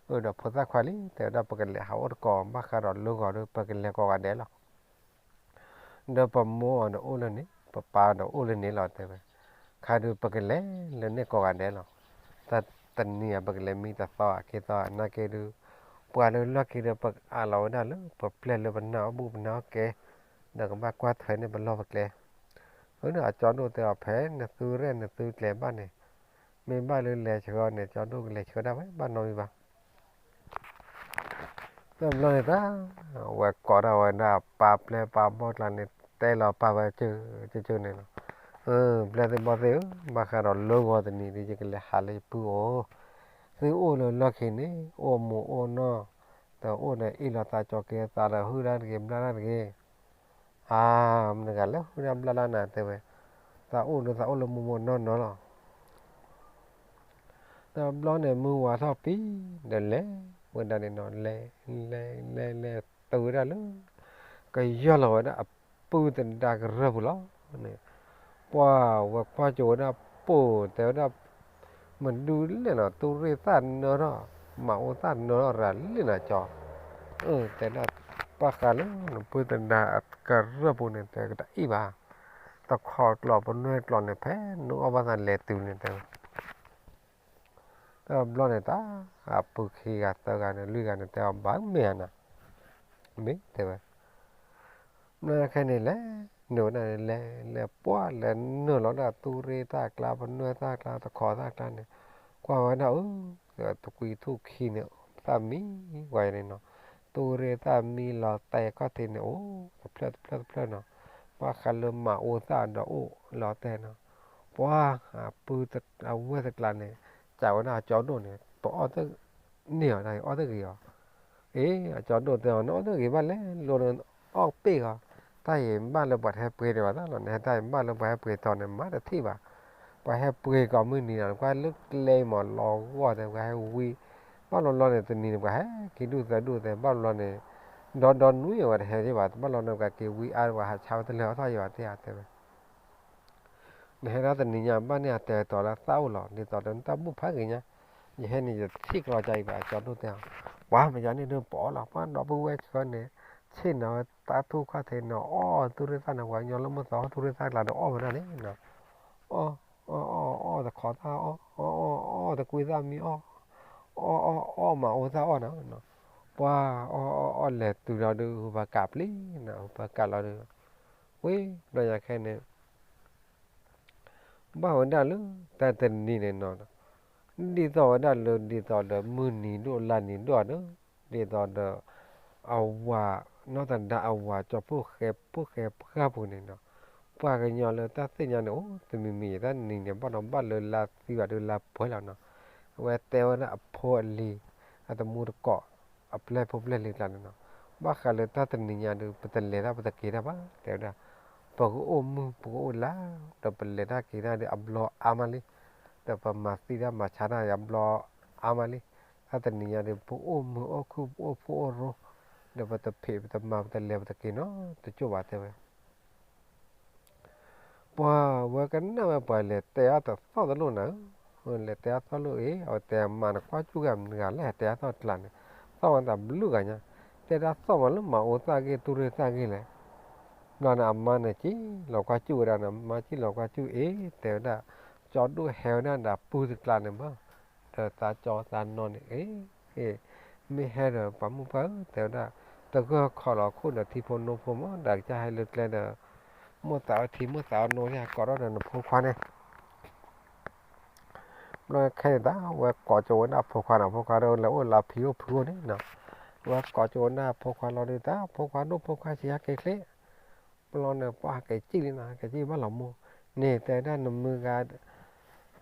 အၢ ဒီးဖိသၣ်ခွါလံ တဲဝဲဒၣ် ပကလဲၤဟးအိၣ်တကိး ဘၣ်ဃးဒီးလၢဂီၤဒီး ပကလဲၤကိးဂၤဒဲးလီၤ ဒီးပမိၢ်အီၤဒီးအိၣ်လၢန့ၣ် ပပၢ်ဒီးအိၣ်လၢန့ၣ်လီၤ တဲဝဲ, ခါဒုး ပကလဲၤလၢန့ၣ်ကိးဂၤဒဲးလီၤ, တၢ်တနံၤဧါ ပကလဲၤမံတသီဧါ ခံသီဧါ နာ်က့ဒုး ပှၤလၢလီၢ်ခံဒီး ပကအးလီၤဝဲဒၣ်လၢ ပပျဲၢ်လၢပနၢ်အိၣ်ဘူးပနၢ်အိၣ်ကဲ, ဒီးကဘၣ်ကွၢ်ထွဲန့ၢ်ပလီၢ်ပကျဲ, အၢ ဒီးအကၠီဒိၣ်တဲအီၤ ဖဲနသုရဲၣ်နသုကျဲၤဘၣ်န့ၣ်, မ့ၢ်ဘၣ်လၢလဲၤဆှၢအီၤန့ၣ် ကၠီဒိၣ်ကလဲၤဆှၢဒၣ်ဝဲ ဘၣ်နီတမံၤဘၣ် တဘျီန့ၣ်တၢ် အဝဲကိးထီၣ်ဝဲဒၣ်ပၢ်ပျဲၢ်ပၢ်ဘီၣ်ကျါန့ၣ် တဲလီၤပၢ်ဝဲ ကၢကၢန့ၣ်လီၤ, ပျဲၢ်သ့ၣ်ဘီၣ်သ့ၣ်ဧၢ, ဘၣ်ဃးဒီးလၢဂီၤတနံၤဒီး ယကလဲၤဟးလၢယပုၢ်အအိၣ်, သုအိၣ်လၢလီၢ်ခံန့ၣ် အိၣ်မူအိၣ်နီၢ်, ဒီးအိၣ်ဒီးအ့ၣ်လိာ်သးကၠီၤက့ၤသးဒီး ဟုၣ်တၢ်တဂ့ၤ ဘျၣ်တၢ်တဂ့ၤ အါ မတၤတဂၤလၢဟုၣ်တၢ်ဘျၣ်တၢ်နၤ တဲဝဲ, သးအိၣ်ဒီးသးအိၣ်လၢမူမူနီၢ်နီၢ်လီၤ. တဘျီန့ၣ် မုၢ်ဝါထီၣ်ပံၤ ဒီးလဲၤဝဲဒၣ်န့ၣ်နီၤ လဲၤ လဲၤ လဲၤ လဲၤ တုၤဝဲဒၣ်လၢ ကယီၢ်လီၤဝဲဒၣ်အပုၢ်သဒါကရၢၢ်ပူၤလီၤန့ၣ်, ပှၢ်ဝဲကွၢ်ကၠိဝဲဒၣ်ပိာ် တဲဝဲဒၣ် မဒုးလဲၣ်နီၤ တူၢ်ရ့ၣ်သၣ်နၢထီၣ် မၤအိၣ်သၣ်နၢထီၣ်ရၤလံနီၤကၠီ, တဲဒၣ် ပၢ်ဃးလၢနပုၢ်သဒါအကရၢၢ်ပူၤန့ၣ် တဲကတၢၢ်အံၤဘၣ်, တခီကျီၢ်ပနွဲၢ်ကျီၢ်န့ၣ် ဖဲနအီၣ်ဘၣ်သးလဲၤတုၤန့ၣ်တဲဝဲ တဘျီန့ၣ်တၢ် အပုၢ်ခံဂၤသၢဂၤန့ၣ် လွံၢ်ဂၤန့ၣ် တဲအီၤဘၣ်မ့ၢ်ဧါနၤ, မ့ၢ်တဲဝဲ မ့ၢ်ခဲန့ၣ်လဲၤနုာ်ဝဲဒၣ်န့ၣ် လဲၤလဲၤပှၢ်လဲၤနုာ်လီၤဒၣ် သူရ့ၣ်တၢ်ကျါ ပနွဲၢ်တၢ်ကျါ တခီတၢ်ကျါန့ၣ် ကွၢ်ဝဲဒၣ်အၢ တကွံထူၣ်ခံန့ၣ် သၣ်မံဝဲန့ၣ်နီၤ, သူရ့ၣ်သၣ်မံလီၤတဲာ်ခီၣ်ထံးန့ၣ် အိၣ်တဖျၢၣ်တဖျၢၣ်တဖျၢၣ်နီၤ, ဘၣ်ဃးလၢမၤအူသၣ်ဒီးအိၣ်လီၤတဲာ်နီၤ, ပှၤအပုၢ်အဝဲၢ်တကျါန့ၣ် စံးဝဲဒၣ်အကၠီဒိၣ်န့ၣ် ပအီၣ်တန့ၢ်အီၤ အီၣ်တဂ့ၤအီၤ အ့ အကၠီဒိၣ်တဲအီၤ နအီၣ်တဂ့ၤဘၣ်လဲၣ် လိၤန့ၣ်အီၣ်ပ့ၢ်ဃီ, တၢ်အံၤဘၣ်လၢပှၤတဟဲပှ့ၤန့ၣ်ဘၣ်သးလီၤ, နဟဲတၢ်အံၤဘၣ်လၢပှၤဟဲပှ့ၤထီၣ်န့ၣ် မၤတထံၣ်ဘၣ်, ပှၤဟဲပှ့ၤကိးမုၢ်နံၤလီၤ ကွၢ်လၢကျဲမးလီၤဂီၢ်တဲ ပှၤဟဲဝံ ဘၣ်လီၤလီၤန့ၣ် တနံၤန့ၣ် ပှၤဟဲခံဒူၣ်သၢဒူၣ်တဲ ဘၣ်လီၤလီၤန့ၣ် ဒီဒီနွံအဝဲတဟဲဒံးဘၣ် ဘၣ်လီၤန့ၣ် ပှၤက့ၤဝံအါ ပှၤဟးဆါဝဲတလၢအထီၣ်ယံၤဘၣ်တဲတဲဝဲ နဟဲဒၣ်တနံၤညါ ဘၣ်န့ၢ်အတဲာ်တီၤလၢသၣ်အိၣ်လီၤ ဒ်သိးဒီးနတၢ်ဘူၣ်ဖးဂ့ၤညါ, ယဟဲန့ၣ် ယတထံၣ်ကျီကါအံၤဘၣ် ကၠီဒိၣ်တဲအီၤ, ပှၤမ့ၢ်ယၤန့ၣ်ဒုးပအီၣ်လီၤ ပှၤဒီပုၢ်ဝဲၢ်ဆှၢန့ၣ် ဆ့ၣ်နီၤဝဲတၢ်ထူၣ်ခီၣ်ထံးန့ၣ် အီၣ်သူၣ်ရ့ၣ်သၣ်န့ၣ် ပှၤကညီလၢမုၢ်သီအီၣ်သူၣ်ရ့ၣ်သၣ်ကျါဒီးအီၣ်ဝဲဒၣ်န့ၣ်နီၤ, အီၣ် အီၣ် အီၣ် အီၣ်တခီသၣ်အီၣ် အီၣ် အီၣ် အီၣ် တကွံသၣ်မံအီၣ် အီၣ် အီၣ် အီၣ်မၤအူသၣ်အီၣ်နီၤ, ပှၤအီၣ် အီၣ် အီၣ် လဲၤတုၤလီၤဒုး ဟူးပှၤကးပျံၤနီၤ ဟူးပှၤကးလီၤဒုး ဝ့ၢ်ဘျီညါခဲန့ၣ် ဘၣ်ဝဲဒၣ်လၢတၢ်တနံၤန့ၣ်နီၤ, ဒ်သိးဝဲဒၣ်လၢဒ်သိးဒီးမုၢ်နံၤဒိၣ်လါနံၤဒိၣ်ဒီး ဒ်သိးဒီး အဝၤနီၢ်သဒါအဝၤကၠီၤဖိၣ်ဃဲဖိၣ်ဃဲပှၢ်ပူၤန့ၣ်နီၤ, ပှၤကညီလၢတၢ်သ့ၣ်ညါန့ၣ် အိၣ်တမံၤမံၤ တၢ်နံၤန့ၣ် ဘၣ်ဒီးဘၣ်လၢလါသံဘၣ်ဒီးလါပှဲၤလီၤနီၤ, အဝဲတဲဝဲဒၣ်အဖိအလံၤ အတမူတကိး အပျဲၢ်ဖိပျဲၢ်လံၤကျါန့ၣ်နီၤ, ဘၣ်ဃးလၢတၢ်တနံၤညါဒီး ပတလဲၤတၢ်ပတက့ၤတၢ်ဘၣ် တဲဝဲဒၣ်, ပကအိၣ်မုာ် ပကအိၣ်လၢ် ဒီးပလဲၤတၢ်က့ၤတၢ်ဒီးအဘျီအါမးလံ, ဒီးပမၤသံတၢ်မၤဆါတၢ်အဘျီအါမးလံ, တၢ်တနံၤညါဒီး ပအိၣ်မုာ်အိၣ်ခုၣ် ပအိၣ်ဖှိၣ်အိၣ်ရိ, ဒီးပတဖံးပတမၤ ပတလဲၤပတက့ၤနီတကၠိၢ်ဘၣ်တဲဝဲ ပှၤဝဲကနၣ်ဝဲပှၤလဲၤတဲအီၤတသီၣ်တလိၣ်နၤ, လဲၤတဲအီၤသီၣ်လိၣ်အံၤ အဝဲတဲအမါန့ၣ် ကွၢ်ကၠူၣ်ဂၤမနုၤဂၤလဲၣ် တဲအီၤသီၣ်တကျါန့ၣ်, သီၣ်ဝဲတဘျုးဂၤညါ, တဲဒၣ်သီၣ်မးလၢမၤအူသၣ်ဂ့ၢ် သူၣ်ရ့ၣ်သၣ်ဂ့ၢ်လဲၣ်, ဘျီန့ၣ် အမါန့ၣ်က့ၤလီၤကွၢ်ကၠူၣ်ဝဲဒၣ်န့ၣ် မါက့ၤလီၤကွၢ်ကၠူၣ်အံၤ တဲဝဲဒၣ်, ကၠီဒိၣ်ဟဲဝဲဒၣ်ဒီးပုၢ်တကျါန့ၣ်ဘၣ်, ဒီးသးကၠီသးနီၤန့ၣ် အ့ မ့ၢ်ဟဲဒီးပှၤမုၣ်ပှၢ်ဧၢ တဲဝဲဒၣ်, တဂၢၢ်ခီၣ်လီၤခိၣ်ဒီးထံဖိနိဖိမး ဒီးကစၢ်ဟဲလၢကျဲဒီး မိၣ်သးအီထံမိၣ်သးအီနိ ကိးထီၣ်ဒီးနဖိခွါန့ၣ်, ဘျီခဲန့ၣ်တၢ် ဝဲကိးကၠိဝဲဒၣ်အဖိခွါန့ၣ် ဖိခွါဒီးလဲၤအိၣ်လၢဖံအိၣ်ဖုအိၣ်န့ၣ်နီၤ, ဝဲကိးကၠိဝဲဒၣ်အဖိခွါလီၤဒုးတၢ် ဖိခွါဒိၣ်ဖိခွါဆံးဟဲက့ၤချ့, ဘျီန့ၣ်ပှၤဟဲက့ၤစံၣ်လံနီၤ ဟဲက့ၤဘၣ်လီၤမိၢ်, န့ၣ်တဲဝဲဒၣ်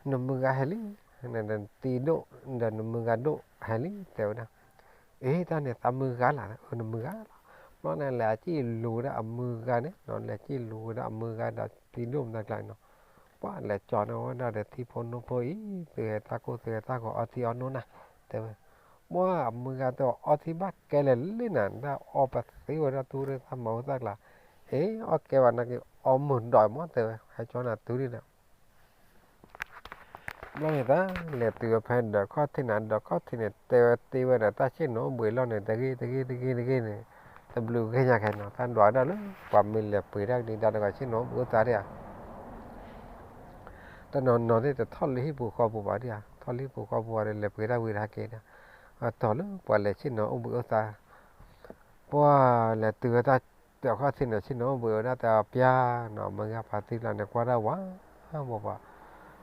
နမုၢ်ဂၤဟဲလံ, နသံဒိၣ် ဒီးနမုၢ်ဂၤဒိၣ်ဟဲလံ တဲဝဲဒၣ်, အ့ တၢ်န့ၣ်သးမုၢ်ဂၤလီၤ အၢနမုၢ်ဂၤလီၤ, ဘျီန့ၣ်လဲၤအစံၣ်လူၤဝဲဒၣ်အမုၢ်ဂၤန့ၣ်နီၤ လဲၤစံၣ်လူၤဝဲဒၣ်အမုၢ်ဂၤဒီးသံဒိၣ်မတၤကျါန့ၣ်နီၤ, ပှၤလဲၤကၠီန့ၢ်ဝဲဒၣ်ဒီးထံဖိနိဖိအံၤ သုဟဲတၢ်ခိၣ်သုဟဲတၢ်ဂီၤအီထံအီနိနၤ, တဲဝဲ, ပှၤအမုၢ်ဂၤတဲအီထံဘၣ်ကဲလဲၣ်လံနၤ ဒၣ်အီပသ့ဝဲဒၣ်သူၣ်ရ့ၣ်သၣ်မၤအူသၣ်ကျါ, အ့ အီၣ်ကဲဘၣ်နာ်က့ အီမုၢ်ဒီးမးတဲဝဲ ဟဲကၠီနၤတုၤဒံးဒီး ဘျီန့ၣ်တၢ် လဲၤတုၤဝဲဖဲဒၢးခီၣ်ထံးန့ၣ် ဒၢးခီၣ်ထံးန့ၣ် တဲဝဲတ့ဝဲဒီးတၢ်ဆ့ၣ်နီၤအိၣ်ဘှံးအလီၢ်န့ၣ် တဂ့ၤတဂ့ၤတဂ့ၤန့ၣ် တဘျုးဂ့ၢ်ညါခဲနီၤ တၢ်ဒွးဝဲဒၣ်လၢ ပှၤမ့ၢ်လဲၤပှ့ၤတၢ်ကဒံးတၢ်ဒီးကဆ့ၣ်နီၤအိၣ်ဘှံးအိၣ်သါဒံးဧါ, တနီၤနီၤသ့ၣ်တထီၣ်လၢဟံၣ်ပူၤဃီပူၤဘၣ်ဒံးဧါ ထီၣ်လၢဟံၣ်ပူၤဃီပူၤဘၣ်ဒီးလဲၤပှ့ၤတၢ်ဝံၤတဟဲက့ၤဒံး, အတီၤလၢပှၤလဲၤဆ့ၣ်နီၤအိၣ်ဘှံးအိၣ်သါ ပှၤလဲၤတုၤဝဲတၢ် တၢးခီၣ်ထံးန့ၣ် ဆ့ၣ်နီၤအိၣ်ဘှံးဝဲဒၣ်တၢ်ပျၢ်နီၤ မုၢ်ဂၤဖါတံၢ်လီၤန့ၣ် ကွၢ်ဒၣ်ဝါ ပှၤပှၤ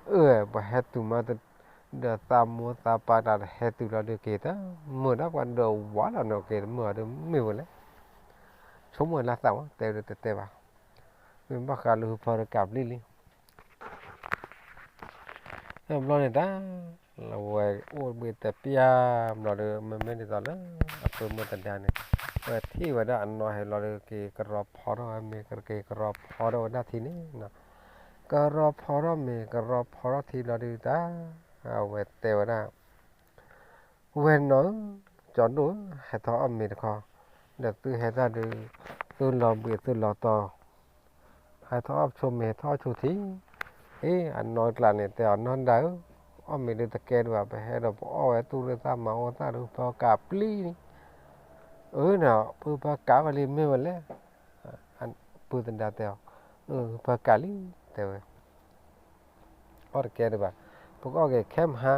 အၢ ပှၤဟဲတုၤမး ဒီးသးမိၢ်သးပၢ်တၢ်ဟဲတုၤလီၤဒုးက့ၤတမုာ်ဒၣ် ပှၤဒီးဝါလီၤန့ၣ်က့ၤတမုာ်အီၤဒီးမ့ၢ်ဝဲလဲၣ်, ဆိကမိၣ်လၢသးဝဲ တဲဝဲဒီးတတဲဘၣ်, မ့ၢ်ဘၣ်ဃးလၢဟူဖီတကးပျံၤလံ တဘျီန့ၣ်တၢ် အဝဲအိၣ်ဘှံးတပျၢ်ဘျီဒီး မ့မ့ၢ်ဒ်သိးလၢ အပုၢ်မုၣ်သဒါန့ၣ် ဝဲထံၣ်ဝဲဒၣ်အနီၢ်ဟဲလီၤဒီး က့ၤကရီဖီထီၣ်ဝဲမ့ၤ ကက့ၤကရီဖီထီၣ်ဝဲဒၣ်ထံန့ၣ်, ကရီဖီထီၣ်မ့ၤ ကရီဖီထီၣ်ထံဘျီဒီးတၢ် အဝဲတဲဝဲဒၣ် ဝဲၢ်နီၢ်ဧၢ, ကၠီဒိၣ်ဧၢ, ဟဲထီၣ်အီၣ်မ့ၤတခီ, ဒီးသုဟဲတၢ်ဒုး, သုလီၤဘှံးသုလီၤတီၤ, ဟဲထီၣ်အီၣ်ဆိမ့ၤ ဟဲထီၣ်အီၣ်ဆိထံ, အ့ အနီၢ်ကျါန့ၣ် တဲအီၤ နီၢ်ဒါဧၢ, အီၣ်မ့ၤဒုးတကဲဒံးဘၣ် ပဟဲဒီးပအီၣ်ဝဲသူၣ်ရ့ၣ်သၣ်မၤအီၣ်သၣ်ဒီး ပကးပျံၤန့ၣ်, အၢ ဒီး ပကးဝဲလံမ့ၢ်ဝဲလဲၣ် ပုၢ်သဒါတဲအီၤ, ပကးလံ တဲဝဲ, အီၣ်တကဲဒံးဘၣ်, ပကအီၣ်က့ၤခဲမဟါ,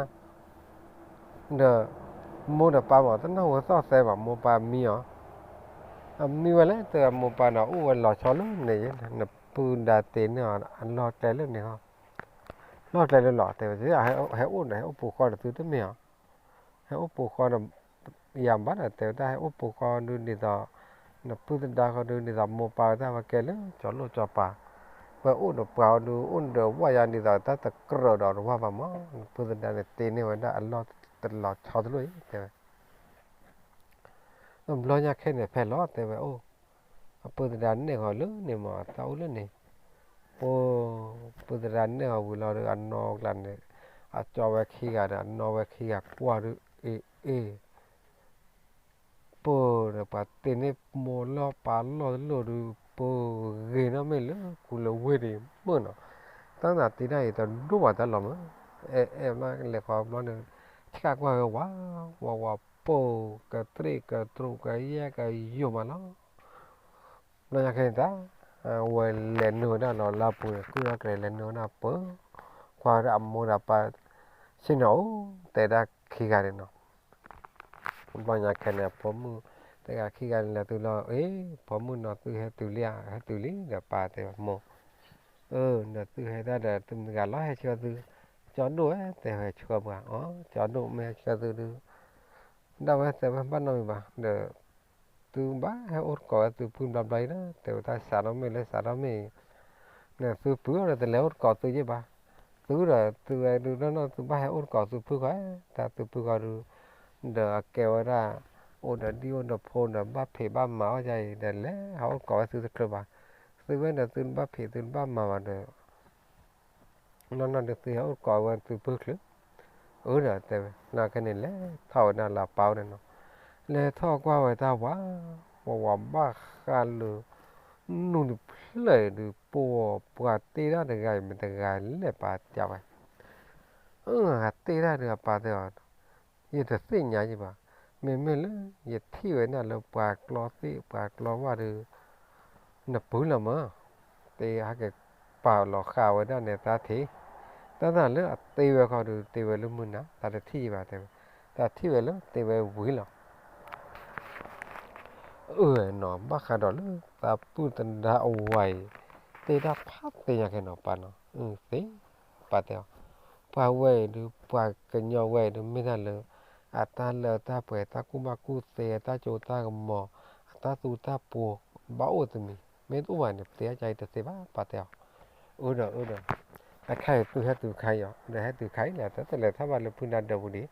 ဒီး မိၢ်ဒီးပၢ်မး တနၢ်ဟူသီၣ်သဲဘၣ် မိၢ်ပၢ်မံအီၤ, အမံဝဲလဲၣ် တဲဝဲ မိၢ်ပၢ်န့ၣ် အိၣ်ဝဲလီၤဆီလၢန့ၣ်, နပုၢ်ဒါတ့န့ၢ်အီၤ အလီၢ်ကျဲလၢန့ၣ်ဟီ, လီၢ်ကျဲလၢလီၤ တဲဝဲ, ဟဲအိၣ်ဒီး ဟဲအိၣ်ပိာ်ဃီဒီးသုတမ့ၢ်အီၤ, ဟဲအိၣ်ပိာ်ဃီဒီး ယၤဘၣ်ဒီး တဲဝဲဒၣ် ဟဲအိၣ်ပိာ်ဃီဒုးဒ်သိး နပုၢ်သဒါဃီဒုးဒ်သိး မိၢ်ပၢ်ဝဲတၢ်ဝဲကဲလၢ ကၠီလိၣ်ကၠီပၤ, ဝဲအိၣ်ဒီးပှၤအီၤဒုး အိၣ်ဒီးဝၣ်ယါဒ်သိး တၢ်တကြၢးဒီးတဝၢ်ဘၣ်မး, နပုၢ်သဒါန့ၣ် တ့န့ၢ်ဝဲဒၣ်အလီၢ်တလီၤဆီတလိၣ်အံၤ တဲဝဲ တဘျီညါခဲန့ၣ် ဖဲလီၤ တဲဝဲအိၣ်, အပုၢ်သဒါနဲၣ်ဃီၤလၢန့ၣ်မး တၢ်အိၣ်လၢန့ၣ်, ပ, ပုၢ်သဒါနဲၣ်ဃီၤဝံၤလီၤဒီး အနီၢ်ကျါန့ၣ် အကၠီဝဲခံဂၤဒီး အနီၢ်ဝဲခံဂၤကွၢ်ဒီး အ့ၣ်အ့ၣ် ပၢ်ဒီး ပှၤတ့န့ၢ်မိၢ်လီၢ်ပၢ်လီၢ်တလိၣ်ဒီး ပၢ်ဂ့ၤနီၣ်မ့ၢ်လၢ ကူလၢဝ့ၢ်ဒံးမုၢ်နီၤ, တၢ်နၤတ့ဒၣ်အံၤ တဒိၣ်ဘၣ်တၢ်လီၤမး, အဲၣ်အဲၣ်ဘျီ လဲၤဃီဘျီန့ၣ် ဆှၣ်ကွၢ်ဝဲဝး, ဝးဝး ပၢ် ကတြ့ၣ်ကတြူးကယဲၢ်ကယိာ်မးလီၤ. ဘျီညါခဲန့ၣ်တၢ် ဝဲလဲၤနုာ်ဝဲဒၣ်လီၤလၢအပူၤန့ၣ် ကုၢ်ထီၣ်ကလဲၤနုာ်ဝဲဒၣ်ပၢ်, ကွၢ်ဝဲဒၣ်အမိၢ်ဒီးပၢ် ဆ့ၣ်နီၤအိၣ် တဲဒၣ်ခံဂၤန့ၣ်နီၤ. ဘျီညါခဲန့ၣ် အဖိမုၣ်တဂၤခံဂၤန့ၣ် လဲၤတုၤလီၤ, အ့ ဖိမုၣ်နီၤ သုဟဲတုၤလံဧါ, ဟဲတုၤလံဒီး ပၢ်တဲဝဲ မိၢ်, အၢ ဒီးသုဟဲတၢ်ဒီး သုမတဂၤလီၤဟဲဆှၢသု, ကၠီဒိၣ်ဝဲ တဲဝဲဆှၢပှၤ, အီ ကၠီဒိၣ်မ့ၢ်ဟဲဆှၢသုဒုး ဒၣ်ဝဲတဲဝဲဘၣ်နီတမံၤဘၣ်ဒီး သုဘၣ်ဟဲအိၣ်တကိးဝဲသုဖုဘျီဘျီအံၤလီၤ, တဲဝဲတၢ်စးထီၣ်မ့ၢ်လၢစးထီၣ်မ့ၢ်အံၤ, န့ၣ်သုပုၢ်အီၤဒီးတလဲၤအိၣ်တကိးသုယဲၢ်ဘၣ်, သုဒီးသုဝဲဒုးနီၢ်နီၢ် သုဘၣ်ဟဲအိၣ်တကိးသုဖုဃီ, တၢ်သုဖုဃီဒုး ဒီးအကဲဝဲဒၣ် အိၣ်ဒီးဒံၣ်အိၣ်ဒီးဖိဒီး ဘၣ်ဖံးဘၣ်မၤအီၣ်ယါအံၤဒီး လဲၤဟးအိၣ်တကိးဝဲသုတချုးဘၣ်, သုဝဲဒီးသုတဘၣ်ဖံးသုတဘၣ်မၤဘၣ်ဒီး နီၢ်နီၢ်ဒုးသုဟဲအိၣ်တကိးဝဲသုဖုချုး, အၢဒီးတဲဝဲ နာ်က့န့ၣ် လဲၤထီၣ်ဝဲဒၣ်လၢအပၢ်အိၣ်န့ၣ်နီၤ, လဲၤထီၣ်ကွၢ်ဝဲတၢ်ဝး, ဝးဝးဘၣ်ဃးလၢ နူတဖျၢၣ်ဒုး ပှၤတ့ဒၣ်တဂၤအံၤ မ့ၢ်တဂၤလဲၣ် ပၢ်တဲဝဲ, အၢ တ့ဒၣ်ဒုးအပၢ်တဲအီၤ ယတသ့ၣ်ညါယံဘၣ်, မ့မ့ၢ်လၢယထံၣ်ဝဲဒၣ်လၢပှၤကျီသ့ၣ်ပှၤကျီဝၣ်ဒီး နပုၢ်လီၤမး, တဟဲက့ၤပာ်လီၤဃာ်ဝဲဒၣ်န့ၣ်သးထံး, တၢ်သးလၢအတ့ဝဲခီဒုး တ့ဝဲလၢမုၢ်နၤ သးတထံၣ်ယံဘၣ်တဲဝဲ, သးထံၣ်ဝဲလၢတ့ဝဲဝံၤလီၤ အၢနီၤ ဘၣ်ဃးဒီးလၢသးပုၢ်သဒါအဝၤအံၤ တ့ဒၣ်ဖးသ့ညါခဲနီၤ ပၢ်နီၤ, သ့, ပၢ်တဲအီၤ, ပှၤဝဲအံၤဒုး ပှၤကညီဝဲအံၤဒုး မ့ၢ်တၢ်လၢ အတၢ်လၢတၢ်ပှဲၤ တၢ်ကူၣ်ဘၣ်ကူၣ်သ့ တၢ်စိတၢ်ကမီၤ အတၢ်သူတၢ်ပှိၤ ဘၣ်အိၣ်တမံၤ မ့ၢ်တအိၣ်ဘၣ်န့ၣ် ပတ့အကါအံၤတသ့ဘၣ် ပၢ်တဲအီၤ, အၢဒီးအၢဒီး, အခါအံၤပုၢ်ဟဲတုၤခါအံၤအီၤ ဒီးဟဲတုၤခါအံၤလဲၣ် တၢ်တလဲၤထီၣ်ဘၣ်လၢဖုနၤဒၢးပူၤဒံး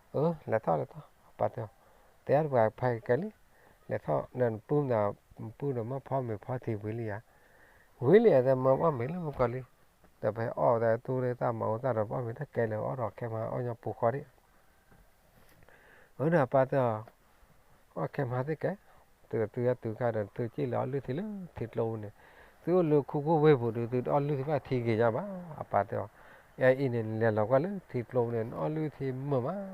အၢ လဲၤထီၣ်လဲၤထီၣ် ပၢ်တဲအီၤ, တဲအါတပှၤဖဲကဲလံ, လဲၤထီၣ်နပုၢ်နပုၢ်ဒီးမ့ၢ်ဖီမ့ၤဖီထံဝံၤလံဧါ, ဝံၤလံဧါ တဲမ့ၢ်အီၣ်မ့ၤလၢမုၢ်ကီၢ်လံ, ဒီးဖဲအီၣ်ဝဲဒၣ်တူၢ်လၢတၢ်မၤအိၣ်တၢ်ဒီး ပအီၣ်မ့ၤတၢ်ကဲလၢအီၣ်ဒီးခဲမၤအီၣ်ညီပူၤဃီဒံး အၢဒီးပၢ်တဲအီၤ, အီၣ်ခဲမၤသ့ၣ်ကဲ, တုၤတုၤယၤတုၤခါဒီး သုက့ၣ်လၢအီၣ်လုၢ်ထံလၢထံကျိပူၤန့ၣ်, သုအိၣ်လၢခူခိၣ်ဝ့ၢ်ပူၤဒီး သုတအီၣ်လုၢ်ထံဘၣ်ထံဂ့ၤညါဘၣ်, အပၢ်တဲအီၤ, အအံၤန့ၣ် နလဲၤလီၤကွၢ်လၢထံကျိပူၤန့ၣ် နအီၣ်လုၢ်ထံမုာ်မး,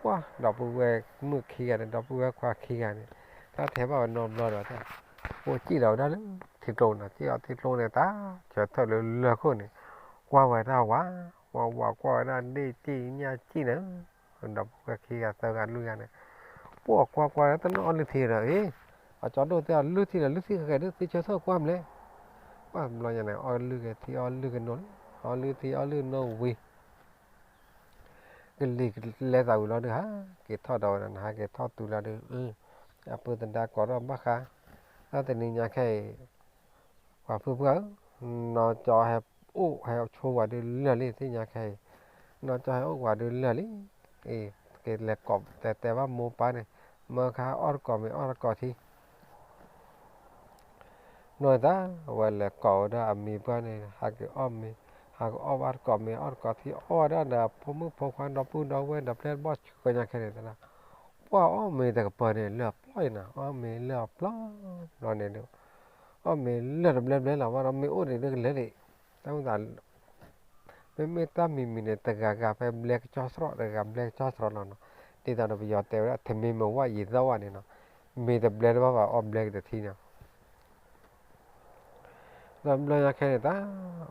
ပှၢ်ဒီပုၢ်ဝဲၢ်မုၣ်ခံဂၤန့ၣ် ဒီပုၢ်ဝဲၢ်ခွါခံဂၤန့ၣ်, တၢ်ထဲဘၣ်ဝဲနီတဘျီဒီး အိၣ်က့ၣ်လီၤဝဲဒၣ်လၢထံကျိနီၤ, က့ၣ်အီၤထံကျိန့ၣ် တၢ်ဆၢထၢၣ်လၢလၢၢ်ခိၣ်န့ၣ်, ကွၢ်ဝဲတၢ်ဝး, ဝးဝးကွၢ်ဝဲဒၣ်ဒ့ၣ်က့ၣ်ညၣ်က့ၣ်န့ၣ်, ဒီပုၢ်ဝဲၢ်ခံဂၤသၢဂၤလွံၢ်ဂၤန့ၣ်, ပှၢ်ကွၢ်ကွၢ်တနီၣ်အီၣ်လုၢ်ထံဒီး အ့, အကၠီဒိၣ်တဲအီၤ လုၢ်ထံဒီးလုၢ်ထံဃဲၤဒီး သုဆၢထၢၣ်ကွၢ်မလဲၣ်, ပှၢ်ဘျီညါန့ၣ် အီၣ်လုၢ်က့ၤထံအီၣ်လုၢ်က့ၤနိလီၤ, အီၣ်လုၢ်ထံအီၣ်လုၢ်က့ၤနိဝံၤ ကလံၤကလဲသးဝံၤလီၤဒုး ဟးက့ၤထီၣ်ဒီးဝဲဒီး နဟးက့ၤထီၣ်တုၤလီၤဒုး, အပုၢ်သဒါကိးထီၣ်ဘၣ်ဃး, တၢ်တနံၤညါခဲအံၤ, ပှၤဖုဖုဧၢ, နီၢ်ကၠီဟဲအိၣ်ဟဲဆိးဝဲဒုးလၢာ်လံ သ့ၣ်ညါခဲအံၤ, နီၢ်ကၠီဟဲအိၣ်ဝဲဒုးလၢာ်လံ, အ့, ကလဲၤကိးတဲတဲဘၣ်မိၢ်ပၢ်န့ၣ်, မၢခါအီၣ်တကိးမ့ၤအီၣ်တကိးထံ နီၢ်သး ဝဲလဲၤကိးဝဲဒၣ်အမံၤပှၢ်န့ၣ် ဟးက့ၤအီၣ်မ့ၤ, ဟးက့ၤအီၣ်ဘၣ်တကိးမ့ၤအီၣ်တကိးထံ အီၣ်ဝဲဒၣ်ဒီးဖိမုၣ်ဖိခွါဒီပုၢ်ဒီဝဲၢ်ဒီးပျဲၢ်တဘီၣ်ဆှၢညါခဲန့ၣ်သး, ပှၢ်အီၣ်မ့ၤတကပၤန့ၣ် လၢအပျီၢ်အံၤနီၤ အီၣ်မ့ၤလၢအပျီၢ်ဘျီန့ၣ်ဒီး, အီၣ်မ့ၤလၢတဘျဲဘျဲလီၤ ဘၣ်ဒီးမ့ၢ်အိၣ်န့ၣ်လၢကလဲၤန့ၣ်, တၢ်မ့ၢ်သး မ့မ့ၢ်တၢ်မံၤမံၤန့ၣ် တဂၤဂၤဖဲဘျဲကစီၣ်စရီး တဂၤဘျဲကစီၣ်စရီးလီၤနီၤ, ဒ်သိးဒီးပယီၤတဲဝဲဒၣ် ထမင်းမဝါရေသောက်ဝါ န့ၣ်နီၤ, မ့ၤတဘျဲတဘၣ်ဘၣ် အီၣ်ဘျဲက့ၤတထံန့ၣ် ဒီးဘျီညါခဲန့ၣ်တၢ်,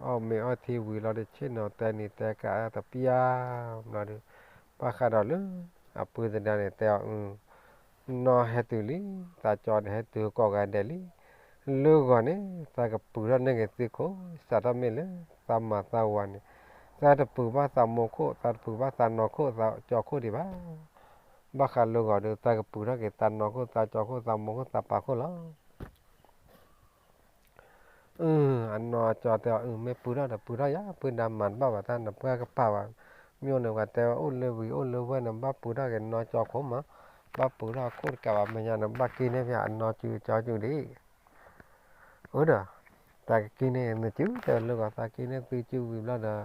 အီၣ်မ့ၤအီၣ်ထံဝံၤလီၤဒီး ဆ့ၣ်နီၤတဲနံၤတဲကးတပျၢ်ဘျီဒီး, ဘၣ်ဃးဒီးလၢ အပုၢ်သဒါန့ၣ်တဲအီၤ, နီၢ်ဟဲတုၤလံ, သးကၠီဒီးဟဲတုၤကိးဂၤဒဲးလံ. လၢဂီၤန့ၣ် သးကပုာ်ထီၣ်န့ၢ်က့ၤသုးခိၣ်, စးထီၣ်မ့ၢ်လၢသးမၤသးဝၤန့ၣ်, သးတပုာ်ဘၣ်သးမိၢ်ခိၣ်, သးတပုာ်ဘၣ်သးနီၢ်ခိၣ်, သးကၠီခိၣ်ဒံးဘၣ်. ဘၣ်ဃးလၢဂီၤဒီး သးကပုာ်ထီၣ်က့ၤသးနီၢ်ခိၣ်, သးကၠီခိၣ်, သးမိၢ်ခိၣ်, သးပၢ်ခိၣ်လီၤ. အနီၢ်ကၠီတဲအီၤ, အၢ မ့ၢ်ပုာ်ထီၣ်ဒီးပုာ်ထီၣ်ယၤ, ပုၢ်ဒါမၤတဘၣ်ဘၣ်တၢ်န့ၣ် ပှၢ်ကပာ်ဘၣ်. မ့ၢ်အိၣ်န့ၣ် ပှၤတဲဝဲအိၣ်လၢဝံၤအိၣ်လၢဝဲန့ၣ် ဘၣ်ပုာ်ထီၣ်က့ၤနီၢ်ကၠီခိၣ်မး, ဘၣ်ပုာ်ထီၣ်အခိၣ်တကးဘၣ်, မဲာ်ညါန့ၣ် ဘၣ်က့ၤန့ၢ်ဖဲအနီၢ်စုကၠီစုဒံး. အၢဒီး သးကက့ၤန့ၢ်သုစု, တဲလၢဂီၤသးက့ၤန့ၢ်သုစုဝံၤဘျီဒီး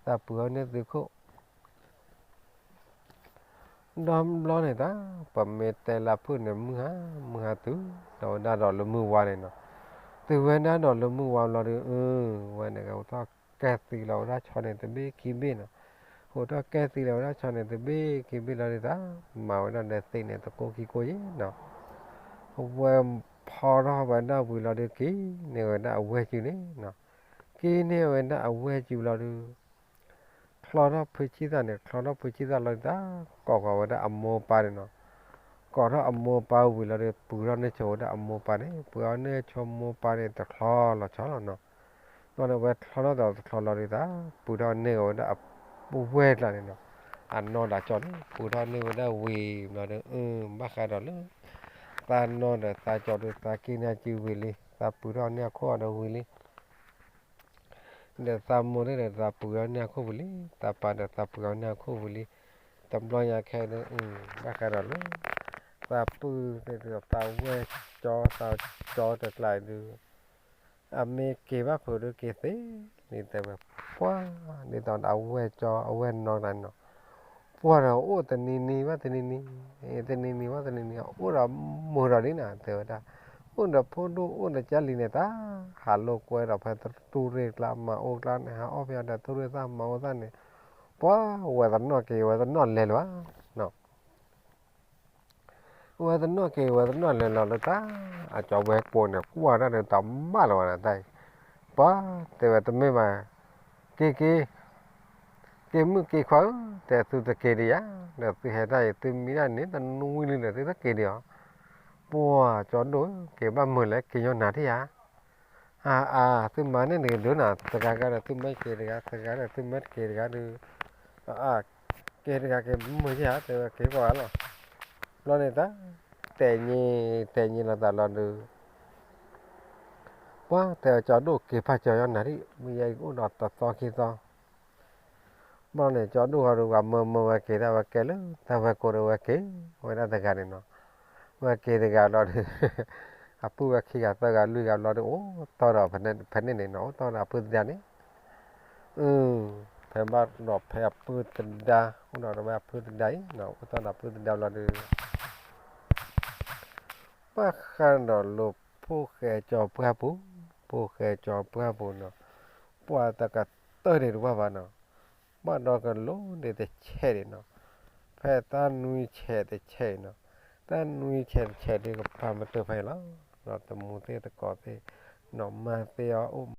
သးပုာ်ထီၣ်န့ၢ်သုးခိၣ် ဒီဘျီန့ၣ်တၢ် ပမ့ၢ်တဲလၢဖုၣ်န့ၣ် မုၢ်ဟါ, မုၢ်ဟါတုၤဒီးဝဲဒၣ်ဒီးလၢမုၢ်ဝါန့ၣ်နီၤ, တုၤဝဲဒၣ်ဒီးလၢမုၢ်ဝါဘျီဒီး အၢ ဝဲန့ၣ်ကအိးထီၣ်ကဲသံလီၤဝဲဒၣ်ဆီန့ၣ်တဘ့ၣ်ခံဘ့ၣ်နီၤ, အိးထီၣ်ကဲသံလီၤဝဲဒၣ်ဆီန့ၣ်တဘ့ၣ်ခံဘ့ၣ်လီၤဒီးတၢ် မၤဝဲဒၣ်ဒီးသ့ၣ်န့ၣ်တကိးခံကိးယဲနီၤ, အဝဲဖီထီၣ်ဝဲဒၣ်ဝံၤလီၤဒီး က့ၤန့ၢ်ဝဲဒၣ်အဝဲၢ်စုန့ၣ်နီၤ, က့ၤန့ၢ်ဝဲဒၣ်အဝဲၢ်စုလီၤဒီး ချီထီၣ်ဖုဆံသၣ်န့ၣ်, ချီထီၣ်ဖုဆံသၣ်လီၤဒီးတၢ် ကိးဃီၤဝဲဒၣ်အမိၢ်ပၢ်န့ၣ်နီၤ, ကိးထီၣ်အမိၢ်ပၢ်ဝံၤလီၤဒီး ပုာ်ထီၣ်န့ၢ်ဆိဝဲဒၣ်အမိၢ်ပၢ်န့ၣ်, ပုာ်ထီၣ်န့ၢ်ဆိမိၢ်ပၢ်န့ၣ် တချီလီၤဆီလီၤနီၤ, ဘျီန့ၣ်ဝဲချီထီၣ်ဒီးတချီလီၤဒီးတၢ် ပုာ်ထီၣ်န့ၢ်ဝဲဒၣ်အဝဲၢ်ကျါန့ၣ်နီၤ, အနီၢ်ဒီးကၠီန့ၣ် ပုာ်ထီၣ်န့ၢ်ဝဲဒၣ်ဝံၤဘျီဒီး အၢ ဘၣ်ဃးဒီးလၢ သးနီၢ်ဒီးသးကၠီဒီး သးက့ၤန့ၢ်အစုဝံၤလံ, သးပုာ်ထီၣ်န့ၢ်အခိၣ်အီၤဒီးဝံၤလံ ဒီးသးမိၢ်သ့ၣ်ဒီး သးပုာ်ထီၣ်န့ၢ်အခိၣ်ဝံၤလံ, သးပၢ်ဒီး သးပုာ်ထီၣ်န့ၢ်အခိၣ်ဝံၤလံ, တဘျီညါခဲအံၤဒီး ဘၣ်ဃးဒီးလၢ သးပုၢ်သ့ၣ်ဒီး သးဝဲၢ်ကၠီ သးကၠီတကျါအံၤဒီး အမ့ၢ်က့ၤဘၣ်ဖုးဒီးက့ၤသ့န့ၣ်တဲဝဲ, ပှၤ ဒ်သိးဒီးအဝဲၢ်ကၠီအဝဲၢ်နီၢ်တကျါန့ၣ်နီၤ, ပှၤဒီးအိၣ်တနံၤနံၤဘၣ်တနံၤနံၤ, တနံၤနံၤဘၣ်တနံၤနံၤ အိၣ်ဒီးမုာ်ဒီးလံနီၤ တဲဝဲဒၣ်, အိၣ်ဒီးဖိဒိၣ်အိၣ်ဒီးကၢ်လံၤန့ၣ်တၢ် ဟးလိာ်ကွဲဒီးဖဲတရူးရ့ၣ်ကျါ မၤအိၣ်ကျါန့ၣ် ဟးအီၣ်ဖဲအီၤဒီးတရူးရ့ၣ်သၣ် မၤအိၣ်သၣ်န့ၣ်, ပှၤ ဝဲတနီၣ်က့ၤဝဲတနီၣ်လဲၤလၢၤဘၣ် ဝဲတနီၣ်က့ၤဝဲတနီၣ်လဲၤလီၤလၢတၢ်, အကၠီဝဲၢ်ကိာ်န့ၣ် ကွၢ်တၢ်ဒီးတၢ်ဘၣ်လၢၤဘၣ်န့ၣ်တၢ်အံၤ, ပှၤ တဲဝဲတမ့ၢ်ဘၣ်, က့ၤက့ၤ, က့ၤမုၣ်က့ၤခွါဧၢ, တဲသုတက့ၤဒံးယၤ, ဒီးသုဟဲတၢ်အံၤ သုမံတၢ်န့ၣ် တနွံလံဒီး သုတက့ၤဒံးအီၤ, ပှၤ ကၠီဒိၣ်ဧၢ, က့ၤဘၣ်မုာ်လဲၣ် က့ၤညီနၤထံၣ်ဧါ အါအါ သုမၤန့ၢ်တဂ့ၤဒုးနီၤ တဂၤဂၤဒီးသုမ့ၢ်က့ၤတဂၤ တဂၤဒီးသုမ့ၢ်တက့ၤတဂၤဒီး အါ က့ၤတဂၤက့ၤမုာ်ယဲၢ်ဧါ တဲဝဲက့ၤကွၢ်ဂၤလီၤ. ဘျီန့ၣ်တၢ် တဲာ်ညံ တဲာ်ညံလီၤသးလီၤဒီး ပှၤတဲအီၤ ကၠီဒိၣ်က့ၤဖးကၠီညီနၤဒံး မ့ၢ်ယဲအံၤကအိၣ်ဒီးတသီခံသီ ဘျီန့ၣ် ကၠီဒိၣ်ဃီဒီး ပှၤမၢမၢဝဲက့ၤဒၣ်ဝဲကဲလၢ တၢ်ဝဲၢ်ကိာ်ဒီးဝဲက့ၤ ဝဲဒၣ်တဂၤန့ၣ်နီၤ, ဝဲက့ၤတဂၤဘျီဒီး အပုၢ်ဝဲၢ်ခံဂၤသၢဂၤလွံၢ်ဂၤဘျီဒီး အိၣ်တီၢ်ဒီးဖဲန့ၣ်န့ၣ်နီၤ အိၣ်တီၢ်ဒီးအပုၢ်သဒါန့ၣ်, အ ဖဲဘၣ်ဒီးဖဲအပုၢ်သဒါ အိၣ်ဒီးဝဲအပုၢ်သဒါအံၤနီၤ အိၣ်တီၢ်ဒီးအပုၢ်သဒါဘျီဒီး ဘၣ်ဃးဒီးလၢဖိၣ်ဃဲကၠီပှၢ်ပူၤ, ဖိၣ်ဃဲကၠီပှၢ်ပူၤနီၤ, ပှၤတကတၢၢ်ဒံးတဝၢ်ဘၣ်နီၤ, ဘၣ်ဒီးကလိဒံးတဆဲးဒံးနီၤ, ဖဲတၢ်နွံဆဲးတဆဲးအံၤနီၤ, တၢ်နွံဆဲးတဆဲးဒံးကပၤမတၤဖဲအံၤလီၤ, ဒီးတမူသ့ၣ်တကိးသ့ၣ်, နီၢ်မါသ့ၣ်အီၤအိၣ်